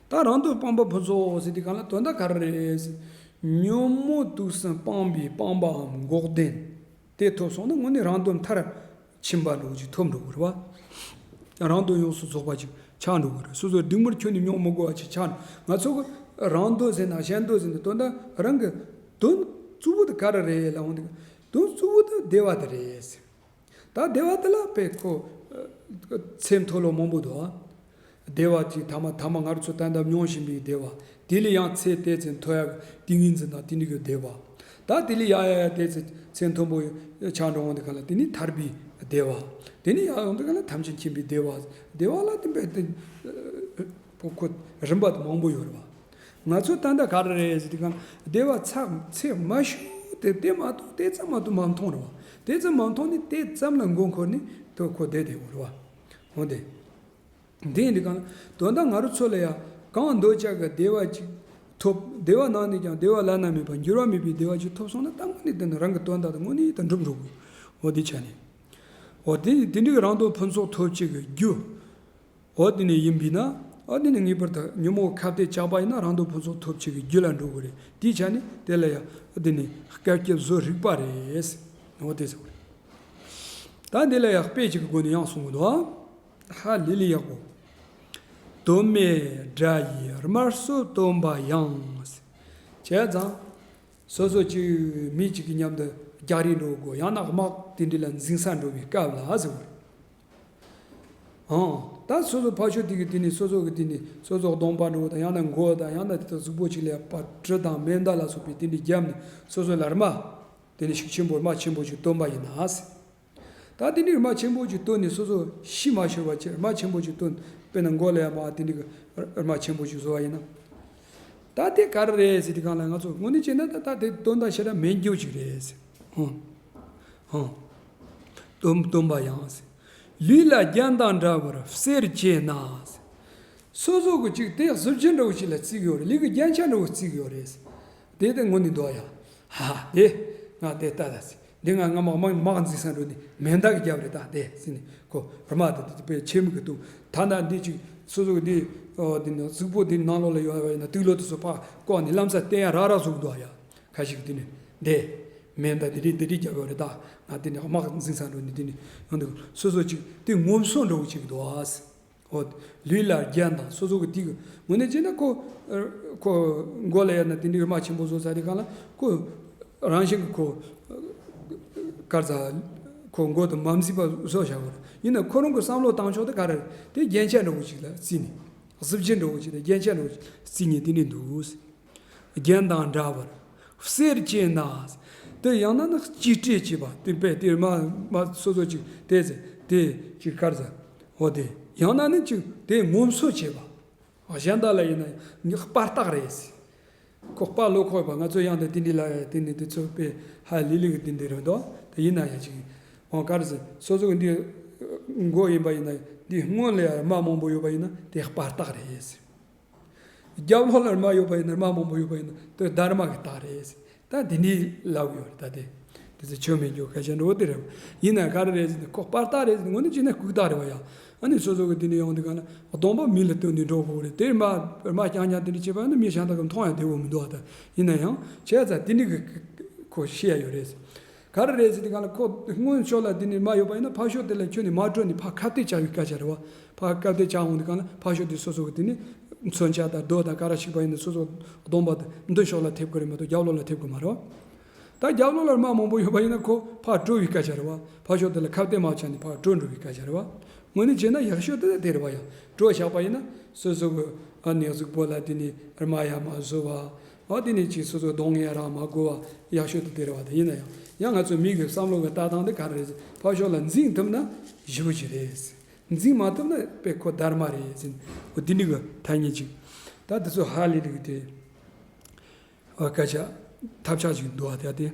ད་རང་དོན་སྤངས་པ་ཕུན་ཚོགས་ཟེར་དུས་གང་ལ་དོན་དག་ག་རེ་རེད། ཉོན་མོངས་དུག་གསུམ་སྤངས་པའི་སྤངས་པའམ་འགོག་བདེན་དེ་ཐོབ་སོང་ན་དངོས་གནས་རང་དོན་མཐར་ཕྱིན་པ་འདྲ་བོ་ཅིག་ཐོབ་འགྲོ་གི་རེད་བ། རང་དོན་ཡོངས་སུ་རྫོགས་པ་ཅིག་ཆགས་འགྲོ་གི་རེད། སོ་སོ་སྡིག་སྨོད་ཁྱོན་ནས་མྱོང་མི་དགོས་པ་ཅིག་ཆགས་འགྲོ། ང་ཚོ་གི་རང་དོན་ཟེར་ན་གཞན་དོན་ཟེར་ན་དོན་དག་རང་གི་དོན་གཙོ་བོ་དེ་ག་རེ་རེད་ལབ་འོང་དུས། དོན་གཙོ་བོ་དེ་བདེ་བ་དེ་རེད། ད་བདེ་བ་དེ་ལ་དཔེ་ཁོ་ཚད་མཐོ་ལོ་མང་པོ་འདུག་ཨ། བདེ་བ་ཅིག་ཐ་མ་ཐ་མ་ང་རང་ཚོ་ད་ལྟ་མྱོང་བཞིན་པའི་བདེ་བ། དེ་ལས་ཡང་ཚད་དེ་ཚད་མཐོ་ཡག་ཏིང་ངེ་འཛིན་དང་དེ་འདྲ་གི་བདེ་བ། ད་དེ་ལས་ཡ་ཡ་ཡ་དེ་ཚད་ཚད་མཐོན་པོ་ཆགས་འགྲོ་འོང་དུས་ག་ལ་དེ་ནི་ཐར་པའི་བདེ་བ། དེ་ནི་ཡང་ཡོང་དུས་ག་ལ་ཐམས་ཅད་མཁྱེན་པའི་བདེ་བ། བདེ་བ་ལ་དེ་འབད་དེ་ཁོ་ཁོ་རིམ་པ་དེ་མང་པོ་ཡོད་རེད་བ། ང་ཚོ་ད་ལྟ་ག་རེ་རེད་ཟེར་དུས་གང་བདེ་བ་ཚད་ཚད་མ་ཞུ་དེ་དེ་མ་གཏོགས་དེ་ཙམ་མ་གཏོགས་མ་མཐོང་རེད་བ། དེ་ཙམ་མ་མཐོང་ནི་དེ་ཙམ་ལ་མགོ་འཁོར་ནི་དོ་ཁོ་བསྡད་བསྡད་ཡོད་རེད་བ། འོ་དེ། དེ་ཡིན་དུས་གང་དོན་དག་ང་རང་ཚོ་ལ་ཡ་གང་འདོད་ཆགས་ཀྱི་བདེ་བ་ཅིག་ཐོབ། བདེ་བ་ནང་ནས་ཀྱང་བདེ་བ་བླ་ན་མེད་པ་འགྱུར་བ་མེད་པའི་བདེ་བ་ཅིག་ཐོབ་སོང་ན་ད་དངོས་གནས་དེ་ནི་རང་གི་དོན་དག་དེ་དངོས་གནས་དེ་འགྲུབ་འགྲོ་དགོས། འོ་དེ་ཆ་ནས། འོ་དེ་དེ་འདྲའི་རང་དོན་ཕུན་ཚོགས་ཐོབ་བྱེད་ཀྱི་རྒྱུ། འོ་དེ་ནས་ཡིན་པས་ན། འོ་དེ་ནས་ངེས་པར་དུ་ཉོན་མོངས་ཁ་གཏད་བཅག་པ་ཡིན་ན་རང་དོན་ཕུན་ཚོགས་ཐོབ་བྱེད་ཀྱི་རྒྱུ་ལ་འགྲོ་དགོས་རེད། དེའི་ཆ་ནས་དེ་ལ་ཡང་འོ་དེ་ནས་སྐབས་ཀྱི་བཟོ་རིག་པ་རེད། འོ་དེ་ཟེར་བ་རེད། ད་འདི་ལ་ཡང་དཔེ་གཅིག་གི་སྒོ་ནས་ཡང་གསུང་གི་འདུག་ཧ་ལས་ལས་ཡག་པོ། དོན་མེད་དགྲ་ཡིས་དམར་གསོད་བཏོན་པ་ཡང་། བྱས་ཙང་། སོ་སོ་གཅིག་མི་གཅིག་གི་མཉམ་དུ་རྒྱག་རེས་འགྲོ་དགོས། ཡང་ན་དམག་དེ་འདྲ་ལ་འཛིང་ས་འགྲོ་བའི་སྐབས་ལ་ཟེར་བ་རེད། ཨང་། ད་སོ་སོ་ཕར་ཕྱོགས་དེ་གི་དེ་ནས་སོ་སོ་གི་དེ་ནས་སོ་སོ་གདོང་པ་འགྲོ་དང་ཡང་ན་མགོ་དང་ཡང་ན་དེ་དག་གཟུགས་པོ་གཅིག་ལ་ཡ་པ་གྲི་དང་མེ་མདའ་ལ་སོགས་པའི་དེ་འདྲ་བརྒྱབ་ནས་སོ་སོ་ལ་རྨ། དེ་ནས་ཤུགས་ཆེན་པོ་རྨ་ཆེན་པོ་ཞིག་བཏོན་པ་ཡིན་ན་ཟེར། ད་དེ་འདྲའི་རྨ་ཆེན་པོ་ཅིག་བཏོན་ནས་སོ་སོ་ཤི་མ་ཤོར་བ་ཅིག་རྨ་ཆེན་པོ་ཅིག་བཏོན། དཔེར་ན་མགོ་ལ་ཡ་མ་དེ་འདྲའི་གི་རྨ་ཆེན་པོ་ཅིག་བཟོ་བ་ཡིན་ན། ད་དེ་ག་རེ་རེད་ཟེར་དུས་གང་ལ་ང་ཚོ་དངོས་གནས་བྱས་ན་ད་ད་དེ་དོན་དག་ཞེ་དྲག་མེད་རྒྱུ་ཅིག་རེད་ཟེར། ཧང་། ཧང་། སྟོན་སྟོན་པ་ཡང་ཟེར། ལུས་ལ་རྒྱན་དང་འདྲ་བར་གསེར་བྱས་ན་ཟེར། སོ་སོ་གི་ཅིག་དེ་གཟི་བརྗིད་འདྲ་བོ་ཞིག་ལ་བརྩི་གི་ཡོད་རེད། ལུས་ཀྱི་རྒྱན་ཆ་འདྲ་བོ་བརྩི་གི་ཡོད་རེད་ཟེར། དེ་དེ་དངོས་གནས་འདུག་ཡ། ཧ་ཧ། དེ་ང་དེ་ལྟ་ལ་ཟེར། འདི་ང་ང་མ་མ་མ་འཛིན་ས་འགྲོ་ནི་མེ་མདའ་གི་རྒྱབ་རེད་ད་དེ་ཟེར་ནས་ཁོ་རྨ་དེ་དེ་དཔེ་ཆེ་མི་གི་འདུག་ད་ན་འདི་ཅིག་སོ་སོ་གི་འདི་འོ་འདི་ནི་གཟུགས་པོ་འདི་ནང་ལོགས་ལ་ཡོད་པ་ཡིན་ན་དུག་ལོག་དེ་ཚོ་ཕར་བཀོག་ནས་ལམ་སང་བསྟན་ཡ་རག་རག་བཟོ་གི་འདུག་ཡ། ཁ་ཤས་ཀྱི་འདི་ནི་འདི་མེ་མདའ་འདི་རིགས་འདི་རིགས་རྒྱབ་ཡོད་རེད་ད། ང་དེ་ནི་དམག་འཛིང་ས་འགྲོ་ནི་འདི་ནི་ཡོང་འདུག་སོ་སོ་ཅིག་དེ་ངོམ་སོ་འདྲ་བོ་ཅིག་འདུག་ཨ། འོ། ལུས་ལ་རྒྱན་དང་སོ་སོ་གི་དེ་གི་དངོས་གནས་བྱས་ན་ཁོ། ཁོ་མགོ་ལ་ཡ་ན་དེ་འདྲའི་རྨ་ཆེན་པོ་བཟོ་ས་དེ་གང་ལ་ཁོ། རང་བཞིན་གྱི་ཁོ། གར་ས། ཁོ་མགོ་དང་མ་མཛེས་པ་བཟོ་བྱ་དགོས་རེད། ཡིན་ན་ཁོ་རང་གི་བསམ་བློ་བཏང་ཕྱོགས་དེ་ག་རེ་རེད། དེ་རྒྱན་ཆ་འདྲ་བོ་ཅིག་ལ་བརྩིས་ནས། གཟི་བརྗིད་འདྲ་བོ་ཅིག་དང་རྒྱན་ཆ་འདྲ་བོ་ཅིག་བརྩིས་ནས་དེ་འདྲའི་འདུག་རྒྱན་དང་འདྲ་བར་གསེར་བྱས་ན། དེ་ཡང་ན་ནི་གཅེས་སྤྲས་བྱེད་པ་དེ་དཔེ་དེར་མ་མ་སོ་སོ་ཅིག་དེ་ཟེར་དེ་ཅིག་གར་ཟེར། འོ་དེ་ཡང་ན་ནི་ཅིག་དེ་ངོམ་སོ་བྱེད་པ། གཞན་དག་ལ་ཡིན་ན་ངས་དཔའ་རྟགས་རེད་ཟེར། ཁོ་དཔའ་བློ་ཁོག་པ་ང་ཚོ་ཡང་དེ་དེ་འདྲ་ལ་དེ་ནི་དེ་ཚོ་དཔེ་ཧ་ལི་ལི་གི་དེ་འདྲ་རེད་དོ། དེ་ཡིན་ན་ཡང་ཅིག་འོ་གར་ཟེར་སོ་སོ་གི་འདི་མགོ་ཡིན་པ་ཡིན་ན་འདི་སྔོན་ལ་ཡང་རྨ་མང་པོ་ཡོད་པ་ཡིན་ན་དེ་དཔའ་རྟགས་རེད་ཟེར། རྒྱབ་ལོགས་ལ་རྨ་ཡོད་པ་ཡིན་ན་རྨ་མང་པོ་ཡོད་པ་ཡིན་ན་དེ་སྡར་མ་གི་རྟགས་རེད། ད་དེ་འདྲའི་ལབ་ཡོད་རེད་ད་དེ། དེ་ཚོ་ཆོ་མེད་རྒྱུ་སྐད་ཆ་འགྲོ་དེ་རེད། ཡིན་ན་ག་རེ་རེད་ཟེར་ན་ཁོ་པར་རྟགས་རེད་ཟེར་ན་དངོས་གནས་བྱས་ན་ལྐུགས་རྟགས་རེད་བ་ཡ། ཨ་ནི་སོ་སོ་གི་དེ་ནས་ཡོང་དུས་གང་ལ་སྡོམ་པ་མི་ལ་བསྟུན་ནས་འགྲོ་དགོས་རེད། དེར་མ་རྨ་རྐྱང་རྐྱང་དེ་འདྲ་བྱས་པ་ཡིན་ན་མི་གཞན་དག་གི་མཐོང་ཡ་བདེ་བོ་མི་འདུག་བ། ད་ཡིན་ན་ཡང་བྱས་ཙང་དེ་འདྲ་གི་ཁོ་ཤེས་ཡ་ཡོད་རེད། ག་རེ་རེད་ཟེར་དུས་གང་ལ་ཁོ་སྔོན་ཕྱོགས་ལ་དེ་ནས་མ་ཡོད་པ་ཡིན་ན་ཕར་ཕྱོགས་དེ་ལ་ཁྱོད་ནས་མ་འགྲོ་ནས་ཕར་ཁ་གཏད་བཅག་པའི་སྐད་ཆ་རེད་བ། ཕར་ཁ་གཏད་བཅག་འོང་དུས་གང་ལ་ཕར་ཕྱོགས་དེ་སོ་སོ་གི་དེ་ནས་མཚོན་ཆ་དང་རྡོ་དང་ག་རེ་ཞིག་པ་ཡིན་ན་སོ་སོ་སྡོམ་པ་དེ་མདུན་ཕྱོགས་ལ་ཐེབས་ཀྱི་རེད་མ་གཏོགས་རྒྱབ་ལོགས་ལ་ཐེབས་ཀྱི་མ་རེད་བ། ད་རྒྱབ་ལོགས་ལ་རྨ་མང་པོ་ཡོད་པ་ཡིན་ན་ཁོ་ཕར་བྲོས་པའི་སྐད་ཆ་རེད་བ། ཕར་ཕྱོགས་དེ་ལ་ཁ་གཏད་མ་བཅག་ནས་ཕར་བྲོས་འགྲོ་བའི་སྐད་ཆ་རེད་བ། དངོས་གནས་བྱས་ན་ཡག་ཤོས་དེ་དེ་རེད་བ་ཡ། བྲོས་བཞག་པ་ཡིན་ན་སོ་སོ་གི་ཨ་ནི་གཟུགས་པོ་ལ་དེ་ནི་རྨ་ཡ་མ་བཟོ་བ། འོ་དེ་ནི་ཅིག་སོ་སོ་གདོང་ཡ་རག་མ་དགོས་བ་ཡག་ཤོས་དེ་དེ་རེད་བ། དེ་ཡིན་ན་ཡང་ཡང་ང་ཚོ་མི་གི་བསམ་བློ་གི་ལྟ་སྟངས་དེ་ག་རེ་རེད། ཕར་ཕྱོགས་ལ་འཛིང་ཐུབ་ན་ཞེ་པོ་ཅིག་རེད། འཛིང་མ་ཐུབ་ན་དཔེ་ཁོ་སྡར་མ་རེད་ཟེར། འོ་དེ་འདྲ་གི་ཐ་སྙད་ཅིག་ད་དེ་ཚོ་ཧ་ལས་ལས་གི་དེ། ཨ་སྐད་ཆ་ཐབས་ཆག་ཅིག་འདུག་ཨ་དེ་དེ།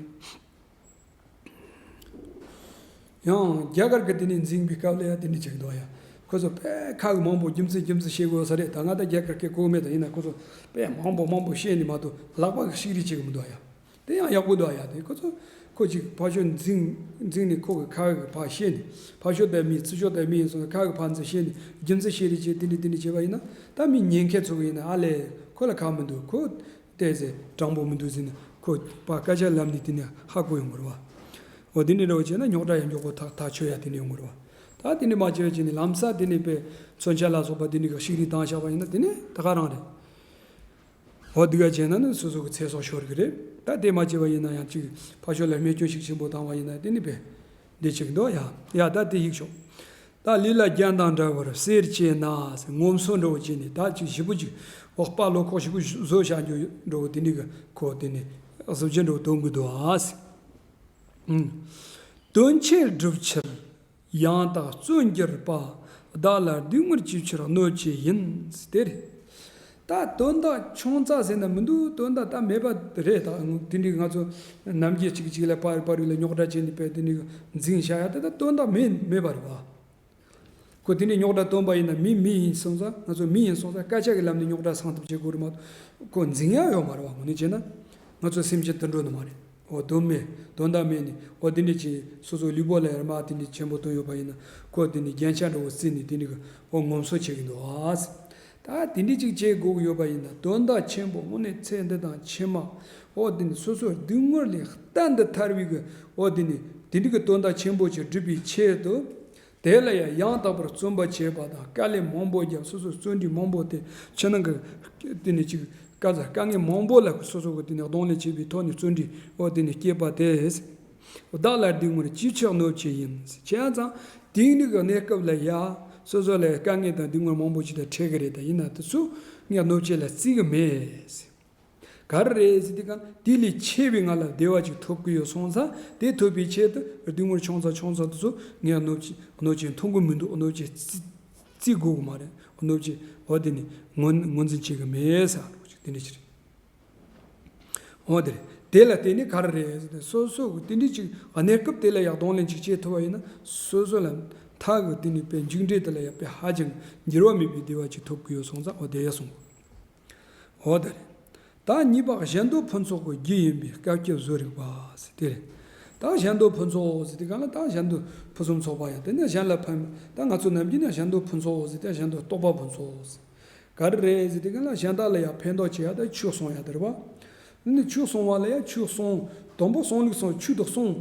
ཡང་རྒྱ་གར་གི་དེ་ནས་འཛིང་པའི་སྐབས་ལ་ཡང་དེ་འདྲ་ཅིག་འདུག་ཡ། ཁོ་ཚོ་དཔེ་ཁ་གི་མང་པོ་རྒྱུ་མཚན་རྒྱུ་མཚན་བཤད་དགོས་ས་རེད། ད་ང་ད་རྒྱ་གར་སྐད་གོ་མེད། ད་ཡིན་ན་ཁོ་ཚོ་དཔེ་མང་པོ་མང་པོ་བཤད་ནས་མ་གཏོགས་ལག་པ་གི་ཤིག་རིས་བྱེད་གི་མི་འདུག་ཡ། དེ་ཡང་ཡག་པོ་འདུག་ཡ། དེ་ཁོ་ཚོ་ཁོ་ཅིག་ཕར་ཕྱོགས་འཛིང་འཛིང་ནས་ཁོ་གི་ཁ་གི་ཕར་བཤད་ནས་ཕར་ཕྱོགས་དེ་མི་ཚུར་ཕྱོགས་དེ་མི་ཡིན་སོང་ཁ་གི་ཕར་འཛིང་བཤད་ནས་རྒྱུ་མཚན་ཤིག་རིས་བྱེད་དེ་འདྲ་དེ་འདྲ་བྱས་པ་ཡིན་ན་ད་མི་ཉན་མཁན་ཚོ་གི་ཡིན་ན་ཨ་ལས་ཁོ་ལ་ཁག་མི་འདུག་ཁོ། བལྟས་ཚེ་དྲང་པོ་མི་འདུག་ཟེར་ནས་ཁོ་པ་སྐད་ཆ་ལབ་ནས་དེ་ནས་ཧ་གོ་ཡོང་གི་རེད་བ། འོ་དེ་འདྲ་འདྲ་བོ་བྱས་ན་རྙོག་དྲ་ཡང་མགྱོགས་པོ་ཐག་ཐག་ཆོད་ཡ་དེ་འདྲ་ཡོང་གི་རེད་བ། ད་དེ་འདྲ་མ་བྱས་བྱས་ནས་ལམ་སང་དེ་ནས་པའི་མཚོན་ཆ་ལ་སོགས་པ་དེ་འདྲ་གི་ཤིག་རིས་བཏང་བཞག་པ་ཡིན་ན་དེ་ནས་ད་ག་རང་རེད། འོ་དེ་ག་བྱས་ན་ནི་སོ་སོ་གི་ཚེ་སྲོག་ཤོར་གི་རེད། ད་དེ་མ་བྱས་པ་ཡིན་ན་ཡང་ཅིག་ཕར་ཕྱོགས་ལ་རྨས་སྐྱོན་ཤུགས་ཆེན་པོ་བཏང་བ་ཡིན་ན་དེ་ནི་པས་བདེ་ཆེ་གི་འདུག་ཡ། ཡ་ད་དེ་ཡིག་ཤོག་ད་ལུས་ལ་རྒྱན་དང་འདྲ་བར་གསེར་བྱས་ན་ཟེར། ངོམ་སོ་འདྲ་བོ་བྱས་ནས་ད་ཅིག་ཞིབ་པོ་ཅིག་འོག་པ་ལོ་ཁོག་ཞིབ་པོ་བཟོ་བྱ་རྒྱུ་འདྲ་བོ་དེ་འདྲ་གི་ཁོ་དེ་ནི་གཟི་བརྗིད་འདྲ་བོ་སྟོན་གི་འདུག་ཨ་ཟེར། ཨུམ། དོན་ཆེན་སྒྲུབ་ཕྱིར་ཡང་དག་བརྩོན་གྱུར་པ། བདག་ལ་སྡུག་བསྔལ་ཅི་ཕྱིར་གནོད་བྱེད་ཡིན། དེ་རེད། ད་དོན་དག་ཆུང་ཙག་ཟེར་ན་མི་འདུག་དོན་དག་ད་མེད་པ་རེད། ད་དེ་འདྲའི་ང་ཚོ་ནམ་རྒྱུན་གཅིག་གཅིག་ལ་པར་པར་རིགས་ལ་རྙོག་དྲ་བྱས་ནས་པས་དེ་འདྲའི་འཛིང་བྱ་ཡ་དེ་ད་དོན་དག་མེད་མེད་པ་རེད་བ། ཁོ་དེ་འདྲའི་རྙོག་དྲ་སྟོན་པ་ཡིན་ན་མི་མི་ཡིན་སོང་ཙང་ང་ཚོ་མི་ཡིན་སོང་ཙང་སྐད་ཆ་གི་ལམ་ནས་རྙོག་དྲ་སངས་ཐུབ་བྱེད་དགོས་རེད་མ་གཏོགས་ཁོ་འཛིང་ཡ་ཡོད་མ་རེད་བ། དངོས་གནས་བྱས་ན་ང་ཚོ་སེམས་ཅན་དུད་འགྲོ་ནི་མ་རེད། འོ་དོན་མེད་དོན་དག་མེད་ནི་འོ་དེ་འདྲ་ཅིག་སོ་སོའི་ལུས་པོ་ལ་ཡར་མར་དེ་འདྲ་ཆེན་པོ་བཏོན་ཡོད་པ་ཡིན་ན་ཁོ་དེ་འདྲ་རྒྱན་ཆ་འདྲ་བོ་བརྩིས་ནས་དེ་འདྲ་གི་འོ་ངོམ་སོ་བྱེད་ཀྱི་འདུག་ཨ། ད་དེ་འདྲ་ཅིག་བྱེད་དགོས་ཀྱི་ཡོད་པ་ཡིན་ན་དོན་དག་ཆེན་པོ་དངོས་གནས་ཚེ་འདི་དང་ཕྱི་མ་འོ་དེ་ནི་སོ་སོའི་སྡུག་བསྔལ་ལས་གཏན་དུ་ཐར་བའི་གི་འོ་དེ་ནི་དེ་འདྲ་གི་དོན་དག་ཆེན་པོ་ཅིག་སྒྲུབ་པའི་ཆེད་དུ། དེ་ལ་ཡང་ཡང་དག་པར་བརྩོན་པ་བྱེད་པ་དང་དཀའ་ལས་མང་པོ་བརྒྱབ་སོ་སོའི་བརྩོན་འགྲུས་མང་པོ་དེ་ཕྱི་ནང་གི་དེ་ནི་ཅིག་དཀའ་ཚ་དཀའ་ངལ་མང་པོ་ལ་སོ་སོ་གི་དེ་ནི་གདོང་ལེན་བྱེད་པའི་ཐོག་ནས་བརྩོན་འགྲུས་འོ་དེ་ནི་བསྐྱེད་པ་དེ། བདག་ལ་སྡུག་བསྔལ་ཅི་ཕྱིར་གནོད་བྱེད་ཡིན། བྱས་ཙང་དེང་རབས་ཀྱི་གནས་སྐབས་ལ་ཡ་སོ་སོ་ལ་དཀའ་ངལ་དང་སྡུག་བསྔལ་མང་པོ་ཞིག་དང་འཕྲད་ཀྱི་རེད། ད་ཡིན་ན་དེ་ཚོ་ངས་གནོད་བྱེད་ལ་བརྩི་གི་མེད། ག་རེ་རེད་ཟེར་དུས་གང་དེ་ལས་ཆེ་བའི་ང་ལ་བདེ་བ་ཅིག་ཐོབ་ཀྱི་ཡོད་སོང་ཙང་དེ་ཐོབ་པའི་ཆེད་དུ་སྡུག་བསྔལ་ཆུང་ཙག་ཆུང་ཙག་དེ་ཚོ་ངས་གནོད་བྱེད་གནོད་བྱེད་མཐོང་གི་མི་འདུག་གནོད་བྱེད་བརྩི་བརྩི་དགོས་ཀྱི་མ་རེད། གནོད་བྱེད་འོ་དེ་ནི་ངོས་ངོས་འཛིན་བྱེད་ཀྱི་མེད་ཟེར་ཡ་འདྲ་པོ་ཅིག་དེ་འདྲ་ཅིག་རེད། འོ་དེ་རེད། དེ་ལ་བརྟེན་ནས་ག་རེ་རེད་ཟེར་ན་སོ་སོ་གི་དེ་འདྲ་ཅིག་གནས་སྐབས་དེ་ལ་ཡང་གདོང་ལེན་ཅིག་བྱེད་ཐུབ་པ་ཡིན་ན་སོ་སོ་ལ་མཐའ་གི་དེ་ནི་དཔེ་མཇུག་འབྲས་དེ་ལ་ཡང་དཔེ་ཧ་ཅང་འགྱུར་བ་མེད་པའི་བདེ་བ་ཅིག་ཐོབ་ཀྱི་ཡོད་སོང་ཙང་འོ་དེ་ཡ་གསུངས། འོ་དེ་རེད། ད་གཉིས་པ་གཞན་སྡུག་ཕུན་ཚོགས་ཀྱི་རྒྱུ་ཡིན་པའི་དཀའ་སྤྱད་བཟོད་རིག་པ་ཟེར་དེ་རེད། ད་གཞན་སྡུག་ཕུན་ཚོགས་ཟེར་དུས་གང་ལ་ད་གཞན་སྡུག་ཕུན་སུམ་ཚོགས་པ་ཡང་དེ་ནས་གཞན་ལ་ཕན་ད་ང་ཚོ་ནམ་རྒྱུན་ནས་གཞན་སྡུག་ཕུན་ཚོགས་ཟེར་ཏེ་གཞན་སྡུག་རྟོགས་པ་ཕུན་ཚོགས་ཟེར། ག་རེ་རེད་ཟེར་དུས་གང་ལ་གཞན་དག་ལ་ཡང་ཕན་ཐོགས་བྱེད་ཡ་ད་ཆོས་གསུང་ཡ་དེ་རེད་བ། ནི་ཆོས་གསུང་བ་ལ་ཡང་ཆོས་གསུང་དང་པོ་གསུང་ལུགས་གསུང་ཆོས་དང་གསུང་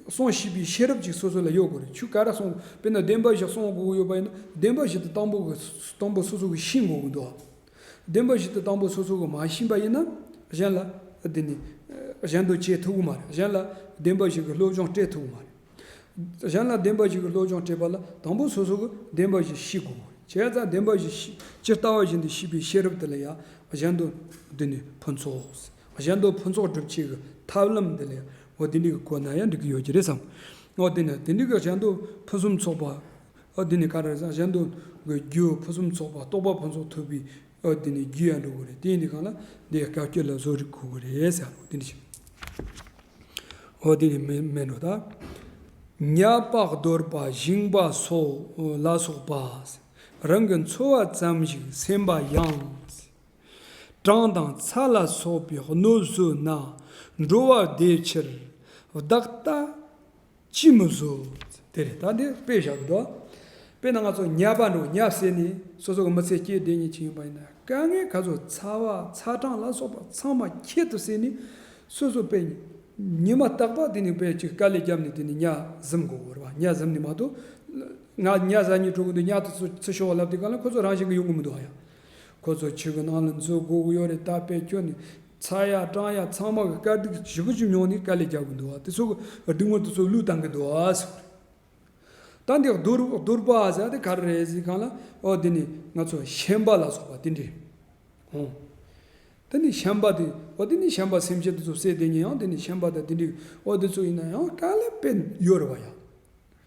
གསུང་ཤེས་པའི་ཤེས་རབ་ཅིག་སོ་སོ་ལ་ཡོད་དགོས་རེད། ཆོས་ག་རེ་གསུང་དཔེར་ན་བདེན་པ་བཞི་གསུང་དགོས་ཀྱི་ཡོད་པ་ཡིན་ན་བདེན་པ་བཞི་དེ་དང་པོ་གི་དང་པོ་སོ་སོ་གི་ཤེས་དགོས་ཀྱི་འདུག་བདེན་པ་བཞི་དེ་དང་པོ་སོ་སོ་གི་མ་ཤེས་པ་ཡིན་ན་གཞན་ལ་དེ་ནི་གཞན་དུ་བྱེད་ཐུབ་ཀྱི་མ་རེད། གཞན་ལ་བདེན་པ་བཞི་གི་སློབ་སྦྱོང་སྤྲད་ཐུབ་ཀྱི་མ་རེད། གཞན་ལ་བདེན་པ་བཞི་གི་སློབ་སྦྱོང་སྤྲད་པ་ལ་དང་པོ་སོ་སོ་གི་བདེན་པ་བཞི་ཤེས་དགོས། བྱས་ཙང་བདེན་པ་བཞི་ཤེས་ཇི་ལྟ་བ་བཞིན་དུ་ཤེས་པའི་ཤེས་རབ་དེ་ལ་ཡང་གཞན་དོན་འདི་ནི་ཕུན་ཚོགས། གཞན་དོན་ཕུན་ཚོགས་སྒྲུབ་བྱེད་ཀྱི་ཐབས་ལམ་དེ་ལ་ཡང་འོ་འདི་འདྲའི་གི་གོ་ན་ཡང་འགྲིག་གི་ཡོད་ཀྱི་རེད་བསམ། འོ་དེ་ནི་དེ་འདྲའི་གི་གཞན་དོན་ཕུན་སུམ་ཚོགས་པ། འོ་འདི་ནི་ག་རེ་ཟེར་གཞན་དོན་གྱི་རྒྱུ་ཕུན་སུམ་ཚོགས་པ་རྟོགས་པ་ཕུན་ཚོགས་ཐོབ་པའི་འོ་འདི་ནི་རྒྱུ་ཡང་འགྲོ་གི་རེད། དེ་ཡིན་དུས་གང་ལ་འདི་ཡང་དཀའ་སྤྱད་ལ་བཟོད་རིག་དགོས་ཀྱི་རེད་ཟེར་འོ་འདི་འདྲ་ཞིག་འོ་དེ་ནི་མེ་མེ་འགྲོ་ད། ཉ་པགས་གདོལ་པ་ཞིང་པ་སོགས་ལ་སོགས་པ། རང་གི་འཚོ་བ་ཙམ་ཞིག་སེམས་པ་ཡང་། གྲང་དང་ཚ་ལ་སོགས་པའི་གནོད་བཟོད་ན། འགྲོ་བ་བདེ་ཕྱིར་བདག་ལྟ་ ཅི་མི་བཟོད། དེ་རེད། ད་འདི་དཔེ་བཞག་གི་འདུག་དཔེར་ན་ང་ཚོ་ཉ་པ་འགྲོ། ཉ་བསད་ནས་སོ་སོ་གི་མི་ཚེ་སྐྱེལ་བསྡད་མཁན་ཅིག་ཡིན་པ་ཡིན་ན། དཀའ་ངལ་ག་ཚོད། ཚ་བ་ཚ་གྲང་ལ་སོགས་པ་ཚང་མ་ཁྱད་དུ་བསད་ནས། སོ་སོ་དཔེ་ཉི་མ་རྟག་པ་དེ་ནས་དཔེ་ཅིག་དཀའ་ལས་བརྒྱབ་ནས། དེ་ནས་ཉ་ཟིན་དགོས་པ་རེད་པ། ཉ་ཟིན་ནས་མ་གཏོགས། ང་ཉ་ཟ་སྙིང་བྲོ་གི་འདུག་ཉ་དེ་ཚོ་ཚུར་ཤོག་ལབ་དུས་སྒང་ལ་ཁོ་ཚོ་རང་བཞིན་གྱིས་ཡོང་གི་མི་འདུག་ཨ་ཡ། ཁོ་ཚོ་ཆུ་གི་ནང་ལ་འཛུལ་དགོས་ཀྱི་ཡོད་རེད། ད་དཔེ་ཁྱོན་ནས་ཚ་ཡ་གྲང་ཡ་ཚང་མ་གི་དཀའ་སྡུག་ཞེ་པོ་ཅིག་མྱོང་ནས་དཀའ་ལས་རྒྱག་གི་འདུག་པ། དེ་ཚོ་གི་སྡུག་བསྔལ་དེ་ཚོ་བློས་བཏང་གི་འདུག་པ་ཟེར་བ་རེད། ད་འདི་གདོལ་གདོལ་པ་ཟེར་དེ་ག་རེ་རེད་ཟེར་སྒང་ལ། ཨོ་དེ་ནི་ང་ཚོ་ཞེན་པ་ལ་སོགས་པ་དེ་འདྲས། ཨོ། དེ་ནི་ཞེན་པ་དེ། ཨོ་དེ་ནི་ཞེན་པ་སེམས་ཅན་དེ་ཚོ་བསད་བསྡད་མཁན་ཡང་དེ་ནི་ཞེན་པ་དང་དེ་འདྲས། ཨོ་དེ་ཚོ་ཡིན་ན་ཡང་དཀའ་ལས་དཔེ་ཡོད་རེད་པ་ཡ།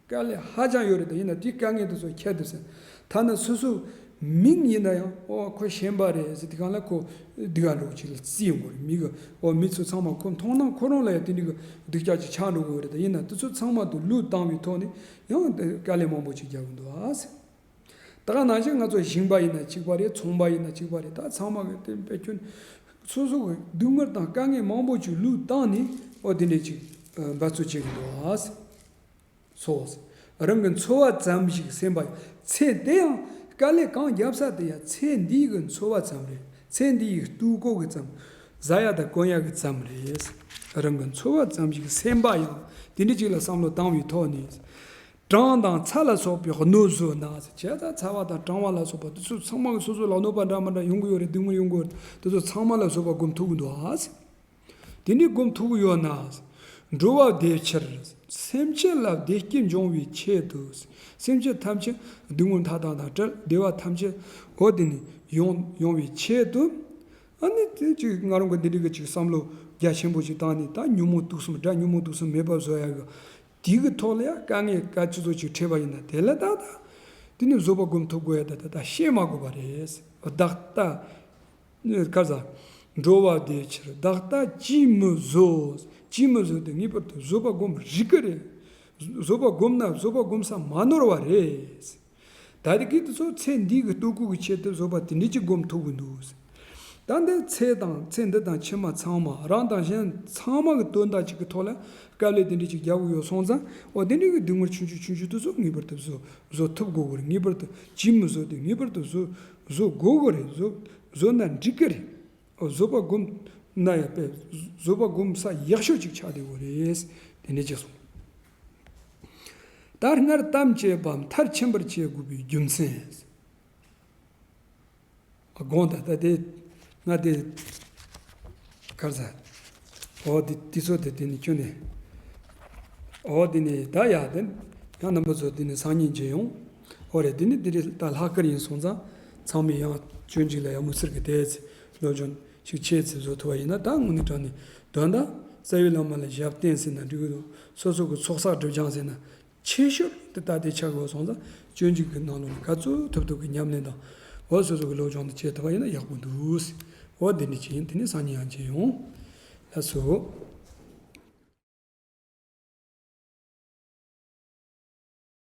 དཀའ་ལས་ཧ་ཅང་ཡོད་རེད། ད་ཡིན་ན་དེའི་དཀའ་ངལ་དེ་ཚོ་ཁྱད་དུ་བསད། ཐ་ན་སོ་སོ་མིང་ཡིན་ན་ཡང་། ཨོ་ཁོ་ཞེན་པ་རེད་ཟེར་དུས་སྒང་ལ་ཁོ་སྡུག་ག་འགྲོ་གི་ཅིག་ལ་བརྩི་ཡོང་གི་རེད། མི་གི། ཨོ་མི་ཚོ་ཚང་མ་ཁོ་མཐོང་ན་ཁོ་རང་ལ་ཡང་དེ་འདྲ་གི་སྡུག་ཅག་ཅིག་ཆགས་འགྲོ་གི་རེད། ད་ཡིན་ན་དེ་ཚོ་ཚང་མ་དེ་བློས་བཏང་བའི་ཐོག་ནས་ཡང་དེ་དཀའ་ལས་མང་པོ་ཅིག་རྒྱག་གི་འདུག་ཨ་ཟེར། ད་ག་ནང་བཞིན་ང་ཚོ་ཞིང་པ་ཡིན་ན་གཅིག་པ་རེད། ཚོང་པ་ཡིན་ན་གཅིག་པ་རེད། ད་ཚང་མ་གི་དེ་དཔེ་ཁྱོན་སོ་སོ་གི་སྡུག་བསྔལ་དང་དཀའ་ངལ་མང་པོ་ཅིག་བློས་བཏང་ནས། ཨོ་དེ་འདྲ་ཅིག་འབད་རྩོལ་བྱེད་ཀྱི་འདུག་ཨ་ཟེར། སོ། རང་གི་འཚོ་བ་ཙམ་ཞིག་སེམས་པ་ཡང་། ཚེ་འདི་ཡང་དཀའ་ལས་གང་བརྒྱབ་ས་དེ་ཡང་ཚེ་འདིའི་གི་འཚོ་བ་ཙམ་རེད། ཚེ་འདི་ཡི་ལྟོ་གོས་གི་ཙམ། བཟའ་ཡ་དང་གོན་ཡ་གི་ཙམ་རེད། རང་གི་འཚོ་བ་ཙམ་ཞིག་སེམས་པ་ཡང་། དེ་འདྲ་ཅིག་ལ་བསམ་བློ་བཏང་བའི་ཐོག་ནས། གྲང་དང་ཚ་ལ་སོགས་པའི་གནོད་བཟོད་ན། བྱས་ཙང་ཚ་བ་དང་གྲང་བ་ལ་སོགས་པ་དེ་ཚོ་ཚང་མ་གི་སོ་སོ་ལ་གནོད་པ་འདྲ་མི་འདྲ་ཡོང་གི་ཡོད་རེད། སྡུག་བསྔལ་ཡོང་གི་ཡོད་རེད། དེ་ཚོ་ཚང་མ་ལ་བཟོད་པ་སྒོམ་ཐུབ་གི་འདུག་ཨ། དེ་ནས་སྒོམ་ཐུབ་ཀྱི་ཡོད་ན། འགྲོ་བ་བདེ་ཕྱིར། སེམས་ཅན་ལ་བདེ་སྐྱིད་འབྱུང་བའི་ཆེད་དུ། སེམས་ཅན་ཐམས་ཅད་སྡུག་བསྔལ་མཐའ་དག་དང་བྲལ། བདེ་བ་ཐམས་ཅད་འོ་དེ་ནས་ཡོང་ཡོང་བའི་ཆེད་དུ། ཨ་ནི་དེ་ཅིག་ང་རང་གི་འདི་འདྲ་གི་ཅིག་བསམ་བློ་རྒྱ་ཆེན་པོ་ཅིག་བཏང་ནས། ད་ཉོན་མོངས་དུག་གསུམ། དགྲ་ཉོན་མོངས་དུག་གསུམ་མེད་པར་བཟོ་ཡ་གི་དེ་གི་ཐོག་ལ་ཡང་དཀའ་ངལ་ག་ཅི་ཚོད་ཅིག་འཕྲད་པ་ཡིན་ན། དེ་ལ་ད་ད་དེ་ནས་བཟོད་པ་སྒོམ་ཐུབ་དགོས་ཡ། ད་ད་ད་བཤད་མ་དགོས་པ་རེད། བདག་ལྟ། ག་ཟ། འགྲོ་བ་བདེ་ཕྱིར་བདག་ལྟ་ཅིས་མི་བཟོད། ཅིས་མི་བཟོད་དེ་ངེས་པར་དུ་བཟོད་པ་སྒོམ་རིགས་ཀྱི་རེད། བཟོད་པ་སྒོམ་ན་བཟོད་པ་སྒོམ་ས་མ་ནོར་བ་རེད། ད་དེ་གི་དེ་ཚོ་ཚེ་འདི་གི་ལྟོ་གོས་ཀྱི་ཆེད་དུ་བཟོད་པ་དེ་འདྲ་ཅིག་སྒོམ་ཐུབ་གི་འདུག། ད་འདི་ཚེ་དང་ཚེ་འདི་དང་ཕྱི་མ་ཚང་མ། རང་དང་གཞན་ཚང་མ་གི་དོན་དག་ཅིག་གི་ཐོག་ལ་དཀའ་ལས་དེ་འདྲ་ཅིག་རྒྱག་གི་ཡོད་སོང་ཙང་། འོ་དེ་འདྲ་གི་སྡུག་བསྔལ་ཆུང་ཆུང་ཆུང་ཆུང་དེ་ཚོ་ངེས་པར་དུ་བཟོད་བཟོད་ཐུབ་དགོས་གི་རེད། ངེས་པར་དུ་ཅིས་མི་བཟོད་དེ་ངེས་པར་དུ་བཟོད་བཟོད་དགོས་གི་རེད། བཟོད་བཟོད་ན་འགྲིག་གི་རེད། འོ་བཟོད་པ་སྒོམ་ན་ཡང་དཔེ་བཟོད་པ་སྒོམ་ས་ཡག་ཤོས་ཅིག་ཆགས་བསྡད་ཡོད་རེད། དེ་ནས་ཅིག་སོང་། ད་སྔར་གཏམ་བྱས་པ་མཐར་ཕྱིན་པར་བྱེད་དགོས་པའི་རྒྱུ་མཚན། དགོངས་དག་ད་དེ་ང་དེ་གར་ཟ། འོ་དེ་དེ་ཚོ་དེ་དེ་ནི་ཁྱོད་ནི། འོ་དེ་ནི་ད་ཡ་དེ་ཡང་རྣམ་པ་ཚོ་དེ་ནི་སང་ཉིན་མཇལ་ཡོང་། འོ་རེད། དེ་ནི་དེ་རེད། ད་ལྷག་དཀར་ཡིན་སོང་ཙང་། ཚང་མས་ཡང་སྤྱོད་འཇུག་ལ་ཡང་མུ་མཐུད་ཀྱི་དེ་ཚེ་སློབ་སྦྱོང་ཞིག་བྱས་ཚེ་བཟོ་ཐུབ་པ་ཡིན་ན། ད་དངོས་གནས་དྲང་གནས་དོན་དག་རྩ་བའི་བླ་མ་ལ་ཞབས་བརྟན་ཟེར་ན་འགྲིག་གི་འདུག། སོ་སོ་གི་ཚོགས་བསགས་སྒྲིབ་སྦྱང་ཟེར་ན་ཆེ་ཤོས་དེ་ད་དེ་ཆགས་དགོས་སོང་ཙང་། སྤྱོད་འཇུག་གི་ནང་ལོགས་ལ་ག་ཚོད་ཐུབ་ཐུབ་ཀྱི་ཉམས་ལེན་དང་། འོ་སོ་སོ་གི་སློབ་སྦྱོང་དེ་བྱེད་ཐུབ་པ་ཡིན་ན་ཡག་པོ་འདུག། འོ་དེ་འདྲ་ཅིག་ཡིན། དེ་ནས་སང་ཉིན་ཡང་མཇལ་ཡོང་། ལགས་སོ།